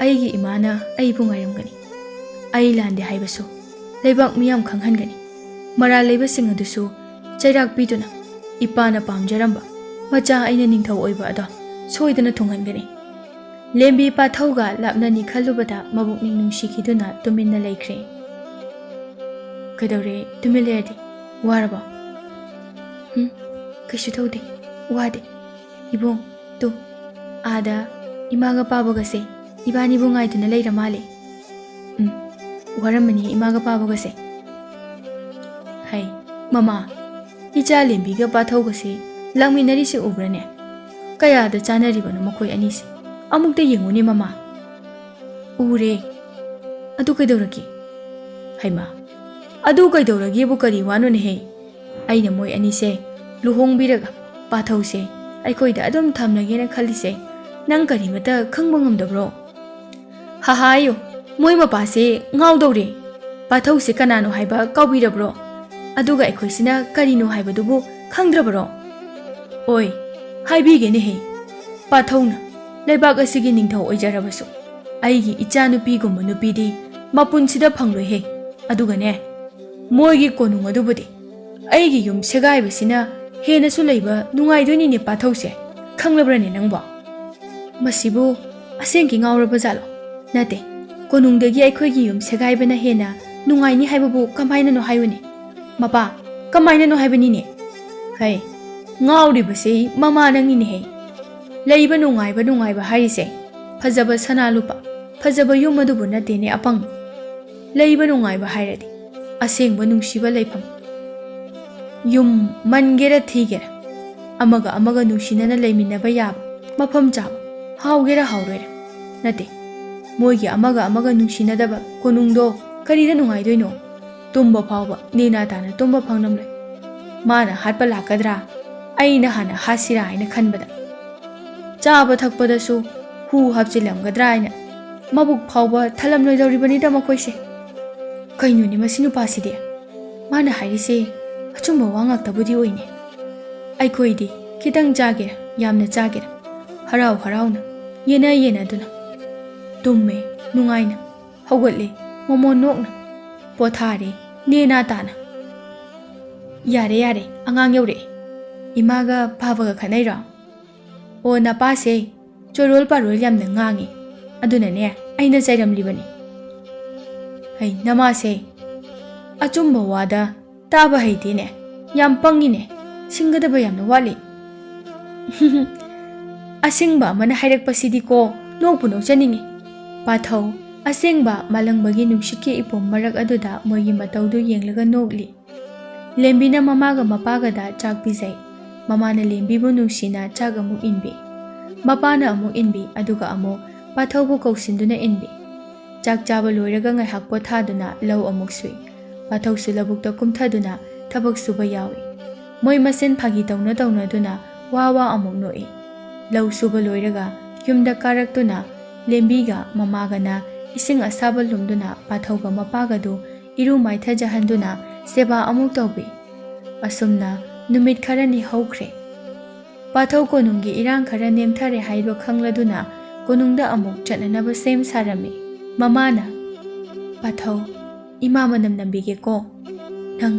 ꯑꯩꯒꯤ ꯏꯃꯥꯅ ꯑꯩꯕꯨ ꯉꯥꯏꯔꯝꯒꯅꯤ꯫ ꯑꯩ ꯂꯥꯟꯗꯦ ꯍꯥꯏꯕꯁꯨ ꯂꯩꯕꯥꯛ ꯃꯤꯌꯥꯝ ꯈꯪꯍꯟꯒꯅꯤ꯫ ꯃꯔꯥꯜ ꯂꯩꯕꯁꯤꯡ ꯑꯗꯨꯁꯨ ꯆꯩꯔꯥꯛ ꯄꯤꯗꯨꯅ ꯏꯄꯥꯅ ꯄꯥꯝꯖꯔꯝꯕ ꯃꯆꯥ ꯑꯩꯅ ꯅꯤꯡꯊꯧ ꯑꯣꯏꯕ ꯑꯗꯣ ꯁꯣꯏꯗꯅ ꯊꯨꯡꯍꯟꯒꯅꯤ꯫ ꯂꯦꯝꯕꯤ ꯄꯥꯊꯧꯒ ꯂꯥꯞꯅꯅꯤ ꯈꯜꯂꯨꯕꯗ ꯃꯕꯨꯛꯅꯤꯡ ꯅꯨꯡꯁꯤꯈꯤꯗꯨꯅ ꯇꯨꯃꯤꯟꯅ ꯂꯩꯈ꯭ꯔꯦ꯫ ꯀꯩꯗꯧꯔꯦ? ꯇꯨꯃꯤꯟ ꯂꯩꯔꯗꯤ? ꯋꯥꯔꯕꯣ? ꯎꯝ, ꯀꯩꯁꯨ ꯇꯧꯗꯦ, ꯋꯥꯗꯦ꯫ ꯏꯕꯨꯡ, ꯇꯨ, ꯑꯥꯗ ꯏꯃꯥꯒ ꯄꯥꯕꯒꯁꯦ ꯏꯕꯥꯅꯤꯕꯨ ꯉꯥꯏꯗꯨꯅ ꯂꯩꯔ ꯃꯥꯜꯂꯦ꯫ ꯎꯝ, ꯋꯥꯔꯝꯃꯅꯤ ꯏꯃꯥꯒ ꯄꯥꯕꯒꯁꯦ꯫ ꯍꯩ, ꯃꯃꯥ, ꯏꯆꯥ ꯂꯦꯝꯕꯤꯒ ꯄꯥꯊꯧꯒꯁꯦ ꯂꯥꯛꯃꯤꯟꯅꯔꯤꯁꯦ ꯎꯕ꯭ꯔꯅꯦ? ꯀꯌꯥꯗ ꯆꯥꯟꯅꯔꯤꯕꯅꯣ ꯃꯈꯣꯏ ꯑꯅꯤꯁꯦ? ꯑꯃꯨꯛꯇ ꯌꯦꯡꯉꯨꯅꯦ ꯃꯃꯥ꯫ ꯎꯔꯦ꯫ ꯑꯗꯨ ꯀꯩꯗꯧꯔꯒꯦ? ꯍꯩꯃꯥ, ꯑꯗꯨ ꯀꯩꯗꯧꯔꯒꯦꯕꯨ ꯀꯔꯤ ꯋꯥꯅꯣꯅꯦꯍꯦ? ꯑꯩꯅ ꯃꯣꯏ ꯑꯅꯤꯁꯦ ꯂꯨꯍꯣꯡꯕꯤꯔꯒ ꯄꯥꯊꯧꯁꯦ ꯑꯩꯈꯣꯏꯗ ꯑꯗꯨꯝ ꯊꯝꯂꯒꯦꯅ ꯈꯜꯂꯤꯁꯦ ꯅꯪ ꯀꯔꯤꯃꯇ ꯈꯪꯕ ꯉꯝꯗꯕ꯭ꯔꯣ? ꯍꯥꯍꯥꯌꯣ, ꯃꯣꯏ ꯃꯄꯥꯁꯦ ꯉꯥꯎꯗꯧꯔꯦ꯫ ꯄꯥꯊꯧꯁꯦ ꯀꯅꯥꯅꯣ ꯍꯥꯏꯕ ꯀꯥꯎꯕꯤꯔꯕ꯭ꯔꯣ? ꯑꯗꯨꯒ ꯑꯩꯈꯣꯏꯁꯤꯅ ꯀꯔꯤꯅꯣ ꯍꯥꯏꯕꯗꯨꯕꯨ ꯈꯪꯗ꯭ꯔꯕꯔꯣ? ꯑꯣꯏ, ꯍꯥꯏꯕꯤꯒꯦꯅꯦꯍꯦ꯫ ꯄꯥꯊꯧꯅ ꯂꯩꯕꯥꯛ ꯑꯁꯤꯒꯤ ꯅꯤꯡꯊꯧ ꯑꯣꯏꯖꯔꯕꯁꯨ ꯑꯩꯒꯤ ꯏꯆꯥꯅꯨꯄꯤꯒꯨꯝꯕ ꯅꯨꯄꯤꯗꯤ ꯃꯄꯨꯟꯁꯤꯗ ꯐꯪꯂꯣꯏꯍꯦ꯫ ꯑꯗꯨꯒꯅꯦ, ꯃꯣꯏꯒꯤ ꯀꯣꯅꯨꯡ ꯑꯗꯨꯕꯨꯗꯤ ꯑꯩꯒꯤ ꯌꯨꯝ ꯁꯦꯒꯥꯏꯕꯁꯤꯅ ꯍꯦꯟꯅꯁꯨ ꯂꯩꯕ ꯅꯨꯡꯉꯥꯏꯗꯣꯏꯅꯤꯅꯦ ꯄꯥꯊꯧꯁꯦ꯫ ꯈꯪꯂꯕ꯭ꯔꯅꯦ ꯅꯪꯕꯣ? ꯃꯁꯤꯕꯨ ꯑꯁꯦꯡꯀꯤ ꯉꯥꯎꯔꯕ ꯖꯥꯠꯂꯣ? ꯅꯠꯇꯦ, ꯀꯣꯅꯨꯡꯗꯒꯤ ꯑꯩꯈꯣꯏꯒꯤ ꯌꯨꯝ ꯁꯦꯒꯥꯏꯕꯅ ꯍꯦꯟꯅ ꯅꯨꯡꯉꯥꯏꯅꯤ ꯍꯥꯏꯕꯕꯨ ꯀꯃꯥꯏꯅꯅꯣ ꯍꯥꯏꯌꯨꯅꯦ? ꯃꯄꯥ, ꯀꯃꯥꯏꯅꯅꯣ ꯍꯥꯏꯕꯅꯤꯅꯦ? ꯍꯩ, ꯉꯥꯎꯔꯤꯕꯁꯤ ꯃꯃꯥ ꯅꯪꯅꯤꯅꯦꯍꯦ꯫ ꯂꯩꯕ ꯅꯨꯡꯉꯥꯏꯕ ꯅꯨꯡꯉꯥꯏꯕ ꯍꯥꯏꯔꯤꯁꯦ ꯐꯖꯕ ꯁꯅꯥ ꯂꯨꯄꯥ, ꯐꯖꯕ ꯌꯨꯝ ꯑꯗꯨꯕꯨ ꯅꯠꯇꯦꯅꯦ ꯑꯄꯪ꯫ ꯂꯩꯕ ꯅꯨꯡꯉꯥꯏꯕ ꯍꯥꯏꯔꯗꯤ ꯑꯁꯦꯡꯕ ꯅꯨꯡꯁꯤꯕ ꯂꯩꯐꯝ, ꯌꯨꯝ ꯃꯟꯒꯦꯔꯥ ꯊꯤꯒꯦꯔꯥ, ꯑꯃꯒ ꯑꯃꯒ ꯅꯨꯡꯁꯤꯅꯅ ꯂꯩꯃꯤꯟꯅꯕ ꯌꯥꯕ, ꯃꯐꯝ ꯆꯥꯕ, ꯍꯥꯎꯒꯦꯔꯥ ꯍꯥꯎꯔꯣꯏꯔꯥ, ꯅꯠꯇꯦ, ꯃꯣꯏꯒꯤ ꯑꯃꯒ ꯑꯃꯒ ꯅꯨꯡꯁꯤꯅꯗꯕ ꯀꯣꯅꯨꯡꯗꯣ ꯀꯔꯤꯗ ꯅꯨꯡꯉꯥꯏꯗꯣꯏꯅꯣ? ꯇꯨꯝꯕ ꯐꯥꯎꯕ ꯅꯦꯅꯥ ꯇꯥꯅ ꯇꯨꯝꯕ ꯐꯪꯂꯝꯂꯣꯏ꯫ ꯃꯥꯅ ꯍꯥꯠꯄ ꯂꯥꯛꯀꯗ꯭ꯔꯥ, ꯑꯩꯅ ꯍꯥꯟꯅ ꯍꯥꯠꯁꯤꯔꯥ ꯍꯥꯏꯅ ꯈꯟꯕꯗ꯫ ꯆꯥꯕ ꯊꯛꯄꯗꯁꯨ ꯍꯨ ꯍꯥꯞꯆꯤꯜꯂꯝꯒꯗ꯭ꯔꯥ ꯍꯥꯏꯅ ꯃꯕꯨꯛ ꯐꯥꯎꯕ ꯊꯜꯂꯝꯂꯣꯏꯗꯧꯔꯤꯕꯅꯤꯗ ꯃꯈꯣꯏꯁꯦ꯫ ꯀꯩꯅꯣꯅꯦ ꯃꯁꯤ ꯅꯨꯄꯥꯁꯤꯗꯤ? ꯃꯥꯅ ꯍꯥꯏꯔꯤꯁꯦ ꯑꯆꯨꯝꯕ ꯋꯥ ꯉꯥꯛꯇꯕꯨꯗꯤ ꯑꯣꯏꯅꯦ꯫ ꯑꯩꯈꯣꯏꯗꯤ ꯈꯤꯇꯪ ꯆꯥꯒꯦꯔꯥ, ꯌꯥꯝꯅ ꯆꯥꯒꯦꯔꯥ, ꯍꯔꯥꯎ ꯍꯔꯥꯎꯅ, ꯌꯦꯟꯅ ꯌꯦꯟꯅꯗꯨꯅ ꯇꯨꯝꯃꯦ ꯅꯨꯡꯉꯥꯏꯅ, ꯍꯧꯒꯠꯂꯦ ꯃꯣꯃꯣꯟ ꯅꯣꯛꯅ, ꯄꯣꯊꯥꯔꯦ ꯅꯦꯅꯥ ꯇꯥꯅ꯫ ꯌꯥꯔꯦ, ꯌꯥꯔꯦ, ꯑꯉꯥꯡ ꯌꯧꯔꯛꯑꯦ꯫ ꯏꯃꯥꯒ ꯄꯥꯕꯒ ꯈꯠꯅꯩꯔꯣ? ꯑꯣ, ꯅꯄꯥꯁꯦ ꯆꯣꯔꯣꯜ ꯄꯥꯔꯣꯜ ꯌꯥꯝꯅ ꯉꯥꯡꯉꯤ, ꯑꯗꯨꯅꯅꯦ ꯑꯩꯅ ꯆꯩꯔꯝꯂꯤꯕꯅꯤ꯫ ꯍꯩ, ꯅꯃꯥꯁꯦ ꯑꯆꯨꯝꯕ ꯋꯥꯗ ꯇꯥꯕ ꯍꯩꯇꯦꯅꯦ, ꯌꯥꯝ ꯄꯪꯉꯤꯅꯦ, ꯁꯤꯡꯒꯗꯕ ꯌꯥꯝꯅ ꯋꯥꯠꯂꯤ꯫ ꯑꯁꯦꯡꯕ ꯑꯃꯅ ꯍꯥꯏꯔꯛꯄꯁꯤꯗꯤꯀꯣ, ꯅꯣꯛꯄꯨ ꯅꯣꯛꯆꯅꯤꯡꯉꯤ꯫ ꯄꯥꯊꯧ, ꯑꯁꯦꯡꯕ ꯃꯥꯂꯪꯕꯒꯤ ꯅꯨꯡꯁꯤꯠꯀꯤ ꯏꯄꯣꯝ ꯃꯔꯛ ꯑꯗꯨꯗ ꯃꯣꯏꯒꯤ ꯃꯇꯧꯗꯨ ꯌꯦꯡꯂꯒ ꯅꯣꯛꯂꯤ꯫ ꯂꯦꯝꯕꯤꯅ ꯃꯃꯥꯒ ꯃꯄꯥꯒꯗ ꯆꯥꯛ ꯄꯤꯖꯩ꯫ ꯃꯃꯥꯅ ꯂꯦꯝꯕꯤꯕꯨ ꯅꯨꯡꯁꯤꯅ ꯆꯥꯛ ꯑꯃꯨꯛ ꯏꯟꯕꯤ꯫ ꯃꯄꯥꯅ ꯑꯃꯨꯛ ꯏꯟꯕꯤ, ꯑꯗꯨꯒ ꯑꯃꯨꯛ ꯄꯥꯊꯧꯕꯨ ꯀꯧꯁꯤꯟꯗꯨꯅ ꯏꯟꯕꯤ꯫ ꯆꯥꯛ ꯆꯥꯕ ꯂꯣꯏꯔꯒ ꯉꯥꯏꯍꯥꯛ ꯄꯣꯊꯥꯗꯨꯅ ꯂꯧ ꯑꯃꯨꯛ ꯁꯨꯏ꯫ ꯄꯥꯊꯧꯁꯨ ꯂꯧꯕꯨꯛꯇ ꯀꯨꯝꯊꯗꯨꯅ ꯊꯕꯛ ꯁꯨꯕ ꯌꯥꯎꯏ꯫ ꯃꯣꯏ ꯃꯁꯦꯟ ꯐꯥꯒꯤ ꯇꯧꯅ ꯇꯧꯅꯗꯨꯅ ꯋꯥ ꯋꯥ ꯑꯃꯨꯛ ꯅꯣꯛꯏ꯫ ꯂꯧ ꯁꯨꯕ ꯂꯣꯏꯔꯒ ꯌꯨꯝꯗ ꯀꯥꯔꯛꯇꯨꯅ ꯂꯦꯝꯕꯤꯒ ꯃꯃꯥꯒꯅ ꯏꯁꯤꯡ ꯑꯁꯥꯕ ꯂꯨꯝꯗꯨꯅ ꯄꯥꯊꯧꯒ ꯃꯄꯥꯒꯗꯨ ꯏꯔꯨ ꯃꯥꯏꯊꯖꯍꯟꯗꯨꯅ ꯁꯦꯕꯥ ꯑꯃꯨꯛ ꯇꯧꯕꯤ꯫ ꯑꯁꯨꯝꯅ ꯅꯨꯃꯤꯠ ꯈꯔꯅꯤ ꯍꯧꯈ꯭ꯔꯦ꯫ ꯄꯥꯊꯧ ꯀꯣꯅꯨꯡꯒꯤ ꯏꯔꯥꯡ ꯈꯔ ꯅꯦꯝꯊꯔꯦ ꯍꯥꯏꯕ ꯈꯪꯂꯗꯨꯅ ꯀꯣꯅꯨꯡꯗ ꯑꯃꯨꯛ ꯆꯠꯅꯅꯕ ꯁꯦꯝ ꯁꯥꯔꯝꯃꯤ꯫ ꯃꯃꯥꯅ, "ꯄꯥꯊꯧ, ꯏꯃꯥ ꯃꯅꯝ ꯅꯝꯕꯤꯒꯦꯀꯣ꯫ ꯅꯪ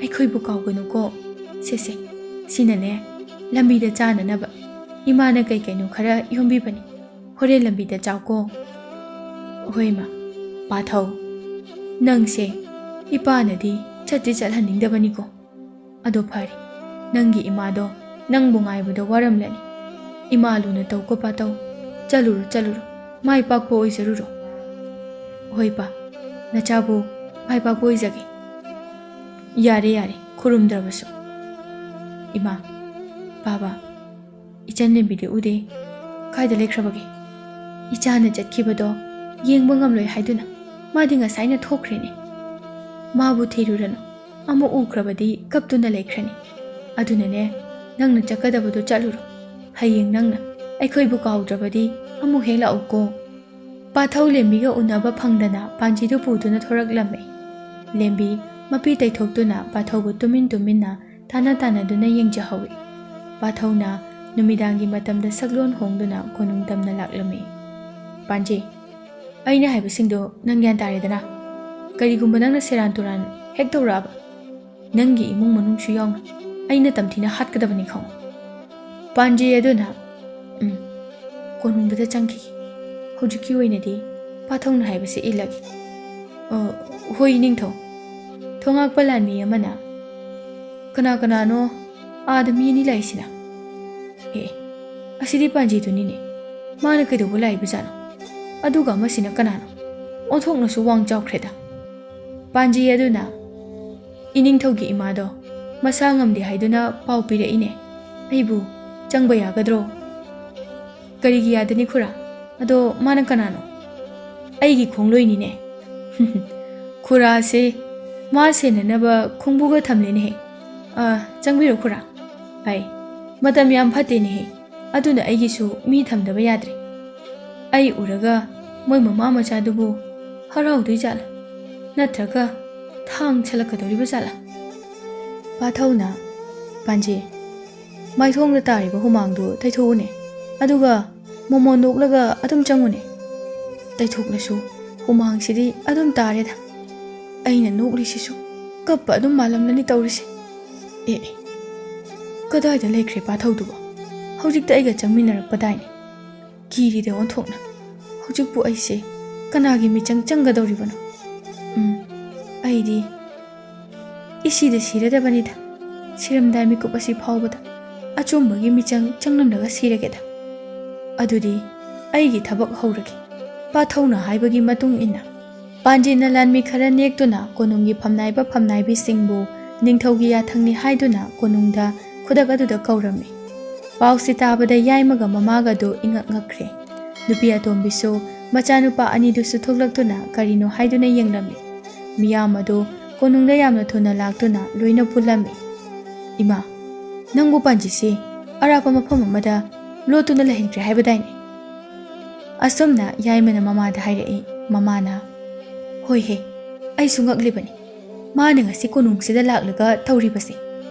ꯑꯩꯈꯣꯏꯕꯨ ꯀꯥꯎꯒꯅꯨꯀꯣ꯫ ꯁꯦ ꯁꯦ, ꯁꯤꯅꯅꯦ, ꯂꯝꯕꯤꯗ ꯆꯥꯅꯅꯕ ꯏꯃꯥꯅ ꯀꯩ ꯀꯩꯅꯣ ꯈꯔ ꯌꯣꯝꯕꯤꯕꯅꯤ꯫ ꯍꯣꯔꯦꯟ ꯂꯝꯕꯤꯗ ꯆꯥꯎꯀꯣ꯫" "ꯍꯣꯏ ꯏꯃꯥ꯫ ꯄꯥꯊꯧ, ꯅꯪꯁꯦ ꯏꯄꯥꯅꯗꯤ ꯆꯠꯇꯤ ꯆꯠꯍꯟꯅꯤꯡꯗꯕꯅꯤꯀꯣ꯫ ꯑꯗꯣ ꯐꯔꯦ, ꯅꯪꯒꯤ ꯏꯃꯥꯗꯣ ꯅꯪꯕꯨ ꯉꯥꯏꯕꯗ ꯋꯥꯔꯝꯂꯅꯤ꯫ ꯏꯃꯥ ꯂꯨꯅ ꯇꯧꯀꯣ ꯄꯥꯊꯧ꯫ ꯆꯠꯂꯨꯔꯣ, ꯆꯠꯂꯨꯔꯣ꯫ ꯃꯥꯏ ꯄꯥꯛꯄ ꯑꯣꯏꯖꯔꯨꯔꯣ꯫" "ꯍꯣꯏ ꯄꯥ, ꯅꯆꯥꯕꯨ ꯃꯥꯏ ꯄꯥꯛꯄ ꯑꯣꯏꯖꯒꯦ꯫" "ꯌꯥꯔꯦ, ꯌꯥꯔꯦ, ꯈꯨꯔꯨꯝꯗ꯭ꯔꯕꯁꯨ꯫ "ꯏꯃꯥ, ꯕꯥꯕꯥ, ꯏꯆꯟ ꯂꯦꯝꯕꯤꯗꯤ ꯎꯗꯦ꯫ ꯀꯥꯏꯗ ꯂꯩꯈ꯭ꯔꯕꯒꯦ? ꯏꯆꯥꯅ ꯆꯠꯈꯤꯕꯗꯣ ꯌꯦꯡꯕ ꯉꯝꯂꯣꯏ ꯍꯥꯏꯗꯨꯅ ꯃꯥꯗꯤ ꯉꯁꯥꯏꯅ ꯊꯣꯛꯈ꯭ꯔꯦꯅꯦ꯫ ꯃꯥꯕꯨ ꯊꯤꯔꯨꯔꯅꯨ, ꯑꯃꯨꯛ ꯎꯈ꯭ꯔꯕꯗꯤ ꯀꯞꯇꯨꯅ ꯂꯩꯈ꯭ꯔꯅꯤ꯫ ꯑꯗꯨꯅꯅꯦ, ꯅꯪꯅ ꯆꯠꯀꯗꯕꯗꯣ ꯆꯠꯂꯨꯔꯣ꯫ ꯍꯌꯦꯡ ꯅꯪꯅ ꯑꯩꯈꯣꯏꯕꯨ ꯀꯥꯎꯗ꯭ꯔꯕꯗꯤ ꯑꯃꯨꯛ ꯍꯦꯛ ꯂꯥꯛꯎꯀꯣ"꯫ ꯄꯥꯊꯧ ꯂꯦꯝꯕꯤꯒ ꯎꯅꯕ ꯐꯪꯗꯅ ꯄꯥꯟꯖꯤꯗꯨ ꯄꯨꯗꯨꯅ ꯊꯣꯔꯛꯂꯝꯃꯤ꯫ ꯂꯦꯝꯕꯤ ꯃꯄꯤ ꯇꯩꯊꯣꯛꯇꯨꯅ ꯄꯥꯊꯧꯕꯨ ꯇꯨꯃꯤꯟ ꯇꯨꯃꯤꯟꯅ ꯇꯥꯟꯅ ꯇꯥꯟꯅꯗꯨꯅ ꯌꯦꯡꯖꯍꯧꯏ꯫ ꯄꯥꯊꯧꯅ ꯅꯨꯃꯤꯗꯥꯡꯒꯤ ꯃꯇꯝꯗ ꯁꯛꯂꯣꯟ ꯍꯣꯡꯗꯨꯅ ꯀꯣꯅꯨꯡ ꯇꯝꯅ ꯂꯥꯛꯂꯝꯃꯤ꯫ "ꯄꯥꯟꯖꯤ, ꯑꯩꯅ ꯍꯥꯏꯕꯁꯤꯡꯗꯣ ꯅꯪ ꯒ꯭ꯌꯥꯟ ꯇꯥꯔꯦꯗꯅ? ꯀꯔꯤꯒꯨꯝꯕ ꯅꯪꯅ ꯁꯦꯔꯥꯟ ꯇꯨꯔꯥꯟ ꯍꯦꯛ ꯇꯧꯔꯛꯑꯕ, ꯅꯪꯒꯤ ꯏꯃꯨꯡ ꯃꯅꯨꯡꯁꯨ ꯌꯥꯎꯅ ꯑꯩꯅ ꯇꯝꯊꯤꯅ ꯍꯥꯠꯀꯗꯕꯅꯤ, ꯈꯪꯉꯨ"꯫ ꯄꯥꯟꯖꯤ ꯑꯗꯨꯅ, "ꯎꯝ, ꯀꯣꯅꯨꯡꯗꯨꯗ ꯆꯪꯈꯤꯒꯦ꯫ ꯍꯧꯖꯤꯛꯀꯤ ꯑꯣꯏꯅꯗꯤ ꯄꯥꯊꯧꯅ ꯍꯥꯏꯕꯁꯦ ꯏꯜꯂꯒꯦ꯫ ꯑ, ꯍꯣꯏ, ꯏꯅꯤꯡꯊꯧ"꯫ ꯊꯣꯉꯥꯛꯄ ꯂꯥꯟꯃꯤ ꯑꯃꯅ, "ꯀꯅꯥ ꯀꯅꯥꯅꯣ ꯑꯥꯗ ꯃꯤ ꯑꯅꯤ ꯂꯥꯛꯏꯁꯤꯅ? ꯑꯦ, ꯑꯁꯤꯗꯤ ꯄꯥꯟꯖꯤꯗꯨꯅꯤꯅꯦ꯫ ꯃꯥꯅ ꯀꯩꯗꯧꯕ ꯂꯥꯛꯏꯕꯖꯥꯠꯅꯣ? ꯑꯗꯨꯒ ꯑꯃꯁꯤꯅ ꯀꯅꯥꯅꯣ? ꯑꯣꯟꯊꯣꯛꯅꯁꯨ ꯋꯥꯡ ꯆꯥꯎꯈ꯭ꯔꯦꯗ"꯫ ꯄꯥꯟꯖꯤ ꯑꯗꯨꯅ, "ꯏꯅꯤꯡꯊꯧꯒꯤ ꯏꯃꯥꯗꯣ ꯃꯁꯥ ꯉꯝꯗꯦ ꯍꯥꯏꯗꯨꯅ ꯄꯥꯎ ꯄꯤꯔꯛꯏꯅꯦ꯫ ꯑꯩꯕꯨ ꯆꯪꯕ ꯌꯥꯒꯗ꯭ꯔꯣ?" "ꯀꯔꯤꯒꯤ ꯌꯥꯗꯅꯤ ꯈꯨꯔꯥ? ꯑꯗꯣ ꯃꯥꯅ ꯀꯅꯥꯅꯣ?" "ꯑꯩꯒꯤ ꯈꯣꯡꯂꯣꯏꯅꯤꯅꯦ"꯫ "ꯈꯨꯔꯥꯁꯦ ꯃꯥ ꯁꯦꯟꯅꯅꯕ ꯈꯣꯡꯕꯨꯒ ꯊꯝꯂꯦꯅꯦꯍꯦ꯫ ꯑ, ꯆꯪꯕꯤꯔꯣ ꯈꯨꯔꯥ꯫ ꯑꯩ, ꯃꯇꯝ ꯌꯥꯝ ꯐꯠꯇꯦꯅꯦꯍꯦ꯫ ꯑꯗꯨꯅ ꯑꯩꯒꯤꯁꯨ ꯃꯤ ꯊꯝꯗꯕ ꯌꯥꯗ꯭ꯔꯦ꯫ ꯑꯩ ꯎꯔꯒ ꯃꯣꯏ ꯃꯃꯥ ꯃꯆꯥꯗꯨꯕꯨ ꯍꯔꯥꯎꯗꯣꯏ ꯖꯥꯠꯂꯥ? ꯅꯠꯇ꯭ꯔꯒ ꯊꯥꯡ ꯁꯜꯂꯛꯀꯗꯧꯔꯤꯕ ꯖꯥꯠꯂꯥ?" ꯄꯥꯊꯧꯅ, "ꯄꯥꯟꯖꯤ, ꯃꯥꯏꯊꯣꯡꯗ ꯇꯥꯔꯤꯕ ꯍꯨꯃꯥꯡꯗꯨ ꯇꯩꯊꯣꯛꯎꯅꯦ, ꯑꯗꯨꯒ ꯃꯣꯃꯣꯟ ꯅꯣꯛꯂꯒ ꯑꯗꯨꯝ ꯆꯪꯉꯨꯅꯦ꯫ ꯇꯩꯊꯣꯛꯂꯁꯨ ꯍꯨꯃꯥꯡꯁꯤꯗꯤ ꯑꯗꯨꯝ ꯇꯥꯔꯦꯗ꯫ ꯑꯩꯅ ꯅꯣꯛꯂꯤꯁꯤꯁꯨ ꯀꯞꯄ ꯑꯗꯨꯝ ꯃꯥꯜꯂꯝꯂꯅꯤ ꯇꯧꯔꯤꯁꯦ꯫ ꯑꯦ, ꯑꯦ, ꯀꯗꯥꯏꯗ ꯂꯩꯈ꯭ꯔꯦ ꯄꯥꯊꯧꯗꯨꯕꯣ? ꯍꯧꯖꯤꯛꯇ ꯑꯩꯒ ꯆꯪꯃꯤꯟꯅꯔꯛꯄꯗꯥꯏꯅꯦ꯫ ꯀꯤꯔꯤꯗ ꯑꯣꯟꯊꯣꯛꯅ꯫ ꯍꯧꯖꯤꯛꯄꯨ ꯑꯩꯁꯦ ꯀꯅꯥꯒꯤ ꯃꯤꯆꯪ ꯆꯪꯒꯗꯧꯔꯤꯕꯅꯣ? ꯎꯝ, ꯑꯩꯗꯤ ꯏꯁꯤꯗ ꯁꯤꯔꯗꯕꯅꯤꯗ꯫ ꯁꯤꯔꯝꯗꯥꯏ ꯃꯤꯀꯨꯞ ꯑꯁꯤ ꯐꯥꯎꯕꯗ ꯑꯆꯨꯝꯕꯒꯤ ꯃꯤꯆꯪ ꯆꯪꯂꯝꯂꯒ ꯁꯤꯔꯒꯦꯗ꯫ ꯑꯗꯨꯗꯤ ꯑꯩꯒꯤ ꯊꯕꯛ ꯍꯧꯔꯒꯦ"꯫ ꯄꯥꯊꯧꯅ ꯍꯥꯏꯕꯒꯤ ꯃꯇꯨꯡ ꯏꯟꯅ ꯄꯥꯟꯖꯤꯅ ꯂꯥꯟꯃꯤ ꯈꯔ ꯅꯦꯛꯇꯨꯅ ꯀꯣꯅꯨꯡꯒꯤ ꯐꯝꯅꯥꯏꯕ ꯐꯝꯅꯥꯏꯕꯤꯁꯤꯡꯕꯨ ꯅꯤꯡꯊꯧꯒꯤ ꯌꯥꯊꯪꯅꯤ ꯍꯥꯏꯗꯨꯅ ꯀꯣꯅꯨꯡꯗ ꯈꯨꯗꯛ ꯑꯗꯨꯗ ꯀꯧꯔꯝꯃꯤ꯫ ꯄꯥꯎꯁꯤ ꯇꯥꯕꯗ ꯌꯥꯏꯃꯒ ꯃꯃꯥꯒꯗꯨ ꯏꯉꯛ ꯉꯛꯈ꯭ꯔꯦ꯫ ꯅꯨꯄꯤ ꯑꯇꯣꯝꯕꯤꯁꯨ ꯃꯆꯥꯅꯨꯄꯥ ꯑꯅꯤꯗꯨꯁꯨ ꯊꯣꯛꯂꯛꯇꯨꯅ ꯀꯔꯤꯅꯣ ꯍꯥꯏꯗꯨꯅ ꯌꯦꯡꯂꯝꯃꯤ꯫ ꯃꯤꯌꯥꯝ ꯑꯗꯨ ꯀꯣꯅꯨꯡꯗ ꯌꯥꯝꯅ ꯊꯨꯅ ꯂꯥꯛꯇꯨꯅ ꯂꯣꯏꯅ ꯄꯨꯜꯂꯝꯃꯤ꯫ "ꯏꯃꯥ, ꯅꯪꯕꯨ ꯄꯥꯟꯖꯤꯁꯤ ꯑꯔꯥꯞꯄ ꯃꯐꯝ ꯑꯃꯗ ꯂꯣꯠꯇꯨꯅ ꯂꯩꯍꯟꯈ꯭ꯔꯦ ꯍꯥꯏꯕꯗꯥꯏꯅꯦ?" ꯑꯁꯨꯝꯅ ꯌꯥꯏꯃꯅ ꯃꯃꯥꯗ ꯍꯥꯏꯔꯛꯏ꯫ ꯃꯃꯥꯅ, "ꯍꯣꯏꯍꯦ, ꯑꯩꯁꯨ ꯉꯛꯂꯤꯕꯅꯤ꯫ ꯃꯥꯅ ꯉꯁꯤ ꯀꯣꯅꯨꯡꯁꯤꯗ ꯂꯥꯛꯂꯒ ꯇꯧꯔꯤꯕꯁꯦ,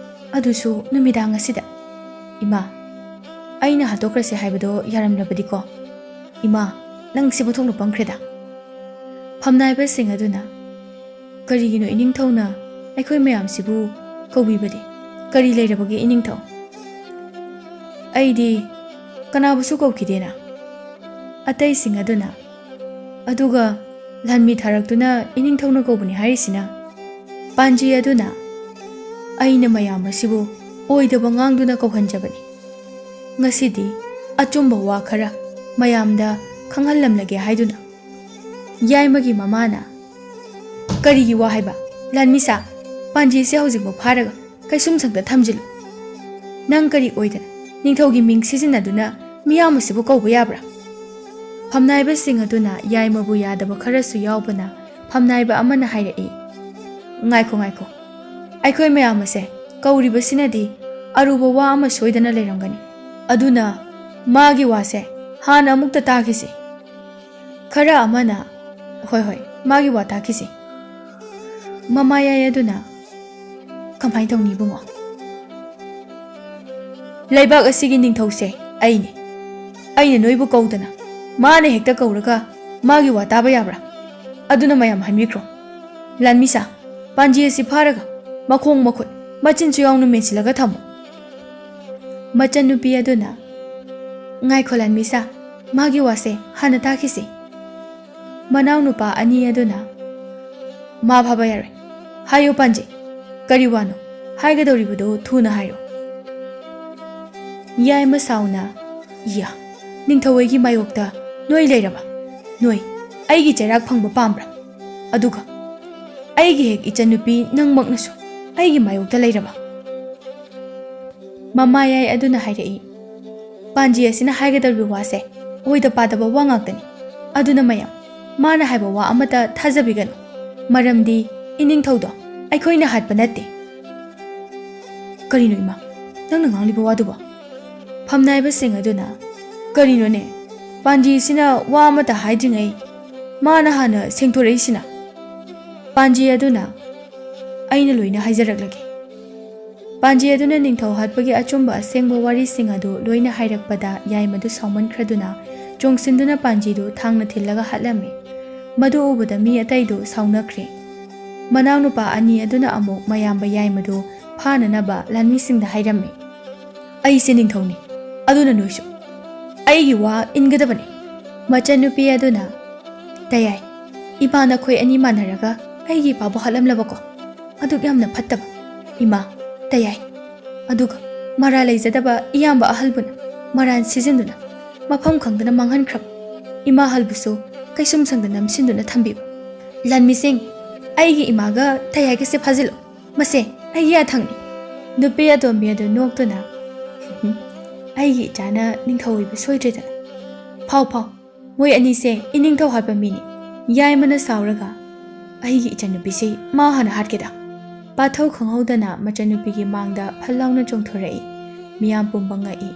ꯑꯗꯨꯁꯨ ꯅꯨꯃꯤꯗꯥꯡ ꯑꯁꯤꯗ꯫ ꯏꯃꯥ, ꯑꯩꯅ ꯍꯥꯠꯇꯣꯛꯈ꯭ꯔꯁꯦ ꯍꯥꯏꯕꯗꯣ ꯌꯥꯔꯝꯂꯕꯗꯤꯀꯣ? ꯏꯃꯥ, ꯅꯪ ꯁꯤꯕꯨ ꯊꯣꯛꯅ ꯄꯪꯈ꯭ꯔꯦꯗ꯫ ꯐꯝꯅꯥꯏꯕꯁꯤꯡ ꯑꯗꯨꯅ, "ꯀꯔꯤꯒꯤꯅꯣ ꯏꯅꯤꯡꯊꯧꯅ ꯑꯩꯈꯣꯏ ꯃꯌꯥꯝꯁꯤꯕꯨ ꯀꯧꯕꯤꯕꯗꯤ? ꯀꯔꯤ ꯂꯩꯔꯕꯒꯦ ꯏꯅꯤꯡꯊꯧ?" "ꯑꯩꯗꯤ ꯀꯅꯥꯕꯨꯁꯨ ꯀꯧꯈꯤꯗꯦꯅ꯫" ꯑꯇꯩꯁꯤꯡ ꯑꯗꯨꯅ, "ꯑꯗꯨꯒ ꯂꯥꯟꯃꯤ ꯊꯥꯔꯛꯇꯨꯅ ꯏꯅꯤꯡꯊꯧꯅ ꯀꯧꯕꯅꯤ ꯍꯥꯏꯔꯤꯁꯤꯅ?" ꯄꯥꯟꯖꯤ ꯑꯗꯨꯅ, "ꯑꯩꯅ ꯃꯌꯥꯝ ꯑꯁꯤꯕꯨ ꯑꯣꯏꯗꯕ ꯉꯥꯡꯗꯨꯅ ꯀꯧꯍꯟꯖꯕꯅꯤ꯫ ꯉꯁꯤꯗꯤ ꯑꯆꯨꯝꯕ ꯋꯥ ꯈꯔ ꯃꯌꯥꯝꯗ ꯈꯪꯍꯜꯂꯝꯂꯒꯦ ꯍꯥꯏꯗꯨꯅ꯫" ꯌꯥꯏꯃꯒꯤ ꯃꯃꯥꯅ, "ꯀꯔꯤꯒꯤ ꯋꯥ ꯍꯥꯏꯕ? ꯂꯥꯟꯃꯤꯁꯥ, ꯄꯥꯟꯖꯤꯁꯦ ꯍꯧꯖꯤꯛꯃꯛ ꯐꯥꯔꯒ ꯀꯩꯁꯨꯝꯁꯪꯗ ꯊꯝꯖꯤꯜꯂꯨ꯫ ꯅꯪ ꯀꯔꯤ ꯑꯣꯏꯗꯅ ꯅꯤꯡꯊꯧꯒꯤ ꯃꯤꯡ ꯁꯤꯖꯤꯟꯅꯗꯨꯅ ꯃꯤꯌꯥꯝ ꯑꯁꯤꯕꯨ ꯀꯧꯕ ꯌꯥꯕ꯭ꯔꯥ?" ꯐꯝꯅꯥꯏꯕꯁꯤꯡ ꯑꯗꯨꯅ ꯌꯥꯏꯃꯕꯨ ꯌꯥꯗꯕ ꯈꯔꯁꯨ ꯌꯥꯎꯕꯅ ꯐꯝꯅꯥꯏꯕ ꯑꯃꯅ ꯍꯥꯏꯔꯛꯏ, "ꯉꯥꯏꯈꯣ, ꯉꯥꯏꯈꯣ꯫ ꯑꯩꯈꯣꯏ ꯃꯌꯥꯝ ꯑꯁꯦ ꯀꯧꯔꯤꯕꯁꯤꯅꯗꯤ ꯑꯔꯨꯕ ꯋꯥ ꯑꯃ ꯁꯣꯏꯗꯅ ꯂꯩꯔꯝꯒꯅꯤ꯫ ꯑꯗꯨꯅ ꯃꯥꯒꯤ ꯋꯥꯁꯦ ꯍꯥꯟꯅ ꯑꯃꯨꯛꯇ ꯇꯥꯈꯤꯁꯤ꯫" ꯈꯔ ꯑꯃꯅ, "ꯍꯣꯏ, ꯍꯣꯏ, ꯃꯥꯒꯤ ꯋꯥ ꯇꯥꯈꯤꯁꯤ꯫" ꯃꯃꯥꯌꯥꯏ ꯑꯗꯨꯅ, "ꯀꯃꯥꯏꯅ ꯇꯧꯅꯤ ꯏꯕꯨꯡꯉꯣ? ꯂꯩꯕꯥꯛ ꯑꯁꯤꯒꯤ ꯅꯤꯡꯊꯧꯁꯦ ꯑꯩꯅꯤ꯫ ꯑꯩꯅ ꯅꯣꯏꯕꯨ ꯀꯧꯗꯅ ꯃꯥꯅ ꯍꯦꯛꯇ ꯀꯧꯔꯒ ꯃꯥꯒꯤ ꯋꯥ ꯇꯥꯕ ꯌꯥꯕ꯭ꯔꯥ? ꯑꯗꯨꯅ ꯃꯌꯥꯝ ꯍꯟꯕꯤꯈ꯭ꯔꯣ꯫ ꯂꯥꯟꯃꯤꯁꯥ, ꯄꯥꯟꯖꯤ ꯑꯁꯤ ꯐꯥꯔꯒ ꯃꯈꯣꯡ ꯃꯈꯨꯠ ꯃꯆꯤꯟꯁꯨ ꯌꯥꯎꯅ ꯃꯦꯟꯁꯤꯜꯂꯒ ꯊꯝꯃꯨ꯫" ꯃꯆꯟꯅꯨꯄꯤ ꯑꯗꯨꯅ, "ꯉꯥꯏꯈꯣ ꯂꯥꯟꯃꯤꯁꯥ, ꯃꯥꯒꯤ ꯋꯥꯁꯦ ꯍꯥꯟꯅ ꯇꯥꯈꯤꯁꯤ꯫" ꯃꯅꯥꯎꯅꯨꯄꯥ ꯑꯅꯤ ꯑꯗꯨꯅ, "ꯃꯥ ꯐꯥꯕ ꯌꯥꯔꯣꯏ꯫ ꯍꯥꯏꯌꯨ ꯄꯥꯟꯖꯤ, ꯀꯔꯤ ꯋꯥꯅꯣ? ꯍꯥꯏꯒꯗꯧꯔꯤꯕꯗꯨ ꯊꯨꯅ ꯍꯥꯏꯌꯨ꯫" ꯌꯥꯏꯃ ꯁꯥꯎꯅ, "ꯏꯌꯥ, ꯅꯤꯡꯊꯧ ꯑꯩꯒꯤ ꯃꯥꯌꯣꯛꯇ ꯅꯣꯏ ꯂꯩꯔꯕ? ꯅꯣꯏ ꯑꯩꯒꯤ ꯆꯩꯔꯥꯛ ꯐꯪꯕ ꯄꯥꯝꯕ꯭ꯔꯥ? ꯑꯗꯨꯒ ꯑꯩꯒꯤ ꯍꯦꯛ ꯏꯆꯟꯅꯨꯄꯤ ꯅꯪꯃꯛꯅꯁꯨ ꯑꯩꯒꯤ ꯃꯥꯌꯣꯛꯇ ꯂꯩꯔꯕ? ꯃꯃꯥꯌꯥꯏ ꯑꯗꯨꯅ ꯍꯥꯏꯔꯛꯏ, "ꯄꯥꯟꯖꯤ ꯑꯁꯤꯅ ꯍꯥꯏꯒꯗꯧꯔꯤꯕ ꯋꯥꯁꯦ ꯑꯣꯏꯗ ꯄꯥꯗꯕ ꯋꯥ ꯉꯥꯛꯇꯅꯤ꯫ ꯑꯗꯨꯅ ꯃꯌꯥꯝ, ꯃꯥꯅ ꯍꯥꯏꯕ ꯋꯥ ꯑꯃꯠꯇ ꯊꯥꯖꯕꯤꯒꯅꯨ꯫ ꯃꯔꯝꯗꯤ ꯏꯅꯤꯡꯊꯧꯗꯣ ꯑꯩꯈꯣꯏꯅ ꯍꯥꯠꯄ ꯅꯠꯇꯦ꯫" "ꯀꯔꯤꯅꯣ ꯏꯃꯥ, ꯅꯪꯅ ꯉꯥꯡꯂꯤꯕ ꯋꯥꯗꯨꯕꯣ?" ꯐꯝꯅꯥꯏꯕꯁꯤꯡ ꯑꯗꯨꯅ, "ꯀꯔꯤꯅꯣꯅꯦ, ꯄꯥꯟꯖꯤꯁꯤꯅ ꯋꯥ ꯑꯃꯠꯇ ꯍꯥꯏꯗ꯭ꯔꯤꯉꯩ ꯃꯥꯅ ꯍꯥꯟꯅ ꯁꯦꯡꯗꯣꯔꯛꯏꯁꯤꯅ?" ꯄꯥꯟꯖꯤ ꯑꯗꯨꯅ, "ꯑꯩꯅ ꯂꯣꯏꯅ ꯍꯥꯏꯖꯔꯛꯂꯒꯦ꯫" ꯄꯥꯟꯖꯤ ꯑꯗꯨꯅ ꯅꯤꯡꯊꯧ ꯍꯥꯠꯄꯒꯤ ꯑꯆꯨꯝꯕ ꯑꯁꯦꯡꯕ ꯋꯥꯔꯤꯁꯤꯡ ꯑꯗꯨ ꯂꯣꯏꯅ ꯍꯥꯏꯔꯛꯄꯗ, ꯌꯥꯏꯃꯗꯨ ꯁꯥꯎꯃꯟꯈ꯭ꯔꯗꯨꯅ ꯆꯣꯡꯁꯤꯟꯗꯨꯅ ꯄꯥꯟꯖꯤꯗꯨ ꯊꯥꯡꯅ ꯊꯤꯜꯂꯒ ꯍꯥꯠꯂꯝꯃꯤ꯫ ꯃꯗꯨ ꯎꯕꯗ ꯃꯤ ꯑꯇꯩꯗꯨ ꯁꯥꯎꯅꯈ꯭ꯔꯦ꯫ ꯃꯅꯥꯎꯅꯨꯄꯥ ꯑꯅꯤ ꯑꯗꯨꯅ ꯑꯃꯨꯛ ꯃꯌꯥꯝꯕ ꯌꯥꯏꯃꯗꯨ ꯐꯥꯅꯅꯕ ꯂꯥꯟꯃꯤꯁꯤꯡꯗ ꯍꯥꯏꯔꯝꯃꯤ, "ꯑꯩꯁꯦ ꯅꯤꯡꯊꯧꯅꯤ, ꯑꯗꯨꯅ ꯅꯣꯏꯁꯨ ꯑꯩꯒꯤ ꯋꯥ ꯏꯟꯒꯗꯕꯅꯤ꯫" ꯃꯆꯟꯅꯨꯄꯤ ꯑꯗꯨꯅ, "ꯇꯌꯥꯏ, ꯏꯃꯥ ꯅꯈꯣꯏ ꯑꯅꯤ ꯃꯥꯟꯅꯔꯒ ꯑꯩꯒꯤ ꯏꯄꯥꯕꯨ ꯍꯥꯠꯂꯝꯂꯕꯀꯣ? ꯑꯗꯨꯛ ꯌꯥꯝꯅ ꯐꯠꯇꯕ ꯏꯃꯥ, ꯇꯌꯥꯏ꯫ ꯑꯗꯨꯒ ꯃꯔꯥꯜ ꯂꯩꯖꯗꯕ ꯏꯌꯥꯝꯕ ꯑꯍꯜꯕꯨꯅ ꯃꯔꯥꯜ ꯁꯤꯖꯤꯟꯗꯨꯅ ꯃꯐꯝ ꯈꯪꯗꯅ ꯃꯥꯡꯍꯟꯈ꯭ꯔꯕ ꯏꯃꯥ ꯑꯍꯜꯕꯨꯁꯨ ꯀꯩꯁꯨꯝ ꯁꯪꯗ ꯅꯝꯁꯤꯟꯗꯨꯅ ꯊꯝꯕꯤꯕ꯫ ꯂꯥꯟꯃꯤꯁꯤꯡ, ꯑꯩꯒꯤ ꯏꯃꯥꯒ ꯇꯌꯥꯏꯒꯁꯦ ꯐꯥꯖꯤꯜꯂꯨ꯫ ꯃꯁꯦ ꯑꯩꯒꯤ ꯌꯥꯊꯪꯅꯤ꯫" ꯅꯨꯄꯤ ꯑꯇꯣꯝꯕꯤ ꯑꯗꯨ ꯅꯣꯛꯇꯨꯅ, "ꯑꯩꯒꯤ ꯏꯆꯥꯅ ꯅꯤꯡꯊꯧ ꯑꯣꯏꯕ ꯁꯣꯏꯗ꯭ꯔꯦꯗꯅ꯫ ꯐꯥꯎ, ꯐꯥꯎ, ꯃꯣꯏ ꯑꯅꯤꯁꯦ ꯏꯅꯤꯡꯊꯧ ꯍꯥꯠꯄ ꯃꯤꯅꯤ꯫" ꯌꯥꯏꯃꯅ ꯁꯥꯎꯔꯒ, "ꯑꯩꯒꯤ ꯏꯆꯟꯅꯨꯄꯤꯁꯤ ꯃꯥ ꯍꯥꯟꯅ ꯍꯥꯠꯀꯦꯗ꯫" ꯄꯥꯊꯧ ꯈꯪꯍꯧꯗꯅ ꯃꯆꯟꯅꯨꯄꯤꯒꯤ ꯃꯥꯡꯗ ꯐꯜ ꯂꯥꯎꯅ ꯆꯣꯡꯊꯣꯔꯛꯏ꯫ ꯃꯤꯌꯥꯝ ꯄꯨꯝꯕ ꯉꯛꯏ꯫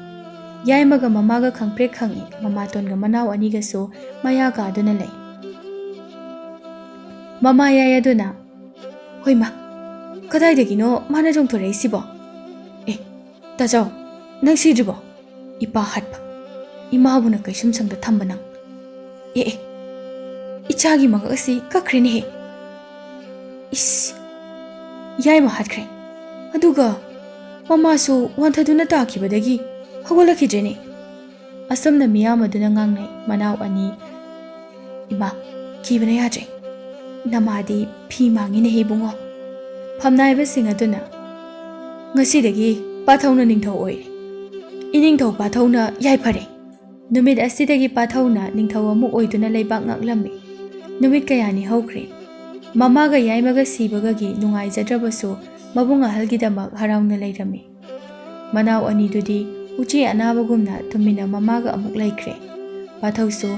ꯌꯥꯏꯃꯒ ꯃꯃꯥꯒ ꯈꯪꯄ꯭ꯔꯦꯛ ꯈꯪꯏ꯫ ꯃꯃꯥꯇꯣꯟꯒ ꯃꯅꯥꯎ ꯑꯅꯤꯒꯁꯨ ꯃꯌꯥ ꯀꯥꯗꯨꯅ ꯂꯩ꯫ ꯃꯃꯥ ꯌꯥꯏ ꯑꯗꯨꯅ, "ꯍꯣꯏꯃ, ꯀꯗꯥꯏꯗꯒꯤꯅꯣ ꯃꯥꯅ ꯆꯣꯡꯊꯣꯔꯛꯏꯁꯤꯕꯣ? ꯑꯦ, ꯇꯥꯖꯥꯎ, ꯅꯪ ꯁꯤꯗ꯭ꯔꯤꯕꯣ? ꯏꯄꯥ ꯍꯥꯠꯄ, ꯏꯃꯥꯕꯨꯅ ꯀꯩꯁꯨꯝ ꯁꯪꯗ ꯊꯝꯕ ꯅꯪ꯫ ꯑꯦ, ꯑꯦ, ꯏꯆꯥꯒꯤ ꯃꯉꯛ ꯑꯁꯤ ꯀꯛꯈ꯭ꯔꯦꯅꯦꯍꯦ꯫ ꯏꯁ, ꯌꯥꯏꯃ ꯍꯥꯠꯈ꯭ꯔꯦ꯫ ꯑꯗꯨꯒ ꯃꯃꯥꯁꯨ ꯋꯥꯟꯊꯗꯨꯅ ꯇꯥꯈꯤꯕꯗꯒꯤ ꯍꯧꯒꯠꯂꯛꯈꯤꯗ꯭ꯔꯦꯅꯦ꯫" ꯑꯁꯨꯝꯅ ꯃꯤꯌꯥꯝ ꯑꯗꯨꯅ ꯉꯥꯡꯅꯩ꯫ ꯃꯅꯥꯎ ꯑꯅꯤ, "ꯏꯃꯥ, ꯀꯤꯕꯅ ꯌꯥꯗ꯭ꯔꯦ꯫ ꯅꯃꯥꯗꯤ ꯐꯤ ꯃꯥꯡꯉꯤꯅꯦꯍꯦ ꯏꯕꯨꯡꯉꯣ꯫" ꯐꯝꯅꯥꯏꯕꯁꯤꯡ ꯑꯗꯨꯅ, "ꯉꯁꯤꯗꯒꯤ ꯄꯥꯊꯧꯅ ꯅꯤꯡꯊꯧ ꯑꯣꯏꯔꯦ꯫ ꯏꯅꯤꯡꯊꯧ ꯄꯥꯊꯧꯅ ꯌꯥꯏꯐꯔꯦ꯫" ꯅꯨꯃꯤꯠ ꯑꯁꯤꯗꯒꯤ ꯄꯥꯊꯧꯅ ꯅꯤꯡꯊꯧ ꯑꯃꯨꯛ ꯑꯣꯏꯗꯨꯅ ꯂꯩꯕꯥꯛ ꯉꯥꯛꯂꯝꯃꯤ꯫ ꯅꯨꯃꯤꯠ ꯀꯌꯥꯅꯤ ꯍꯧꯈ꯭ꯔꯦ꯫ ꯃꯃꯥꯒ ꯌꯥꯏꯃꯒ ꯁꯤꯕꯒꯒꯤ ꯅꯨꯡꯉꯥꯏꯖꯗ꯭ꯔꯕꯁꯨ, ꯃꯕꯨꯡ ꯑꯍꯜꯒꯤꯗꯃꯛ ꯍꯔꯥꯎꯅ ꯂꯩꯔꯝꯃꯤ꯫ ꯃꯅꯥꯎ ꯑꯅꯤꯗꯨꯗꯤ ꯎꯆꯤ ꯑꯅꯥꯕꯒꯨꯝꯅ ꯇꯨꯃꯤꯟꯅ ꯃꯃꯥꯒ ꯑꯃꯨꯛ ꯂꯩꯈ꯭ꯔꯦ꯫ ꯄꯥꯊꯧꯁꯨ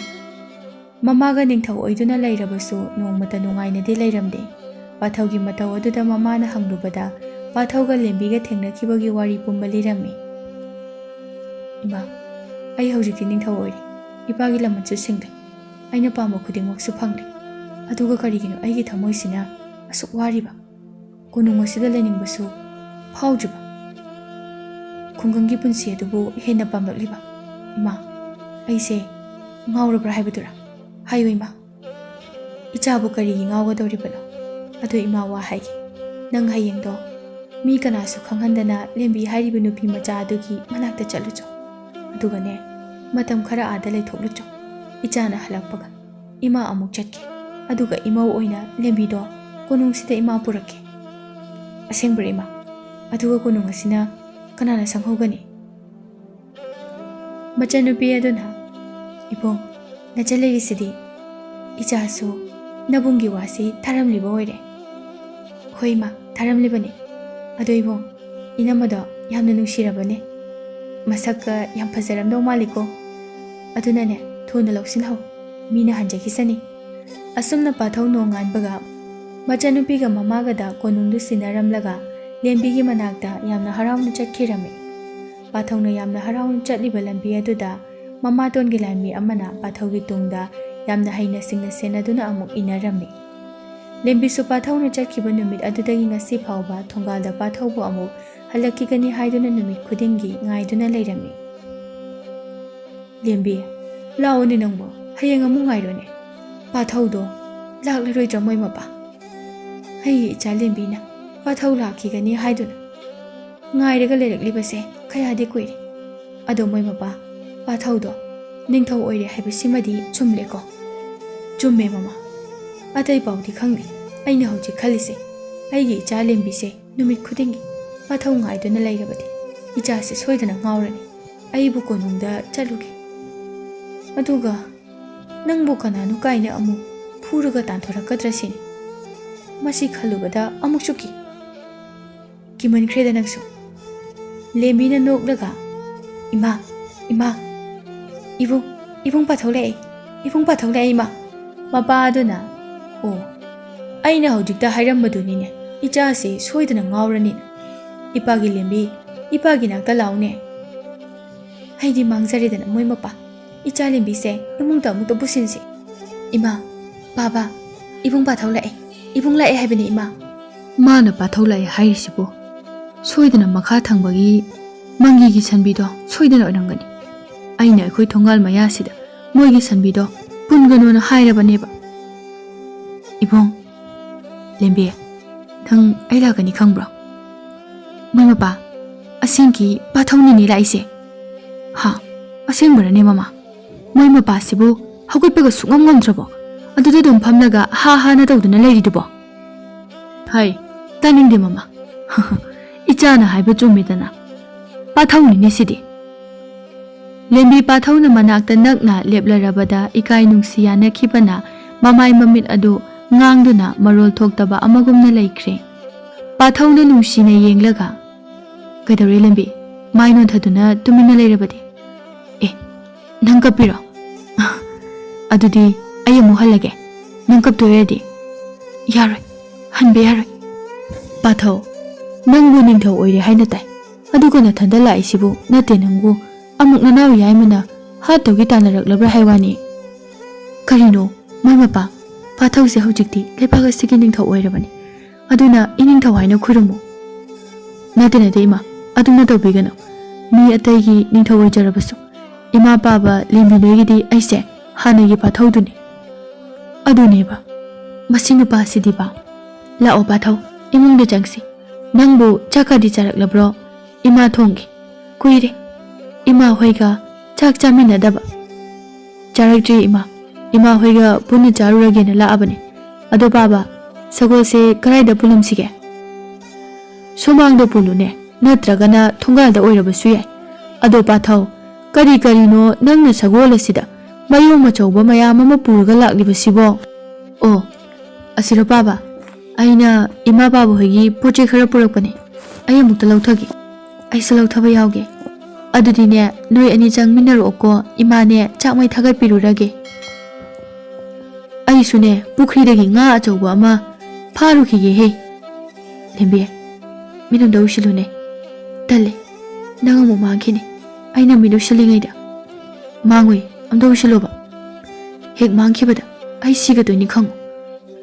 ꯃꯃꯥꯒ ꯅꯤꯡꯊꯧ ꯑꯣꯏꯗꯨꯅ ꯂꯩꯔꯕꯁꯨ ꯅꯣꯡꯃꯇ ꯅꯨꯡꯉꯥꯏꯅꯗꯤ ꯂꯩꯔꯝꯗꯦ꯫ ꯄꯥꯊꯧꯒꯤ ꯃꯇꯧ ꯑꯗꯨꯗ ꯃꯃꯥꯅ ꯍꯪꯂꯨꯕꯗ ꯄꯥꯊꯧꯒ ꯂꯦꯝꯕꯤꯒ ꯊꯦꯡꯅꯈꯤꯕꯒꯤ ꯋꯥꯔꯤ ꯄꯨꯝꯕ ꯂꯤꯔꯝꯃꯤ꯫ "ꯏꯃꯥ, ꯑꯩ ꯍꯧꯖꯤꯛꯇꯤ ꯅꯤꯡꯊꯧ ꯑꯣꯏꯔꯦ꯫ ꯏꯄꯥꯒꯤ ꯂꯃꯟꯁꯨ ꯁꯤꯡꯂꯦ꯫ ꯑꯩꯅ ꯄꯥꯝꯕ ꯈꯨꯗꯤꯡꯃꯛꯁꯨ ꯐꯪꯂꯦ꯫ ꯑꯗꯨꯒ ꯀꯔꯤꯒꯤꯅꯣ ꯑꯩꯒꯤ ꯊꯃꯣꯏꯁꯤꯅ ꯑꯁꯨꯛ ꯋꯥꯔꯤꯕ? ꯀꯣꯅꯨꯡ ꯑꯁꯤꯗ ꯂꯩꯅꯤꯡꯕꯁꯨ ꯐꯥꯎꯗ꯭ꯔꯤꯕ? ꯈꯨꯡꯒꯪꯒꯤ ꯄꯨꯟꯁꯤ ꯑꯗꯨꯕꯨ ꯍꯦꯟꯅ ꯄꯥꯝꯂꯛꯂꯤꯕ? ꯏꯃꯥ, ꯑꯩꯁꯦ ꯉꯥꯎꯔꯕ꯭ꯔꯥ ꯍꯥꯏꯕꯗꯨꯔꯥ? ꯍꯥꯏꯌꯨ ꯏꯃꯥ꯫ ꯏꯆꯥꯕꯨ ꯀꯔꯤꯒꯤ ꯉꯥꯎꯒꯗꯧꯔꯤꯕꯅꯣ? ꯑꯗꯣ ꯏꯃꯥ, ꯋꯥ ꯍꯥꯏꯒꯦ꯫ ꯅꯪ ꯍꯌꯦꯡꯗꯣ ꯃꯤ ꯀꯅꯥꯁꯨ ꯈꯪꯍꯟꯗꯅ ꯂꯦꯝꯕꯤ ꯍꯥꯏꯔꯤꯕ ꯅꯨꯄꯤ ꯃꯆꯥ ꯑꯗꯨꯒꯤ ꯃꯅꯥꯛꯇ ꯆꯠꯂꯨꯆꯣ꯫ ꯑꯗꯨꯒꯅꯦ, ꯃꯇꯝ ꯈꯔ ꯑꯥꯗ ꯂꯩꯊꯣꯛꯂꯨꯆꯣ꯫ ꯏꯆꯥꯅ ꯍꯜꯂꯛꯄꯒ ꯏꯃꯥ ꯑꯃꯨꯛ ꯆꯠꯀꯦ꯫ ꯑꯗꯨꯒ ꯏꯃꯧ ꯑꯣꯏꯅ ꯂꯦꯝꯕꯤꯗꯣ ꯀꯣꯅꯨꯡꯁꯤꯗ ꯏꯃꯥ ꯄꯨꯔꯛꯀꯦ꯫" "ꯑꯁꯦꯡꯕꯔ ꯏꯃꯥ? ꯑꯗꯨꯒ ꯀꯣꯅꯨꯡ ꯑꯁꯤꯅ ꯀꯅꯥꯅ ꯁꯪꯍꯧꯒꯅꯤ?" ꯃꯆꯟꯅꯨꯄꯤ ꯑꯗꯨꯅ, "ꯏꯕꯨꯡ, ꯅꯆꯟ ꯂꯩꯔꯤꯁꯤꯗꯤ, ꯏꯆꯥꯁꯨ ꯅꯕꯨꯡꯒꯤ ꯋꯥꯁꯤ ꯊꯥꯔꯝꯂꯤꯕ ꯑꯣꯏꯔꯦ꯫" "ꯍꯣꯏ ꯏꯃꯥ, ꯊꯥꯔꯝꯂꯤꯕꯅꯤ꯫ ꯑꯗꯣ ꯏꯕꯨꯡ, ꯏꯅꯝꯃꯗꯣ ꯌꯥꯝꯅ ꯅꯨꯡꯁꯤꯔꯕꯅꯦ꯫ ꯃꯁꯛꯀ ꯌꯥꯝ ꯐꯖꯔꯝꯗꯧ ꯃꯥꯜꯂꯤꯀꯣ꯫ ꯑꯗꯨꯅꯅꯦ, ꯊꯨꯅ ꯂꯧꯁꯤꯟꯍꯧ, ꯃꯤꯅ ꯍꯟꯖꯈꯤꯁꯅꯤ꯫" ꯑꯁꯨꯝꯅ ꯄꯥꯊꯧ ꯅꯣꯡꯉꯥꯟꯕꯒ ꯃꯆꯟꯅꯨꯄꯤꯒ ꯃꯃꯥꯒꯗ ꯀꯣꯅꯨꯡꯗꯨ ꯁꯤꯟꯅꯔꯝꯂꯒ ꯂꯦꯝꯕꯤꯒꯤ ꯃꯅꯥꯛꯇ ꯌꯥꯝꯅ ꯍꯔꯥꯎꯅ ꯆꯠꯈꯤꯔꯝꯃꯤ꯫ ꯄꯥꯊꯧꯅ ꯌꯥꯝꯅ ꯍꯔꯥꯎꯅ ꯆꯠꯂꯤꯕ ꯂꯝꯕꯤ ꯑꯗꯨꯗ ꯃꯃꯥꯇꯣꯟꯒꯤ ꯂꯥꯟꯃꯤ ꯑꯃꯅ ꯄꯥꯊꯧꯒꯤ ꯇꯨꯡꯗ ꯌꯥꯝꯅ ꯍꯩꯅ ꯁꯤꯡꯅ ꯁꯦꯟꯅꯗꯨꯅ ꯑꯃꯨꯛ ꯏꯟꯅꯔꯝꯃꯤ꯫ ꯂꯦꯝꯕꯤꯁꯨ ꯄꯥꯊꯧꯅ ꯆꯠꯈꯤꯕ ꯅꯨꯃꯤꯠ ꯑꯗꯨꯗꯒꯤ ꯉꯁꯤ ꯐꯥꯎꯕ ꯊꯣꯡꯒꯥꯜꯗ ꯄꯥꯊꯧꯕꯨ ꯑꯃꯨꯛ ꯍꯜꯂꯛꯈꯤꯒꯅꯤ ꯍꯥꯏꯗꯨꯅ ꯅꯨꯃꯤꯠ ꯈꯨꯗꯤꯡꯒꯤ ꯉꯥꯏꯗꯨꯅ ꯂꯩꯔꯝꯃꯤ꯫ "ꯂꯦꯝꯕꯤ, ꯂꯥꯛꯑꯣꯅꯦ ꯅꯪꯕꯨ, ꯍꯌꯦꯡ ꯑꯃꯨꯛ ꯉꯥꯏꯔꯣꯅꯦ꯫ ꯄꯥꯊꯧꯗꯣ ꯂꯥꯛꯂꯔꯣꯏꯗ꯭ꯔꯥ ꯃꯣꯏ ꯃꯄꯥ? ꯑꯩꯒꯤ ꯏꯆꯥ ꯂꯦꯝꯕꯤꯅ ꯄꯥꯊꯧ ꯂꯥꯛꯈꯤꯒꯅꯤ ꯍꯥꯏꯗꯨꯅ ꯉꯥꯏꯔꯒ ꯂꯩꯔꯛꯂꯤꯕꯁꯦ ꯀꯌꯥꯗꯤ ꯀꯨꯏꯔꯦ꯫ ꯑꯗꯣ ꯃꯣꯏ ꯃꯄꯥ, ꯄꯥꯊꯧꯗꯣ ꯅꯤꯡꯊꯧ ꯑꯣꯏꯔꯦ ꯍꯥꯏꯕꯁꯤꯃꯗꯤ ꯆꯨꯝꯂꯦꯀꯣ?" "ꯆꯨꯝꯃꯦ ꯃꯃꯥ꯫ ꯑꯇꯩ ꯄꯥꯎꯗꯤ ꯈꯪꯗꯦ꯫ ꯑꯩꯅ ꯍꯧꯖꯤꯛ ꯈꯜꯂꯤꯁꯦ, ꯑꯩꯒꯤ ꯏꯆꯥ ꯂꯦꯝꯕꯤꯁꯦ ꯅꯨꯃꯤꯠ ꯈꯨꯗꯤꯡꯒꯤ ꯄꯥꯊꯧ ꯉꯥꯏꯗꯨꯅ ꯂꯩꯔꯕꯗꯤ ꯏꯆꯥꯁꯦ ꯁꯣꯏꯗꯅ ꯉꯥꯎꯔꯅꯤ꯫ ꯑꯩꯕꯨ ꯀꯣꯅꯨꯡꯗ ꯆꯠꯂꯨꯒꯦ꯫ ꯑꯗꯨꯒ ꯅꯪꯕꯨ ꯀꯅꯥꯅꯣ ꯀꯥꯏꯅ ꯑꯃꯨꯛ ꯐꯨꯔꯒ ꯇꯥꯟꯊꯣꯔꯛꯀꯗ꯭ꯔꯥ ꯁꯤꯅꯤ꯫ ꯃꯁꯤ ꯈꯜꯂꯨꯕꯗ ꯑꯃꯨꯛꯁꯨ ꯀꯤ꯫" ꯀꯤꯃꯟꯈ꯭ꯔꯦꯗ ꯅꯪꯁꯨ꯫ ꯂꯦꯝꯕꯤꯅ ꯅꯣꯛꯂꯒ, "ꯏꯃꯥ, ꯏꯃꯥ, ꯏꯕꯨꯡ, ꯏꯕꯨꯡ ꯄꯥꯊꯧ ꯂꯥꯛꯑꯦ, ꯏꯕꯨꯡ ꯄꯥꯊꯧ ꯂꯥꯛꯑꯦ, ꯏꯃꯥ!" ꯃꯄꯥꯗꯨꯅ, "ꯑꯣ, ꯑꯩꯅ ꯍꯧꯖꯤꯛꯇ ꯍꯥꯏꯔꯝꯕꯗꯨꯅꯤꯅꯦ, ꯏꯆꯥꯁꯦ ꯁꯣꯏꯗꯅ ꯉꯥꯎꯔꯅꯤꯅ꯫ ꯏꯄꯥꯒꯤ ꯂꯦꯝꯕꯤ, ꯏꯄꯥꯒꯤ ꯅꯥꯛꯇ ꯂꯥꯛꯎꯅꯦ꯫ ꯑꯩꯗꯤ ꯃꯥꯡꯖꯔꯦꯗꯅ ꯃꯣꯏ ꯃꯄꯥ꯫ ꯏꯆꯥ ꯂꯦꯝꯕꯤꯁꯦ ꯏꯃꯨꯡꯗ ꯑꯃꯨꯛꯇ ꯄꯨꯁꯤꯟꯁꯤ꯫ ꯏꯃꯥ, ꯄꯥꯕ, ꯏꯕꯨꯡ ꯄꯥꯊꯧ ꯂꯥꯛꯑꯦ, ꯏꯕꯨꯡ ꯂꯥꯛꯑꯦ ꯍꯥꯏꯕꯅꯤ, ꯏꯃꯥ!" ꯃꯥꯅ ꯄꯥꯊꯧ ꯂꯥꯛꯑꯦ ꯍꯥꯏꯔꯤꯁꯤꯕꯨ ꯁꯣꯏꯗꯅ ꯃꯈꯥ ꯊꯪꯕꯒꯤ ꯃꯪꯒꯤꯒꯤ ꯁꯟꯕꯤꯗꯣ ꯁꯣꯏꯗꯅ ꯑꯣꯏꯔꯝꯒꯅꯤ꯫ ꯑꯩꯅ ꯑꯩꯈꯣꯏ ꯊꯣꯡꯒꯥꯜ ꯃꯌꯥꯁꯤꯗ ꯃꯣꯏꯒꯤ ꯁꯟꯕꯤꯗꯣ ꯄꯨꯟꯒꯅꯣꯅ ꯍꯥꯏꯔꯕꯅꯦꯕ꯫ ꯏꯕꯨꯡ, ꯂꯦꯝꯕꯤ, ꯅꯪ ꯑꯩ ꯂꯥꯛꯀꯅꯤ ꯈꯪꯕ꯭ꯔꯣ? ꯃꯣꯏ ꯃꯄꯥ, ꯑꯁꯦꯡꯀꯤ ꯄꯥꯊꯧꯅꯤꯅꯦ ꯂꯥꯛꯏꯁꯦ꯫ ꯍꯥ? ꯑꯁꯦꯡꯕꯔꯅꯦ ꯃꯃꯥ? ꯃꯣꯏ ꯃꯄꯥꯁꯤꯕꯨ ꯍꯧꯒꯠꯄꯒ ꯁꯨꯛꯉꯝ ꯉꯝꯗ꯭ꯔꯕꯣ? ꯑꯗꯨꯗ ꯑꯗꯨꯝ ꯐꯝꯂꯒ ꯍꯥ ꯍꯥꯅ ꯇꯧꯗꯨꯅ ꯂꯩꯔꯤꯗꯨꯕꯣ? ꯍꯥꯏ, ꯇꯥꯅꯤꯡꯗꯦ ꯃꯃꯥ꯫ ꯏꯆꯥꯅ ꯍꯥꯏꯕ ꯆꯨꯝꯃꯤꯗꯅ꯫ ꯄꯥꯊꯧꯅꯤꯅꯦ ꯁꯤꯗꯤ꯫ ꯂꯦꯝꯕꯤ ꯄꯥꯊꯧꯅ ꯃꯅꯥꯛꯇ ꯅꯛꯅ ꯂꯦꯞꯂꯔꯕꯗ ꯏꯀꯥꯏ ꯅꯨꯡꯁꯤ ꯌꯥꯅꯈꯤꯕꯅ ꯃꯃꯥꯏ ꯃꯃꯤꯠ ꯑꯗꯨ ꯉꯥꯡꯗꯨꯅ ꯃꯔꯣꯜ ꯊꯣꯛꯇꯕ ꯑꯃꯒꯨꯝꯅ ꯂꯩꯈ꯭ꯔꯦ꯫ ꯄꯥꯊꯧꯅ ꯅꯨꯡꯁꯤꯅ ꯌꯦꯡꯂꯒ, "ꯀꯩꯗꯧꯔꯦ ꯂꯦꯝꯕꯤ? ꯃꯥꯏ ꯅꯣꯟꯊꯗꯨꯅ ꯇꯨꯃꯤꯟꯅ ꯂꯩꯔꯕꯗꯤ?" "ꯑꯦ, ꯅꯪ ꯀꯞꯄꯤꯔꯣ? ꯑꯗꯨꯗꯤ ꯑꯩ ꯑꯃꯨꯛ ꯍꯜꯂꯒꯦ꯫ ꯅꯪ ꯀꯞꯇꯣꯏꯔꯗꯤ?" "ꯌꯥꯔꯣꯏ, ꯍꯟꯕ ꯌꯥꯔꯣꯏ꯫" "ꯄꯥꯊꯧ, ꯅꯪꯕꯨ ꯅꯤꯡꯊꯧ ꯑꯣꯏꯔꯦ ꯍꯥꯏꯅ ꯇꯥꯏ꯫ ꯑꯗꯨꯒ ꯅꯊꯟꯗ ꯂꯥꯛꯏꯁꯤꯕꯨ ꯅꯠꯇꯦ ꯅꯪꯕꯨ ꯑꯃꯨꯛ ꯅꯅꯥꯎ ꯌꯥꯏꯃꯅ ꯍꯥꯠꯇꯧꯒꯤ ꯇꯥꯟꯅꯔꯛꯂꯕ꯭ꯔꯥ ꯍꯥꯏ ꯋꯥꯅꯤ?" "ꯀꯔꯤꯅꯣ? ꯃꯣꯏ ꯃꯄꯥ, ꯄꯥꯊꯧꯁꯦ ꯍꯧꯖꯤꯛꯇꯤ ꯂꯩꯕꯥꯛ ꯑꯁꯤꯒꯤ ꯅꯤꯡꯊꯧ ꯑꯣꯏꯔꯕꯅꯤ꯫ ꯑꯗꯨꯅ ꯏꯅꯤꯡꯊꯧ ꯍꯥꯏꯅ ꯈꯨꯔꯨꯝꯃꯨ꯫" "ꯅꯠꯇꯦ, ꯅꯠꯇꯦ, ꯏꯃꯥ, ꯑꯗꯨꯝꯅ ꯇꯧꯕꯤꯒꯅꯨ꯫ ꯃꯤ ꯑꯇꯩꯒꯤ ꯅꯤꯡꯊꯧ ꯑꯣꯏꯖꯔꯕꯁꯨ ꯏꯃꯥ ꯄꯥꯕ ꯂꯦꯝꯕꯤ ꯅꯣꯏꯒꯤꯗꯤ ꯑꯩꯁꯦ ꯍꯥꯟꯅꯒꯤ ꯄꯥꯊꯧꯗꯨꯅꯤ꯫" "ꯑꯗꯨꯅꯦꯕ, ꯃꯁꯤ ꯅꯨꯄꯥꯁꯤꯗꯤꯕ꯫ ꯂꯥꯛꯑꯣ ꯄꯥꯊꯧ, ꯏꯃꯨꯡꯗ ꯆꯪꯁꯤ꯫ ꯅꯪꯕꯨ ꯆꯥꯛꯀꯗꯤ ꯆꯥꯔꯛꯂꯕ꯭ꯔꯣ? ꯏꯃꯥ ꯊꯣꯡꯒꯦ꯫ ꯀꯨꯏꯔꯦ ꯏꯃꯥ ꯍꯣꯏꯒ ꯆꯥꯛ ꯆꯥꯃꯤꯟꯅꯗꯕ꯫" "ꯆꯥꯔꯛꯇ꯭ꯔꯤ ꯏꯃꯥ꯫ ꯏꯃꯥ ꯍꯣꯏꯒ ꯄꯨꯟꯅ ꯆꯥꯔꯨꯔꯒꯦꯅ ꯂꯥꯛꯑꯕꯅꯦ꯫ ꯑꯗꯣ ꯄꯥꯕ, ꯁꯒꯣꯜꯁꯦ ꯀꯗꯥꯏꯗ ꯄꯨꯜꯂꯝꯁꯤꯒꯦ?" "ꯁꯨꯃꯥꯡꯗ ꯄꯨꯜꯂꯨꯅꯦ, ꯅꯠꯇ꯭ꯔꯒꯅ ꯊꯣꯡꯒꯥꯜꯗ ꯑꯣꯏꯔꯕꯁꯨ ꯌꯥꯏ꯫ ꯑꯗꯣ ꯄꯥꯊꯧ, ꯀꯔꯤ ꯀꯔꯤꯅꯣ ꯅꯪꯅ ꯁꯒꯣꯜ ꯑꯁꯤꯗ ꯃꯌꯣꯝ ꯑꯆꯧꯕ ꯃꯌꯥꯝ ꯑꯃ ꯄꯨꯔꯒ ꯂꯥꯛꯂꯤꯕꯁꯤꯕꯣ?" "ꯑꯣ, ꯑꯁꯤꯔꯣ ꯄꯥꯕ, ꯑꯩꯅ ꯏꯃꯥ ꯄꯥꯕ ꯍꯣꯏꯒꯤ ꯄꯣꯠ ꯆꯩ ꯈꯔ ꯄꯨꯔꯛꯄꯅꯦ꯫ ꯑꯩ ꯑꯃꯨꯛꯇ ꯂꯧꯊꯒꯦ꯫ ꯑꯩꯁꯨ ꯂꯧꯊꯕ ꯌꯥꯎꯒꯦ꯫ ꯑꯗꯨꯗꯤꯅꯦ, ꯅꯣꯏ ꯑꯅꯤ ꯆꯪꯃꯤꯟꯅꯔꯛꯑꯣꯀꯣ꯫ ꯏꯃꯥꯅꯦ, ꯆꯥꯛ ꯃꯩ ꯊꯥꯒꯠꯄꯤꯔꯨꯔꯒꯦ꯫ ꯑꯩꯁꯨꯅꯦ, ꯄꯨꯈ꯭ꯔꯤꯗꯒꯤ ꯉꯥ ꯑꯆꯧꯕ ꯑꯃ ꯐꯥꯔꯨꯈꯤꯒꯦꯍꯦ꯫ ꯂꯦꯝꯕꯤ, ꯃꯤꯠ ꯑꯝꯇ ꯎꯏꯁꯤꯜꯂꯨꯅꯦ꯫ ꯇꯜꯂꯦ, ꯅꯪ ꯑꯃꯨꯛ ꯃꯥꯡꯈꯤꯅꯤ꯫ ꯑꯩꯅ ꯃꯤꯠ ꯎꯏꯁꯤꯜꯂꯤꯉꯩꯗ꯫ ꯃꯥꯡꯉꯨꯏ, ꯑꯝꯇ ꯎꯏꯁꯤꯜꯂꯣꯕ꯫ ꯍꯦꯛ ꯃꯥꯡꯈꯤꯕꯗ ꯑꯩ ꯁꯤꯒꯗꯣꯏꯅꯤ ꯈꯪꯉꯨ꯫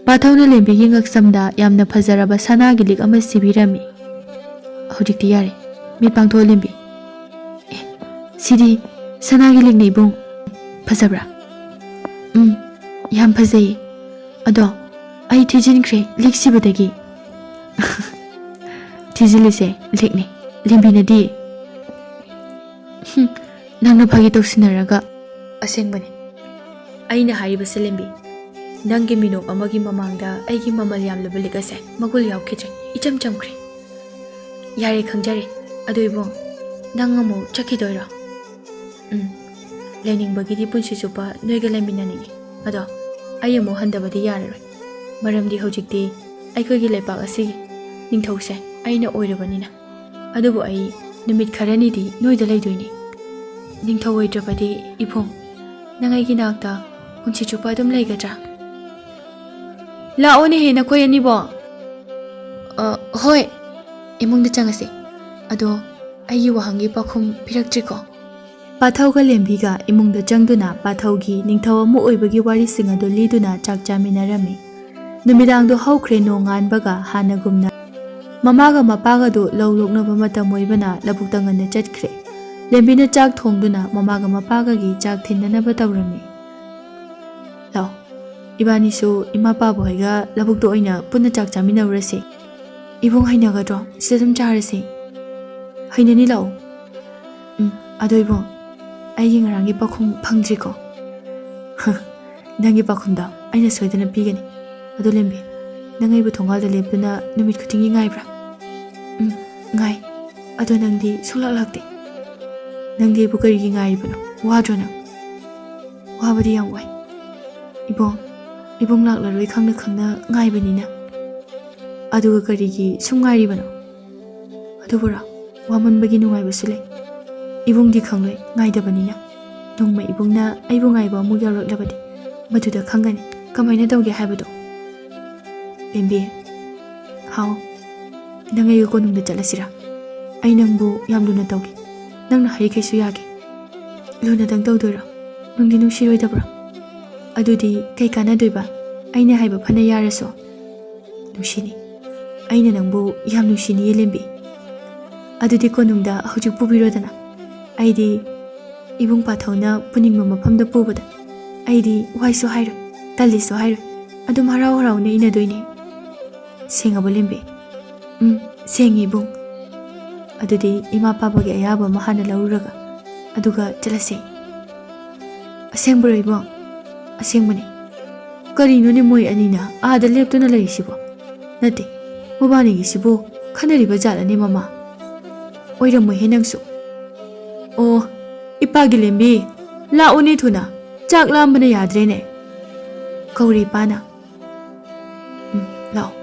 ꯄꯥꯊꯧꯅ ꯂꯦꯝꯕꯤꯒꯤ ꯉꯛꯁꯝꯗ ꯌꯥꯝꯅ ꯐꯖꯔꯕ ꯁꯅꯥꯒꯤ ꯂꯤꯛ ꯑꯃ ꯁꯤꯕꯤꯔꯝꯃꯤ꯫ ꯍꯧꯖꯤꯛꯇꯤ ꯌꯥꯔꯦ, ꯃꯤꯠ ꯄꯥꯡꯊꯣꯛꯑꯣ ꯂꯦꯝꯕꯤ꯫ ꯑꯦ, ꯁꯤꯗꯤ ꯁꯅꯥꯒꯤ ꯂꯤꯛꯅꯦ ꯏꯕꯨꯡ꯫ ꯐꯖꯕ꯭ꯔꯥ? ꯎꯝ, ꯌꯥꯝ ꯐꯖꯩꯌꯦ꯫ ꯑꯗꯣ ꯑꯩ ꯊꯤꯖꯤꯟꯈ꯭ꯔꯦ ꯂꯤꯛ ꯁꯤꯕꯗꯒꯤ꯫ ꯊꯤꯖꯤꯜꯂꯤꯁꯦ ꯂꯤꯛꯅꯦ, ꯂꯦꯝꯕꯤꯅꯗꯤ꯫ ꯍꯨꯝ, ꯅꯪꯅ ꯐꯥꯒꯤ ꯇꯧꯁꯤꯟꯅꯔꯒ꯫ ꯑꯁꯦꯡꯕꯅꯦ꯫ ꯑꯩꯅ ꯍꯥꯏꯔꯤꯕꯁꯦ ꯂꯦꯝꯕꯤ, ꯅꯪꯒꯤ ꯃꯤꯅꯣꯛ ꯑꯃꯒꯤ ꯃꯃꯥꯡꯗ ꯑꯩꯒꯤ ꯃꯃꯜ ꯌꯥꯝꯂꯕ ꯂꯤꯛ ꯑꯁꯦ ꯃꯒꯨꯜ ꯌꯥꯎꯈꯤꯗ꯭ꯔꯦ, ꯏꯆꯝ ꯆꯝꯈ꯭ꯔꯦ꯫ ꯌꯥꯔꯦ, ꯈꯪꯖꯔꯦ꯫ ꯑꯗꯨ ꯏꯕꯨꯡ, ꯅꯪ ꯑꯃꯨꯛ ꯆꯠꯈꯤꯗꯣꯏꯔꯣ? ꯎꯝ, ꯂꯩꯅꯤꯡꯕꯒꯤꯗꯤ ꯄꯨꯟꯁꯤ ꯆꯨꯞꯄ ꯅꯣꯏꯒ ꯂꯩꯃꯤꯟꯅꯅꯤꯡꯉꯤ꯫ ꯑꯗꯣ ꯑꯩ ꯑꯃꯨꯛ ꯍꯟꯗꯕꯗꯤ ꯌꯥꯔꯔꯣꯏ, ꯃꯔꯝꯗꯤ ꯍꯧꯖꯤꯛꯇꯤ ꯑꯩꯈꯣꯏꯒꯤ ꯂꯩꯄꯥꯛ ꯑꯁꯤꯒꯤ ꯅꯤꯡꯊꯧꯁꯦ ꯑꯩꯅ ꯑꯣꯏꯔꯕꯅꯤꯅ꯫ ꯑꯗꯨꯕꯨ ꯑꯩ ꯅꯨꯃꯤꯠ ꯈꯔꯅꯤꯗꯤ ꯅꯣꯏꯗ ꯂꯩꯗꯣꯏꯅꯤ꯫ ꯅꯤꯡꯊꯧ ꯑꯣꯏꯗ꯭ꯔꯕꯗꯤ ꯏꯕꯨꯡ, ꯅꯪ ꯑꯩꯒꯤ ꯅꯥꯛꯇ ꯄꯨꯟꯁꯤ ꯆꯨꯞꯄ ꯑꯗꯨꯝ ꯂꯩꯒꯗ꯭ꯔꯥ? ꯂꯥꯛꯑꯣꯅꯦꯍꯦ, ꯅꯈꯣꯏ ꯑꯅꯤꯕꯣ꯫ ꯑ, ꯍꯣꯏ, ꯏꯃꯨꯡꯗ ꯆꯪꯉꯁꯤ꯫ ꯑꯗꯣ ꯑꯩꯒꯤ ꯋꯥꯍꯪꯒꯤ ꯄꯥꯎꯈꯨꯝ ꯄꯤꯔꯛꯇ꯭ꯔꯤꯀꯣ? ꯄꯥꯊꯧꯒ ꯂꯦꯝꯕꯤꯒ ꯏꯃꯨꯡꯗ ꯆꯪꯗꯨꯅ ꯄꯥꯊꯧꯒꯤ ꯅꯤꯡꯊꯧ ꯑꯃ ꯑꯣꯏꯕꯒꯤ ꯋꯥꯔꯤꯁꯤꯡ ꯑꯗꯨ ꯂꯤꯗꯨꯅ ꯆꯥꯛ ꯆꯥꯃꯤꯟꯅꯔꯝꯃꯤ꯫ ꯅꯨꯃꯤꯗꯥꯡꯗꯣ ꯍꯧꯈ꯭ꯔꯦ ꯅꯣꯡ ꯉꯥꯟꯕꯒ ꯍꯥꯟꯅꯒꯨꯝꯅ꯫ ꯃꯃꯥꯒ ꯃꯄꯥꯒꯗꯨ ꯂꯧ ꯂꯣꯛꯅꯕ ꯃꯇꯝ ꯑꯣꯏꯕꯅ ꯂꯧꯕꯨꯛꯇ ꯉꯟꯅ ꯆꯠꯈ꯭ꯔꯦ꯫ ꯂꯦꯝꯕꯤꯅ ꯆꯥꯛ ꯊꯣꯡꯗꯨꯅ ꯃꯃꯥꯒ ꯃꯄꯥꯒꯒꯤ ꯆꯥꯛ ꯊꯤꯟꯅꯅꯕ ꯇꯧꯔꯝꯃꯤ꯫ ꯂꯥꯛꯑꯣ, ꯏꯕꯥꯅꯤꯁꯨ ꯏꯃꯥ ꯄꯥꯕ ꯍꯣꯏꯒ ꯂꯧꯕꯨꯛꯇ ꯑꯣꯏꯅ ꯄꯨꯟꯅ ꯆꯥꯛ ꯆꯥꯃꯤꯟꯅꯔꯨꯔꯁꯦ꯫ ꯏꯕꯨꯡ ꯍꯩꯅꯒꯗ꯭ꯔꯣ? ꯁꯤꯗ ꯑꯗꯨꯝ ꯆꯥꯔꯁꯦ꯫ ꯍꯩꯅꯅꯤ, ꯂꯥꯛꯑꯣ꯫ ꯎꯝ, ꯑꯗꯣ ꯏꯕꯨꯡ, ꯑꯩꯒꯤ ꯉꯔꯥꯡꯒꯤ ꯄꯥꯎꯈꯨꯝ ꯐꯪꯗ꯭ꯔꯤꯀꯣ? ꯍ, ꯅꯪꯒꯤ ꯄꯥꯎꯈꯨꯝꯗꯣ ꯑꯩꯅ ꯁꯣꯏꯗꯅ ꯄꯤꯒꯅꯤ꯫ ꯑꯗꯣ ꯂꯦꯝꯕꯤ, ꯅꯪ ꯑꯩꯕꯨ ꯊꯣꯡꯒꯥꯜꯗ ꯂꯦꯞꯇꯨꯅ ꯅꯨꯃꯤꯠ ꯈꯨꯗꯤꯡꯒꯤ ꯉꯥꯏꯕ꯭ꯔꯥ? ꯎꯝ, ꯉꯥꯏ꯫ ꯑꯗꯣ ꯅꯪꯗꯤ ꯁꯨꯡꯂꯥꯛ ꯂꯥꯛꯇꯦ꯫ ꯅꯪꯗꯤ ꯑꯩꯕꯨ ꯀꯔꯤꯒꯤ ꯉꯥꯏꯔꯤꯕꯅꯣ? ꯋꯥꯗ꯭ꯔꯣ ꯅꯪ? ꯋꯥꯕꯗꯤ ꯌꯥꯝ ꯋꯥꯏ꯫ ꯏꯕꯨꯡ, ꯏꯕꯨꯡ ꯂꯥꯛꯂꯔꯣꯏ ꯈꯪꯅ ꯈꯪꯅ ꯉꯥꯏꯕꯅꯤꯅ꯫ ꯑꯗꯨꯒ ꯀꯔꯤꯒꯤ ꯁꯨꯝ ꯉꯥꯏꯔꯤꯕꯅꯣ? ꯑꯗꯨꯕꯨꯔꯣ, ꯋꯥꯃꯟꯕꯒꯤ ꯅꯨꯡꯉꯥꯏꯕꯁꯨ ꯂꯩ꯫ ꯏꯕꯨꯡꯗꯤ ꯈꯪꯂꯣꯏ, ꯉꯥꯏꯗꯕꯅꯤꯅ꯫ ꯅꯣꯡꯃ ꯏꯕꯨꯡꯅ ꯑꯩꯕꯨ ꯉꯥꯏꯕ ꯑꯃꯨꯛ ꯌꯥꯎꯔꯛꯂꯕꯗꯤ, ꯃꯗꯨꯗ ꯈꯪꯒꯅꯤ ꯀꯃꯥꯏꯅ ꯇꯧꯒꯦ ꯍꯥꯏꯕꯗꯣ꯫ ꯂꯦꯝꯕꯤ, ꯍꯥꯎ, ꯅꯪ ꯑꯩꯒ ꯀꯣꯅꯨꯡꯗ ꯆꯠꯂꯁꯤꯔꯥ? ꯑꯩ ꯅꯪꯕꯨ ꯌꯥꯝ ꯂꯨꯅ ꯇꯧꯒꯦ꯫ ꯅꯪꯅ ꯍꯥꯏꯔꯤꯈꯩꯁꯨ ꯌꯥꯒꯦ꯫ ꯂꯨꯅꯗꯪ ꯇꯧꯗꯣꯏꯔꯣ? ꯅꯨꯡꯗꯤ ꯅꯨꯡꯁꯤꯔꯣꯏꯗꯕ꯭ꯔꯣ? ꯑꯗꯨꯗꯤ ꯀꯩ ꯀꯥꯟꯅꯗꯣꯏꯕ? ꯑꯩꯅ ꯍꯥꯏꯕ ꯐꯅ ꯌꯥꯔꯁꯨ꯫ ꯅꯨꯡꯁꯤꯅꯤ꯫ ꯑꯩꯅ ꯅꯪꯕꯨ ꯌꯥꯝ ꯅꯨꯡꯁꯤꯅꯤꯌꯦ, ꯂꯦꯝꯕꯤ꯫ ꯑꯗꯨꯗꯤ ꯀꯣꯅꯨꯡꯗ ꯍꯧꯖꯤꯛ ꯄꯨꯕꯤꯔꯣꯗꯅ꯫ ꯑꯩꯗꯤ ꯏꯕꯨꯡ ꯄꯥꯊꯧꯅ ꯄꯨꯅꯤꯡꯕ ꯃꯐꯝꯗ ꯄꯨꯕꯗ ꯑꯩꯗꯤ ꯋꯥꯏꯁꯨ ꯍꯥꯏꯔꯣꯏ, ꯇꯜꯂꯤꯁꯨ ꯍꯥꯏꯔꯣꯏ꯫ ꯑꯗꯨꯝ ꯍꯔꯥꯎ ꯍꯔꯥꯎꯅ ꯏꯟꯅꯗꯣꯏꯅꯦ꯫ ꯁꯦꯡꯉꯕꯣ, ꯂꯦꯝꯕꯤ? ꯎꯝ, ꯁꯦꯡꯉꯤ, ꯏꯕꯨꯡ꯫ ꯑꯗꯨꯗꯤ ꯏꯃꯥ ꯄꯥꯕꯒꯤ ꯑꯌꯥꯕ ꯑꯃ ꯍꯥꯟꯅ ꯂꯧꯔꯨꯔꯒ, ꯑꯗꯨꯒ ꯆꯠꯂꯁꯦ꯫ ꯑꯁꯦꯡꯕꯔꯣ, ꯏꯕꯨꯡ? ꯑꯁꯦꯡꯕꯅꯤ꯫ ꯀꯔꯤꯅꯣꯅꯦ ꯃꯣꯏ ꯑꯅꯤꯅ ꯑꯥꯗ ꯂꯦꯞꯇꯨꯅ ꯂꯩꯔꯤꯁꯤꯕꯣ? ꯅꯠꯇꯦ, ꯃꯕꯥꯅꯤꯒꯤꯁꯤꯕꯨ ꯈꯟꯅꯔꯤꯕ ꯖꯥꯠꯂꯅꯦ, ꯃꯃꯥ? ꯑꯣꯏꯔꯝꯃꯣꯏꯍꯦ ꯅꯪꯁꯨ꯫ ꯑꯣ, ꯏꯄꯥꯒꯤ ꯂꯦꯝꯕꯤ, ꯂꯥꯛꯎꯅꯦ ꯊꯨꯅ, ꯆꯥꯛ ꯂꯥꯝꯕꯅ ꯌꯥꯗ꯭ꯔꯦꯅꯦ꯫ ꯀꯧꯔꯦ ꯏꯄꯥꯅ꯫ ꯎꯝ, ꯂꯥꯛꯑꯣ꯫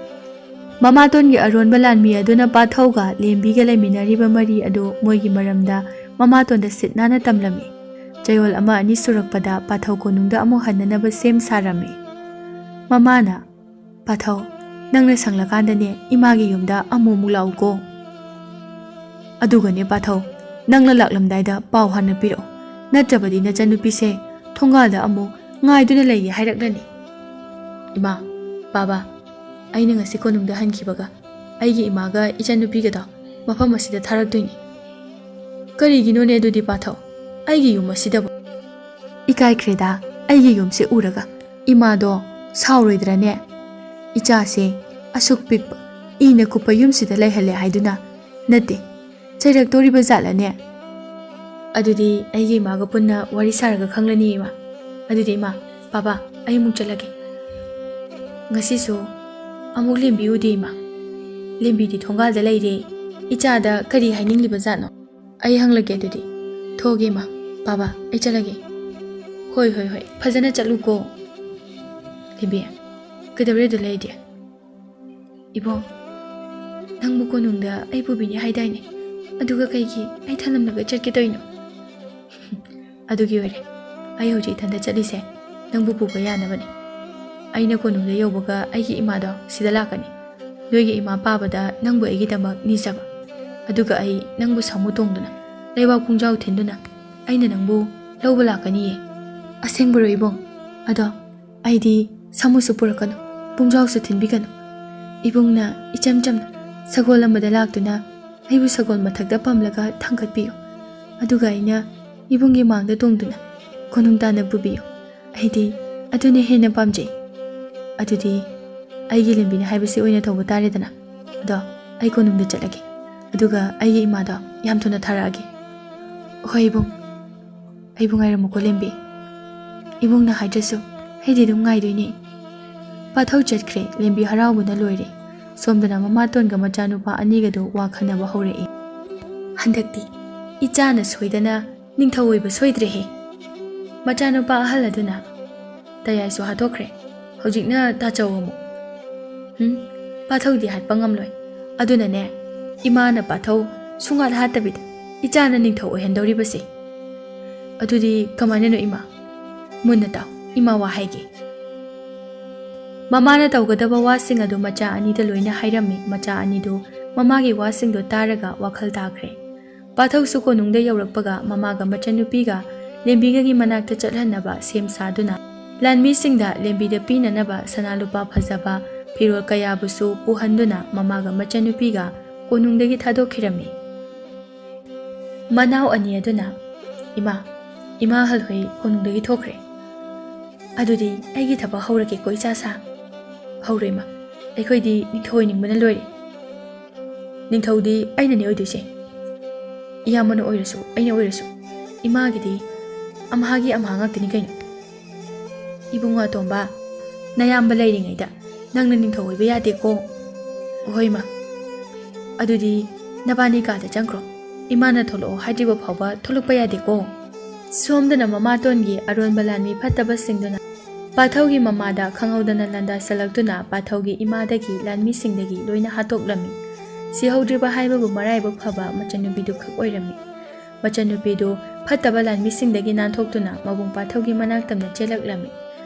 ꯃꯃꯥꯇꯣꯟꯒꯤ ꯑꯔꯣꯟꯕ ꯂꯥꯟꯃꯤ ꯑꯗꯨꯅ ꯄꯥꯊꯧꯒ ꯂꯦꯝꯕꯤꯒ ꯂꯩꯃꯤꯟꯅꯔꯤꯕ ꯃꯔꯤ ꯑꯗꯨ ꯃꯣꯏꯒꯤ ꯃꯔꯝꯗ ꯃꯃꯥꯇꯣꯟꯗ ꯁꯤꯠ ꯅꯥꯟꯅ ꯇꯝꯂꯝꯃꯤ꯫ ꯆꯌꯣꯜ ꯑꯃ ꯑꯅꯤ ꯁꯨꯔꯛꯄꯗ ꯄꯥꯊꯧ ꯀꯣꯅꯨꯡꯗ ꯑꯃꯨꯛ ꯍꯟꯅꯅꯕ ꯁꯦꯝ ꯁꯥꯔꯝꯃꯤ꯫ ꯃꯃꯥꯅ, "ꯄꯥꯊꯧ, ꯅꯪꯅ ꯁꯪꯂꯀꯥꯟꯗꯅꯦ ꯏꯃꯥꯒꯤ ꯌꯨꯝꯗ ꯑꯃꯨꯛ ꯑꯃꯨꯛ ꯂꯥꯛꯎꯀꯣ꯫ ꯑꯗꯨꯒꯅꯦ ꯄꯥꯊꯧ, ꯅꯪꯅ ꯂꯥꯛꯂꯝꯗꯥꯏꯗ ꯄꯥꯎ ꯍꯥꯟꯅ ꯄꯤꯔꯛꯑꯣ, ꯅꯠꯇ꯭ꯔꯕꯗꯤ ꯅꯆꯟꯅꯨꯄꯤꯁꯦ ꯊꯣꯡꯒꯥꯜꯗ ꯑꯃꯨꯛ ꯉꯥꯏꯗꯨꯅ ꯂꯩꯒꯦ ꯍꯥꯏꯔꯛꯂꯅꯤ꯫" "ꯏꯃꯥ, ꯕꯥꯕꯥ, ꯑꯩꯅ ꯉꯁꯤ ꯀꯣꯅꯨꯡꯗ ꯍꯟꯈꯤꯕꯒ ꯑꯩꯒꯤ ꯏꯃꯥꯒ ꯏꯆꯟꯅꯨꯄꯤꯒꯗꯣ ꯃꯐꯝ ꯑꯁꯤꯗ ꯊꯥꯔꯛꯇꯣꯏꯅꯤ꯫" "ꯀꯔꯤꯒꯤꯅꯣꯅꯦ ꯑꯗꯨꯗꯤ ꯄꯥꯊꯧ, ꯑꯩꯒꯤ ꯌꯨꯝ ꯑꯁꯤꯗꯕꯨ?" "ꯏꯀꯥꯏꯈ꯭ꯔꯦꯗ, ꯑꯩꯒꯤ ꯌꯨꯝꯁꯦ ꯎꯔꯒ ꯏꯃꯥꯗꯣ ꯁꯥꯎꯔꯣꯏꯗ꯭ꯔꯅꯦ? ꯏꯆꯥꯁꯦ ꯑꯁꯨꯛ ꯄꯤꯛꯄ, ꯏꯅ ꯀꯨꯞꯄ ꯌꯨꯝꯁꯤꯗ ꯂꯩꯍꯜꯂꯦ ꯍꯥꯏꯗꯨꯅ꯫ ꯅꯠꯇꯦ, ꯆꯩꯔꯛꯇꯣꯔꯤꯕ ꯖꯥꯠꯂꯅꯦ?" "ꯑꯗꯨꯗꯤ ꯑꯩꯒꯤ ꯏꯃꯥꯒ ꯄꯨꯟꯅ ꯋꯥꯔꯤ ꯁꯥꯔꯒ ꯈꯪꯂꯅꯤ, ꯏꯃꯥ꯫ ꯑꯗꯨꯗꯤ ꯏꯃꯥ, ꯕꯥꯕꯥ, ꯑꯩ ꯑꯃꯨꯛ ꯆꯠꯂꯒꯦ꯫ ꯉꯁꯤꯁꯨ ꯑꯃꯨꯛ ꯂꯦꯝꯕꯤ ꯎꯗꯦ, ꯏꯃꯥ꯫ ꯂꯦꯝꯕꯤꯗꯤ ꯊꯣꯡꯒꯥꯜꯗ ꯂꯩꯔꯦ꯫ ꯏꯆꯥꯗ ꯀꯔꯤ ꯍꯥꯏꯅꯤꯡꯂꯤꯕ ꯖꯥꯠꯅꯣ? ꯑꯩ ꯍꯪꯂꯒꯦ ꯑꯗꯨꯗꯤ꯫ ꯊꯣꯛꯑꯒꯦ, ꯏꯃꯥ, ꯕꯥꯕꯥ, ꯑꯩ ꯆꯠꯂꯒꯦ꯫" "ꯍꯣꯏ, ꯍꯣꯏ, ꯍꯣꯏ, ꯐꯖꯅ ꯆꯠꯂꯨꯀꯣ꯫" "ꯂꯦꯝꯕꯤ, ꯀꯩꯗꯧꯔꯦ ꯑꯗꯨ ꯂꯩꯗꯤ?" "ꯏꯕꯣ, ꯅꯪꯕꯨ ꯀꯣꯅꯨꯡꯗ ꯑꯩ ꯄꯨꯕꯤꯅꯤ ꯍꯥꯏꯗꯥꯏꯅꯦ? ꯑꯗꯨꯒ ꯀꯩꯒꯤ ꯑꯩ ꯊꯅꯝꯂꯒ ꯆꯠꯀꯦ ꯇꯧꯔꯤꯅꯣ? ꯑꯗꯨꯒꯤ ꯑꯣꯏꯔꯦ꯫ ꯑꯩ ꯍꯧꯖꯤꯛ ꯏꯊꯟꯗ ꯆꯠꯂꯤꯁꯦ ꯅꯪꯕꯨ ꯄꯨꯕ ꯌꯥꯅꯕꯅꯤ꯫ ꯑꯩꯅ ꯀꯣꯅꯨꯡꯗ ꯌꯧꯕꯒ ꯑꯩꯒꯤ ꯏꯃꯥꯗꯣ ꯁꯤꯗ ꯂꯥꯛꯀꯅꯤ꯫ ꯅꯣꯏꯒꯤ ꯏꯃꯥ ꯄꯥꯕꯗ ꯅꯪꯕꯨ ꯑꯩꯒꯤꯗꯃꯛ ꯅꯤꯖꯕ꯫ ꯑꯗꯨꯒ ꯑꯩ ꯅꯪꯕꯨ ꯁꯥꯃꯨ ꯇꯣꯡꯗꯨꯅ, ꯂꯩꯕꯥꯛ ꯄꯨꯡꯖꯥꯎ ꯊꯤꯟꯗꯨꯅ ꯑꯩꯅ ꯅꯪꯕꯨ ꯂꯧꯕ ꯂꯥꯛꯀꯅꯤꯌꯦ꯫ ꯑꯁꯦꯡꯕꯔꯣ ꯏꯕꯨꯡ? ꯑꯗꯣ ꯑꯩꯗꯤ ꯁꯥꯃꯨꯁꯨ ꯄꯨꯔꯛꯀꯅꯨ, ꯄꯨꯡꯖꯥꯎꯁꯨ ꯊꯤꯟꯕꯤꯒꯅꯨ꯫ ꯏꯕꯨꯡꯅ ꯏꯆꯝ ꯆꯝꯅ ꯁꯒꯣꯜ ꯑꯃꯗ ꯂꯥꯛꯇꯨꯅ ꯑꯩꯕꯨ ꯁꯒꯣꯜ ꯃꯊꯛꯇ ꯄꯝꯂꯒ ꯊꯥꯡꯒꯠꯄꯤꯌꯨ꯫ ꯑꯗꯨꯒ ꯑꯩꯅ ꯏꯕꯨꯡꯒꯤ ꯃꯥꯡꯗ ꯇꯣꯡꯗꯨꯅ ꯀꯣꯅꯨꯡ ꯇꯥꯟꯅ ꯄꯨꯕꯤꯌꯨ꯫ ꯑꯩꯗꯤ ꯑꯗꯨꯅ ꯍꯦꯟꯅ ꯄꯥꯝꯖꯩ꯫ ꯑꯗꯨꯗꯤ ꯑꯩꯒꯤ ꯂꯦꯝꯕꯤꯅ ꯍꯥꯏꯕꯁꯤ ꯑꯣꯏꯅ ꯇꯧꯕ ꯇꯥꯔꯦꯗꯅ꯫ ꯑꯗꯣ ꯑꯩ ꯀꯣꯅꯨꯡꯗ ꯆꯠꯂꯒꯦ꯫ ꯑꯗꯨꯒ ꯑꯩꯒꯤ ꯏꯃꯥꯗꯣ ꯌꯥꯝ ꯊꯨꯅ ꯊꯥꯔꯛꯑꯒꯦ꯫ ꯍꯣꯏ ꯏꯕꯨꯡ꯫ ꯑꯩꯕꯨ ꯉꯥꯏꯔꯝꯃꯨꯀꯣ ꯂꯦꯝꯕꯤ꯫ ꯏꯕꯨꯡꯅ ꯍꯥꯏꯗ꯭ꯔꯁꯨ ꯑꯩꯗꯤ ꯑꯗꯨꯝ ꯉꯥꯏꯗꯣꯏꯅꯦ꯫ ꯄꯥꯊꯧ ꯆꯠꯈ꯭ꯔꯦ꯫ ꯂꯦꯝꯕꯤ ꯍꯔꯥꯎꯕꯅ ꯂꯣꯏꯔꯦ꯫ ꯁꯣꯝꯗꯅ ꯃꯃꯥꯇꯣꯟꯒ ꯃꯆꯥꯅꯨꯄꯥ ꯑꯅꯤꯒꯗꯨ ꯋꯥ ꯈꯟꯅꯕ ꯍꯧꯔꯛꯏ꯫ ꯍꯟꯗꯛꯇꯤ ꯏꯆꯥꯅ ꯁꯣꯏꯗꯅ ꯅꯤꯡꯊꯧ ꯑꯣꯏꯕ ꯁꯣꯏꯗ꯭ꯔꯦꯍꯦ꯫ ꯃꯆꯥꯅꯨꯄꯥ ꯑꯍꯜ ꯑꯗꯨꯅ ꯇꯌꯥꯏꯁꯨ ꯍꯥꯠꯇꯣꯛꯈ꯭ꯔꯦ꯫ ꯍꯧꯖꯤꯛꯅ ꯇꯥꯆꯧ ꯑꯃꯨꯛ꯫ ꯎꯝ, ꯄꯥꯊꯧꯗꯤ ꯍꯥꯠꯄ ꯉꯝꯂꯣꯏ꯫ ꯑꯗꯨꯅꯅꯦ, ꯏꯃꯥꯅ ꯄꯥꯊꯧ ꯁꯨꯡꯍꯥꯠ ꯍꯥꯠꯇꯕꯤꯗ ꯏꯆꯥꯅ ꯅꯤꯡꯊꯧ ꯑꯣꯏꯍꯟꯗꯧꯔꯤꯕꯁꯦ꯫ ꯑꯗꯨꯗꯤ ꯀꯃꯥꯏꯅꯅꯣ ꯏꯃꯥ? ꯃꯨꯟꯅ ꯇꯥꯎ, ꯏꯃꯥ ꯋꯥ ꯍꯥꯏꯒꯦ꯫ ꯃꯃꯥꯅ ꯇꯧꯒꯗꯕ ꯋꯥꯁꯤꯡ ꯑꯗꯨ ꯃꯆꯥ ꯑꯅꯤꯗ ꯂꯣꯏꯅ ꯍꯥꯏꯔꯝꯃꯤ꯫ ꯃꯆꯥ ꯑꯅꯤꯗꯨ ꯃꯃꯥꯒꯤ ꯋꯥꯁꯤꯡꯗꯨ ꯇꯥꯔꯒ ꯋꯥꯈꯜ ꯇꯥꯈ꯭ꯔꯦ꯫ ꯄꯥꯊꯧꯁꯨ ꯀꯣꯅꯨꯡꯗ ꯌꯧꯔꯛꯄꯒ ꯃꯃꯥꯒ ꯃꯆꯟꯅꯨꯄꯤꯒ ꯂꯦꯝꯕꯤꯒꯒꯤ ꯃꯅꯥꯛꯇ ꯆꯠꯍꯟꯅꯕ ꯁꯦꯝ ꯁꯥꯗꯨꯅ, ꯂꯥꯟꯃꯤꯁꯤꯡꯗ ꯂꯦꯝꯕꯤꯗ ꯄꯤꯅꯅꯕ ꯁꯅꯥ ꯂꯨꯄꯥ ꯐꯖꯕ ꯐꯤꯔꯣꯜ ꯀꯌꯥꯕꯨꯁꯨ ꯄꯨꯍꯟꯗꯨꯅ ꯃꯃꯥꯒ ꯃꯆꯟꯅꯨꯄꯤꯒ ꯀꯣꯅꯨꯡꯗꯒꯤ ꯊꯥꯗꯣꯛꯈꯤꯔꯝꯃꯤ꯫ ꯃꯅꯥꯎ ꯑꯅꯤ ꯑꯗꯨꯅ, "ꯏꯃꯥ, ꯏꯃꯥ ꯑꯍꯜ ꯍꯣꯏ ꯀꯣꯅꯨꯡꯗꯒꯤ ꯊꯣꯛꯈ꯭ꯔꯦ꯫ ꯑꯗꯨꯗꯤ ꯑꯩꯒꯤ ꯊꯕꯛ ꯍꯧꯔꯒꯦꯀꯣ ꯏꯆꯥ ꯁꯥ?" "ꯍꯧꯔꯣ ꯏꯃꯥ, ꯑꯩꯈꯣꯏꯗꯤ ꯅꯤꯡꯊꯧ ꯑꯣꯏꯅꯤꯡꯕꯅ ꯂꯣꯏꯔꯦ꯫ ꯅꯤꯡꯊꯧꯗꯤ ꯑꯩꯅꯅꯦ ꯑꯣꯏꯗꯣꯏꯁꯦ꯫ ꯏꯌꯥꯝꯕꯅ ꯑꯣꯏꯔꯁꯨ, ꯑꯩꯅ ꯑꯣꯏꯔꯁꯨ, ꯏꯃꯥꯒꯤꯗꯤ ꯑꯝꯍꯥꯒꯤ ꯑꯝꯍꯥ ꯉꯥꯛꯇꯅꯤ ꯀꯩꯅꯣ꯫ ꯏꯕꯨꯡꯉꯣ ꯑꯇꯣꯝꯕ, ꯅꯌꯥꯝꯕ ꯂꯩꯔꯤꯉꯩꯗ ꯅꯪꯅ ꯅꯤꯡꯊꯧ ꯑꯣꯏꯕ ꯌꯥꯗꯦꯀꯣ꯫" "ꯍꯣꯏ ꯏꯃꯥ꯫ ꯑꯗꯨꯗꯤ ꯅꯕꯥꯅꯤ ꯀꯥꯗ ꯆꯪꯈ꯭ꯔꯣ꯫ ꯏꯃꯥꯅ ꯊꯣꯛꯂꯛꯑꯣ ꯍꯥꯏꯗ꯭ꯔꯤꯕ ꯐꯥꯎꯕ ꯊꯣꯛꯂꯛꯄ ꯌꯥꯗꯦꯀꯣ꯫" ꯁꯣꯝꯗꯅ ꯃꯃꯥꯇꯣꯟꯒꯤ ꯑꯔꯣꯟꯕ ꯂꯥꯟꯃꯤ ꯐꯠꯇꯕꯁꯤꯡꯗꯨꯅ ꯄꯥꯊꯧꯒꯤ ꯃꯃꯥꯗ ꯈꯪꯍꯧꯗꯅ ꯂꯥꯟꯗꯥꯁꯜꯂꯛꯇꯨꯅ ꯄꯥꯊꯧꯒꯤ ꯏꯃꯥꯗꯒꯤ ꯂꯥꯟꯃꯤꯁꯤꯡꯗꯒꯤ ꯂꯣꯏꯅ ꯍꯥꯠꯇꯣꯛꯂꯝꯃꯤ꯫ ꯁꯤꯍꯧꯗ꯭ꯔꯤꯕ ꯍꯥꯏꯕꯕꯨ ꯃꯔꯥꯏꯕꯛ ꯐꯕ ꯃꯆꯟꯅꯨꯄꯤꯗꯨ ꯈꯛ ꯑꯣꯏꯔꯝꯃꯤ꯫ ꯃꯆꯟꯅꯨꯄꯤꯗꯨ ꯐꯠꯇꯕ ꯂꯥꯟꯃꯤꯁꯤꯡꯗꯒꯤ ꯅꯥꯟꯊꯣꯛꯇꯨꯅ ꯃꯕꯨꯡ ꯄꯥꯊꯧꯒꯤ ꯃꯅꯥꯛ ꯇꯝꯅ ꯆꯦꯜꯂꯛꯂꯝꯃꯤ꯫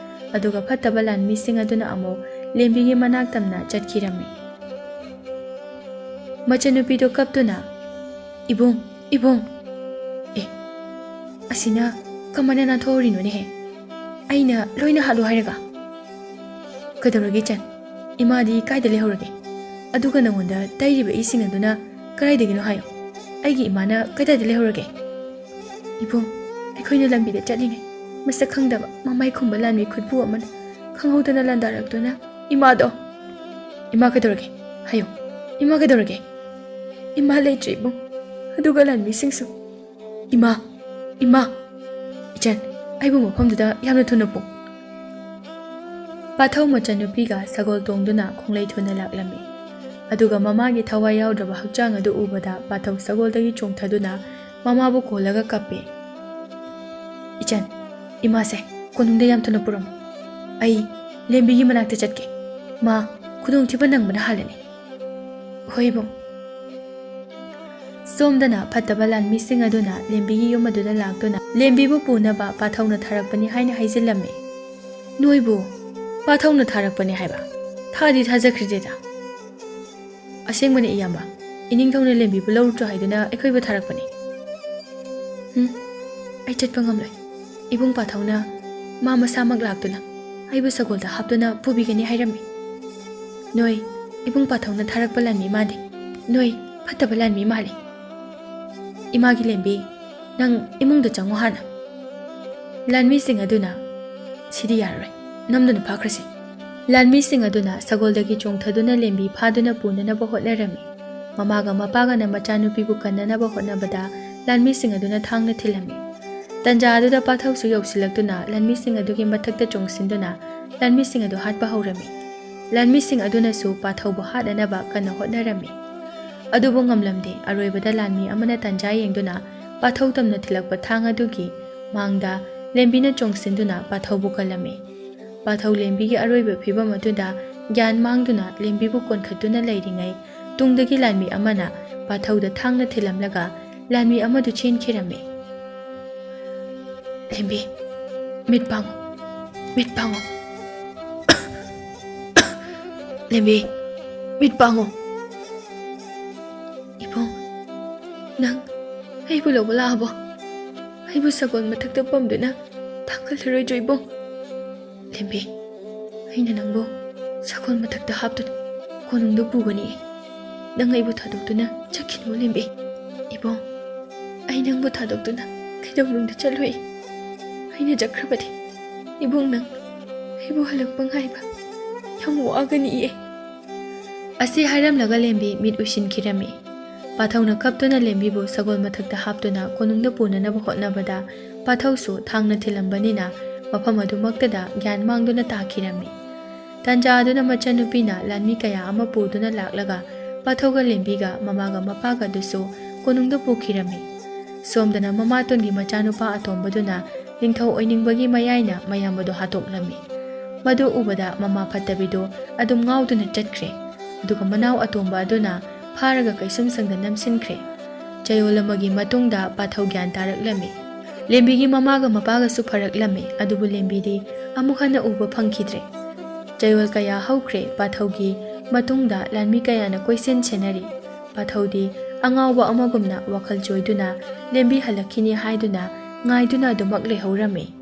ꯑꯗꯨꯒ ꯐꯠꯇꯕ ꯂꯥꯟꯃꯤꯁꯤꯡ ꯑꯗꯨꯅ ꯑꯃꯨꯛ ꯂꯦꯝꯕꯤꯒꯤ ꯃꯅꯥꯛ ꯇꯝꯅ ꯆꯠꯈꯤꯔꯝꯃꯤ꯫ ꯃꯆꯟꯅꯨꯄꯤꯗꯨ ꯀꯞꯇꯨꯅ, "ꯏꯕꯨꯡ, ꯏꯕꯨꯡ, ꯑꯦ, ꯑꯁꯤꯅ ꯀꯃꯥꯏꯅ ꯅꯥꯟꯊꯣꯛꯍꯧꯔꯤꯅꯣꯅꯦꯍꯦ? ꯑꯩꯅ ꯂꯣꯏꯅ ꯍꯥꯠꯂꯣ ꯍꯥꯏꯔꯒ?" "ꯀꯩꯗꯧꯔꯒꯦ ꯏꯆꯟ? ꯏꯃꯥꯗꯤ ꯀꯥꯏꯗ ꯂꯩꯍꯧꯔꯒꯦ? ꯑꯗꯨꯒ ꯅꯉꯣꯟꯗ ꯇꯩꯔꯤꯕ ꯏꯁꯤꯡ ꯑꯗꯨꯅ ꯀꯗꯥꯏꯗꯒꯤꯅꯣ ꯍꯥꯏꯌꯨ꯫ ꯑꯩꯒꯤ ꯏꯃꯥꯅ ꯀꯗꯥꯏꯗ ꯂꯩꯍꯧꯔꯒꯦ?" "ꯏꯕꯨꯡ, ꯑꯩꯈꯣꯏꯅ ꯂꯝꯕꯤꯗ ꯆꯠꯂꯤꯉꯩ ꯃꯁꯛ ꯈꯪꯗꯕ ꯃꯃꯥꯏ ꯈꯨꯝꯕ ꯂꯥꯟꯃꯤ ꯈꯨꯠꯄꯨ ꯑꯃꯅ ꯈꯪꯍꯧꯗꯅ ꯂꯥꯟꯗꯥꯔꯛꯇꯨꯅ ꯏꯃꯥꯗꯣ..." "ꯏꯃꯥ ꯀꯩꯗꯧꯔꯒꯦ? ꯍꯥꯏꯌꯨ, ꯏꯃꯥ ꯀꯩꯗꯧꯔꯒꯦ?" "ꯏꯃꯥ ꯂꯩꯇ꯭ꯔꯦ ꯏꯕꯨꯡ, ꯑꯗꯨꯒ ꯂꯥꯟꯃꯤꯁꯤꯡꯁꯨ..." "ꯏꯃꯥ, ꯏꯃꯥ!" "ꯏꯆꯟ, ꯑꯩꯕꯨ ꯃꯐꯝꯗꯨꯗ ꯌꯥꯝꯅ ꯊꯨꯅ ꯄꯨ꯫" ꯄꯥꯊꯧ ꯃꯆꯟꯅꯨꯄꯤꯒ ꯁꯒꯣꯜ ꯇꯣꯡꯗꯨꯅ ꯈꯣꯡꯂꯩ ꯊꯨꯅ ꯂꯥꯛꯂꯝꯃꯤ꯫ ꯑꯗꯨꯒ ꯃꯃꯥꯒꯤ ꯊꯋꯥꯏ ꯌꯥꯎꯗ꯭ꯔꯕ ꯍꯛꯆꯥꯡ ꯑꯗꯨ ꯎꯕꯗ ꯄꯥꯊꯧ ꯁꯒꯣꯜꯗꯒꯤ ꯆꯣꯡꯊꯗꯨꯅ ꯃꯃꯥꯕꯨ ꯀꯣꯜꯂꯒ ꯀꯞꯄꯦ꯫ "ꯏꯆꯟ, ꯏꯃꯥꯁꯦ ꯀꯣꯅꯨꯡꯗ ꯌꯥꯝ ꯊꯨꯅ ꯄꯨꯔꯝꯃꯨ꯫ ꯑꯩ ꯂꯦꯝꯕꯤꯒꯤ ꯃꯅꯥꯛꯇ ꯆꯠꯀꯦ꯫ ꯃꯥ ꯈꯨꯗꯣꯡꯊꯤꯕ ꯅꯪꯕꯅ ꯍꯥꯜꯂꯅꯤ꯫" "ꯍꯣꯏ ꯏꯕꯨꯡ꯫" ꯁꯣꯝꯗꯅ ꯐꯠꯇꯕ ꯂꯥꯟꯃꯤꯁꯤꯡ ꯑꯗꯨꯅ ꯂꯦꯝꯕꯤꯒꯤ ꯌꯨꯝ ꯑꯗꯨꯗ ꯂꯥꯛꯇꯨꯅ ꯂꯦꯝꯕꯤꯕꯨ ꯄꯨꯅꯕ ꯄꯥꯊꯧꯅ ꯊꯥꯔꯛꯄꯅꯤ ꯍꯥꯏꯅ ꯍꯥꯏꯖꯤꯜꯂꯝꯃꯤ꯫ "ꯅꯣꯏꯕꯨ ꯄꯥꯊꯧꯅ ꯊꯥꯔꯛꯄꯅꯤ ꯍꯥꯏꯕ? ꯊꯥꯗꯤ ꯊꯥꯖꯈ꯭ꯔꯤꯗꯦꯗ꯫" "ꯑꯁꯦꯡꯕꯅꯤ ꯏꯌꯥꯝꯕ, ꯏꯅꯤꯡꯊꯧꯅ ꯂꯦꯝꯕꯤꯕꯨ ꯂꯧꯔꯨꯆꯣ ꯍꯥꯏꯗꯨꯅ ꯑꯩꯈꯣꯏꯕꯨ ꯊꯥꯔꯛꯄꯅꯤ꯫" "ꯎꯝ, ꯑꯩ ꯆꯠꯄ ꯉꯝꯂꯣꯏ꯫ ꯏꯕꯨꯡ ꯄꯥꯊꯧꯅ ꯃꯥ ꯃꯁꯥꯃꯛ ꯂꯥꯛꯇꯨꯅ ꯑꯩꯕꯨ ꯁꯒꯣꯜꯗ ꯍꯥꯞꯇꯨꯅ ꯄꯨꯕꯤꯒꯅꯤ ꯍꯥꯏꯔꯝꯃꯤ꯫ ꯅꯣꯏ ꯏꯕꯨꯡ ꯄꯥꯊꯧꯅ ꯊꯥꯔꯛꯄ ꯂꯥꯟꯃꯤ ꯃꯥꯜꯂꯤ꯫ ꯅꯣꯏ ꯐꯠꯇꯕ ꯂꯥꯟꯃꯤ ꯃꯥꯜꯂꯤ꯫ ꯏꯃꯥꯒꯤ ꯂꯦꯝꯕꯤ, ꯅꯪ ꯏꯃꯨꯡꯗ ꯆꯪꯉꯨ ꯍꯥꯟꯅ꯫" ꯂꯥꯟꯃꯤꯁꯤꯡ ꯑꯗꯨꯅ, "ꯁꯤꯗꯤ ꯌꯥꯔꯔꯣꯏ, ꯅꯝꯗꯨꯅ ꯐꯥꯈ꯭ꯔꯁꯤ꯫" ꯂꯥꯟꯃꯤꯁꯤꯡ ꯑꯗꯨꯅ ꯁꯒꯣꯜꯗꯒꯤ ꯆꯣꯡꯊꯗꯨꯅ ꯂꯦꯝꯕꯤ ꯐꯥꯗꯨꯅ ꯄꯨꯅꯅꯕ ꯍꯣꯠꯅꯔꯝꯃꯤ꯫ ꯃꯃꯥꯒ ꯃꯄꯥꯒꯅ ꯃꯆꯥꯅꯨꯄꯤꯕꯨ ꯀꯟꯅꯅꯕ ꯍꯣꯠꯅꯕꯗ ꯂꯥꯟꯃꯤꯁꯤꯡ ꯑꯗꯨꯅ ꯊꯥꯡꯅ ꯊꯤꯜꯂꯝꯃꯤ꯫ ꯇꯟꯖꯥ ꯑꯗꯨꯗ ꯄꯥꯊꯧꯁꯨ ꯌꯧꯁꯤꯜꯂꯛꯇꯨꯅ ꯂꯥꯟꯃꯤꯁꯤꯡ ꯑꯗꯨꯒꯤ ꯃꯊꯛꯇ ꯆꯣꯡꯁꯤꯟꯗꯨꯅ ꯂꯥꯟꯃꯤꯁꯤꯡ ꯑꯗꯨ ꯍꯥꯠꯄ ꯍꯧꯔꯝꯃꯤ꯫ ꯂꯥꯟꯃꯤꯁꯤꯡ ꯑꯗꯨꯅꯁꯨ ꯄꯥꯊꯧꯕꯨ ꯍꯥꯠꯅꯅꯕ ꯀꯟꯅ ꯍꯣꯠꯅꯔꯝꯃꯤ꯫ ꯑꯗꯨꯕꯨ ꯉꯝꯂꯝꯗꯦ꯫ ꯑꯔꯣꯏꯕꯗ ꯂꯥꯟꯃꯤ ꯑꯃꯅ ꯇꯟꯖꯥ ꯌꯦꯡꯗꯨꯅ ꯄꯥꯊꯧ ꯇꯝꯅ ꯊꯤꯜꯂꯛꯄ ꯊꯥꯡ ꯑꯗꯨꯒꯤ ꯃꯥꯡꯗ ꯂꯦꯝꯕꯤꯅ ꯆꯣꯡꯁꯤꯟꯗꯨꯅ ꯄꯥꯊꯧꯕꯨ ꯀꯜꯂꯝꯃꯤ꯫ ꯄꯥꯊꯧ ꯂꯦꯝꯕꯤꯒꯤ ꯑꯔꯣꯏꯕ ꯐꯤꯕꯝ ꯑꯗꯨꯗ ꯒ꯭ꯌꯥꯟ ꯃꯥꯡꯗꯨꯅ ꯂꯦꯝꯕꯤꯕꯨ ꯀꯣꯟꯈꯠꯇꯨꯅ ꯂꯩꯔꯤꯉꯩ ꯇꯨꯡꯗꯒꯤ ꯂꯥꯟꯃꯤ ꯑꯃꯅ ꯄꯥꯊꯧꯗ ꯊꯥꯡꯅ ꯊꯤꯜꯂꯝꯂꯒ ꯂꯥꯟꯃꯤ ꯑꯃꯗꯨ ꯆꯦꯟꯈꯤꯔꯝꯃꯤ꯫ "ꯂꯦꯝꯕꯤ, ꯃꯤꯠ ꯄꯥꯡꯉꯨ, ꯃꯤꯠ ꯄꯥꯡꯉꯨ꯫ ꯂꯦꯝꯕꯤ, ꯃꯤꯠ ꯄꯥꯡꯉꯨ꯫ ꯏꯕꯨꯡ, ꯅꯪ ꯑꯩꯕꯨ ꯂꯧꯕ ꯂꯥꯛꯑꯕꯣ? ꯑꯩꯕꯨ ꯁꯒꯣꯜ ꯃꯊꯛꯇ ꯄꯝꯗꯨꯅ ꯊꯥꯡꯒꯠꯂꯔꯣꯏꯗ꯭ꯔꯣ ꯏꯕꯨꯡ? ꯂꯦꯝꯕꯤ, ꯑꯩꯅ ꯅꯪꯕꯨ ꯁꯒꯣꯜ ꯃꯊꯛꯇ ꯍꯥꯞꯇꯨꯅ ꯀꯣꯅꯨꯡꯗ ꯄꯨꯒꯅꯤ꯫ ꯅꯪ ꯑꯩꯕꯨ ꯊꯥꯗꯣꯛꯇꯨꯅ ꯆꯠꯈꯤꯅꯨ ꯂꯦꯝꯕꯤ꯫ ꯏꯕꯨꯡ, ꯑꯩ ꯅꯪꯕꯨ ꯊꯥꯗꯣꯛꯇꯨꯅ ꯀꯩꯗꯧꯅꯨꯡꯗ ꯆꯠꯂꯣꯏ꯫ ꯑꯩꯅ ꯆꯠꯈ꯭ꯔꯕꯗꯤ ꯏꯕꯨꯡ, ꯅꯪ ꯑꯩꯕꯨ ꯍꯜꯂꯛꯄ ꯉꯥꯏꯕ ꯌꯥꯝ ꯋꯥꯒꯅꯤꯌꯦ꯫" ꯑꯁꯤ ꯍꯥꯏꯔꯝꯂꯒ ꯂꯦꯝꯕꯤ ꯃꯤꯠ ꯎꯏꯁꯤꯟꯈꯤꯔꯝꯃꯤ꯫ ꯄꯥꯊꯧꯅ ꯀꯞꯇꯨꯅ ꯂꯦꯝꯕꯤꯕꯨ ꯁꯒꯣꯜ ꯃꯊꯛꯇ ꯍꯥꯞꯇꯨꯅ ꯀꯣꯅꯨꯡꯗ ꯄꯨꯅꯅꯕ ꯍꯣꯠꯅꯕꯗ ꯄꯥꯊꯧꯁꯨ ꯊꯥꯡꯅ ꯊꯤꯜꯂꯝꯕꯅꯤꯅ ꯃꯐꯝ ꯑꯗꯨꯃꯛꯇꯗ ꯒ꯭ꯌꯥꯟ ꯃꯥꯡꯗꯨꯅ ꯇꯥꯈꯤꯔꯝꯃꯤ꯫ ꯇꯥꯟꯖꯥ ꯑꯗꯨꯅ ꯃꯆꯟꯅꯨꯄꯤꯅ ꯂꯥꯟꯃꯤ ꯀꯌꯥ ꯑꯃ ꯄꯨꯗꯨꯅ ꯂꯥꯛꯂꯒ ꯄꯥꯊꯧꯒ ꯂꯦꯝꯕꯤꯒ ꯃꯃꯥꯒ ꯃꯄꯥꯒ ꯑꯗꯨꯁꯨ ꯀꯣꯅꯨꯡꯗ ꯄꯨꯈꯤꯔꯝꯃꯤ꯫ ꯁꯣꯝꯗꯅ ꯃꯃꯥꯇꯣꯟꯒꯤ ꯃꯆꯥꯅꯨꯄꯥ ꯑꯇꯣꯝꯕꯗꯨꯅ ꯅꯤꯡꯊꯧ ꯑꯣꯏꯅꯤꯡꯕꯒꯤ ꯃꯌꯥꯏꯅ ꯃꯌꯥꯝ ꯑꯗꯨ ꯍꯥꯠꯇꯣꯛꯂꯝꯃꯤ꯫ ꯃꯗꯨ ꯎꯕꯗ ꯃꯃꯥ ꯐꯠꯇꯕꯤꯗꯨ ꯑꯗꯨꯝ ꯉꯥꯎꯗꯨꯅ ꯆꯠꯈ꯭ꯔꯦ꯫ ꯑꯗꯨꯒ ꯃꯅꯥꯎ ꯑꯇꯣꯝꯕ ꯑꯗꯨꯅ ꯐꯥꯔꯒ ꯀꯩꯁꯨꯝꯁꯪꯗ ꯅꯝꯁꯤꯟꯈ꯭ꯔꯦ꯫ ꯆꯌꯣꯜ ꯑꯃꯒꯤ ꯃꯇꯨꯡꯗ ꯄꯥꯊꯧ ꯒ꯭ꯌꯥꯟ ꯇꯥꯔꯛꯂꯝꯃꯤ꯫ ꯂꯦꯝꯕꯤꯒꯤ ꯃꯃꯥꯒ ꯃꯄꯥꯒꯁꯨ ꯐꯔꯛꯂꯝꯃꯤ, ꯑꯗꯨꯕꯨ ꯂꯦꯝꯕꯤꯗꯤ ꯑꯃꯨꯛ ꯍꯟꯅ ꯎꯕ ꯐꯪꯈꯤꯗ꯭ꯔꯦ꯫ ꯆꯌꯣꯜ ꯀꯌꯥ ꯍꯧꯈ꯭ꯔꯦ꯫ ꯄꯥꯊꯧꯒꯤ ꯃꯇꯨꯡꯗ ꯂꯥꯟꯃꯤ ꯀꯌꯥꯅ ꯀꯣꯏꯁꯦꯟ ꯁꯦꯟꯅꯔꯤ꯫ ꯄꯥꯊꯧꯗꯤ ꯑꯉꯥꯎꯕ ꯑꯃꯒꯨꯝꯅ ꯋꯥꯈꯜ ꯆꯣꯏꯗꯨꯅ ꯂꯦꯝꯕꯤ ꯍꯜꯂꯛꯈꯤꯅꯤ ꯍꯥꯏꯗꯨꯅ ꯉꯥꯏꯗꯨꯅ ꯑꯗꯨꯃꯛ ꯂꯩꯍꯧꯔꯝꯃꯤ꯫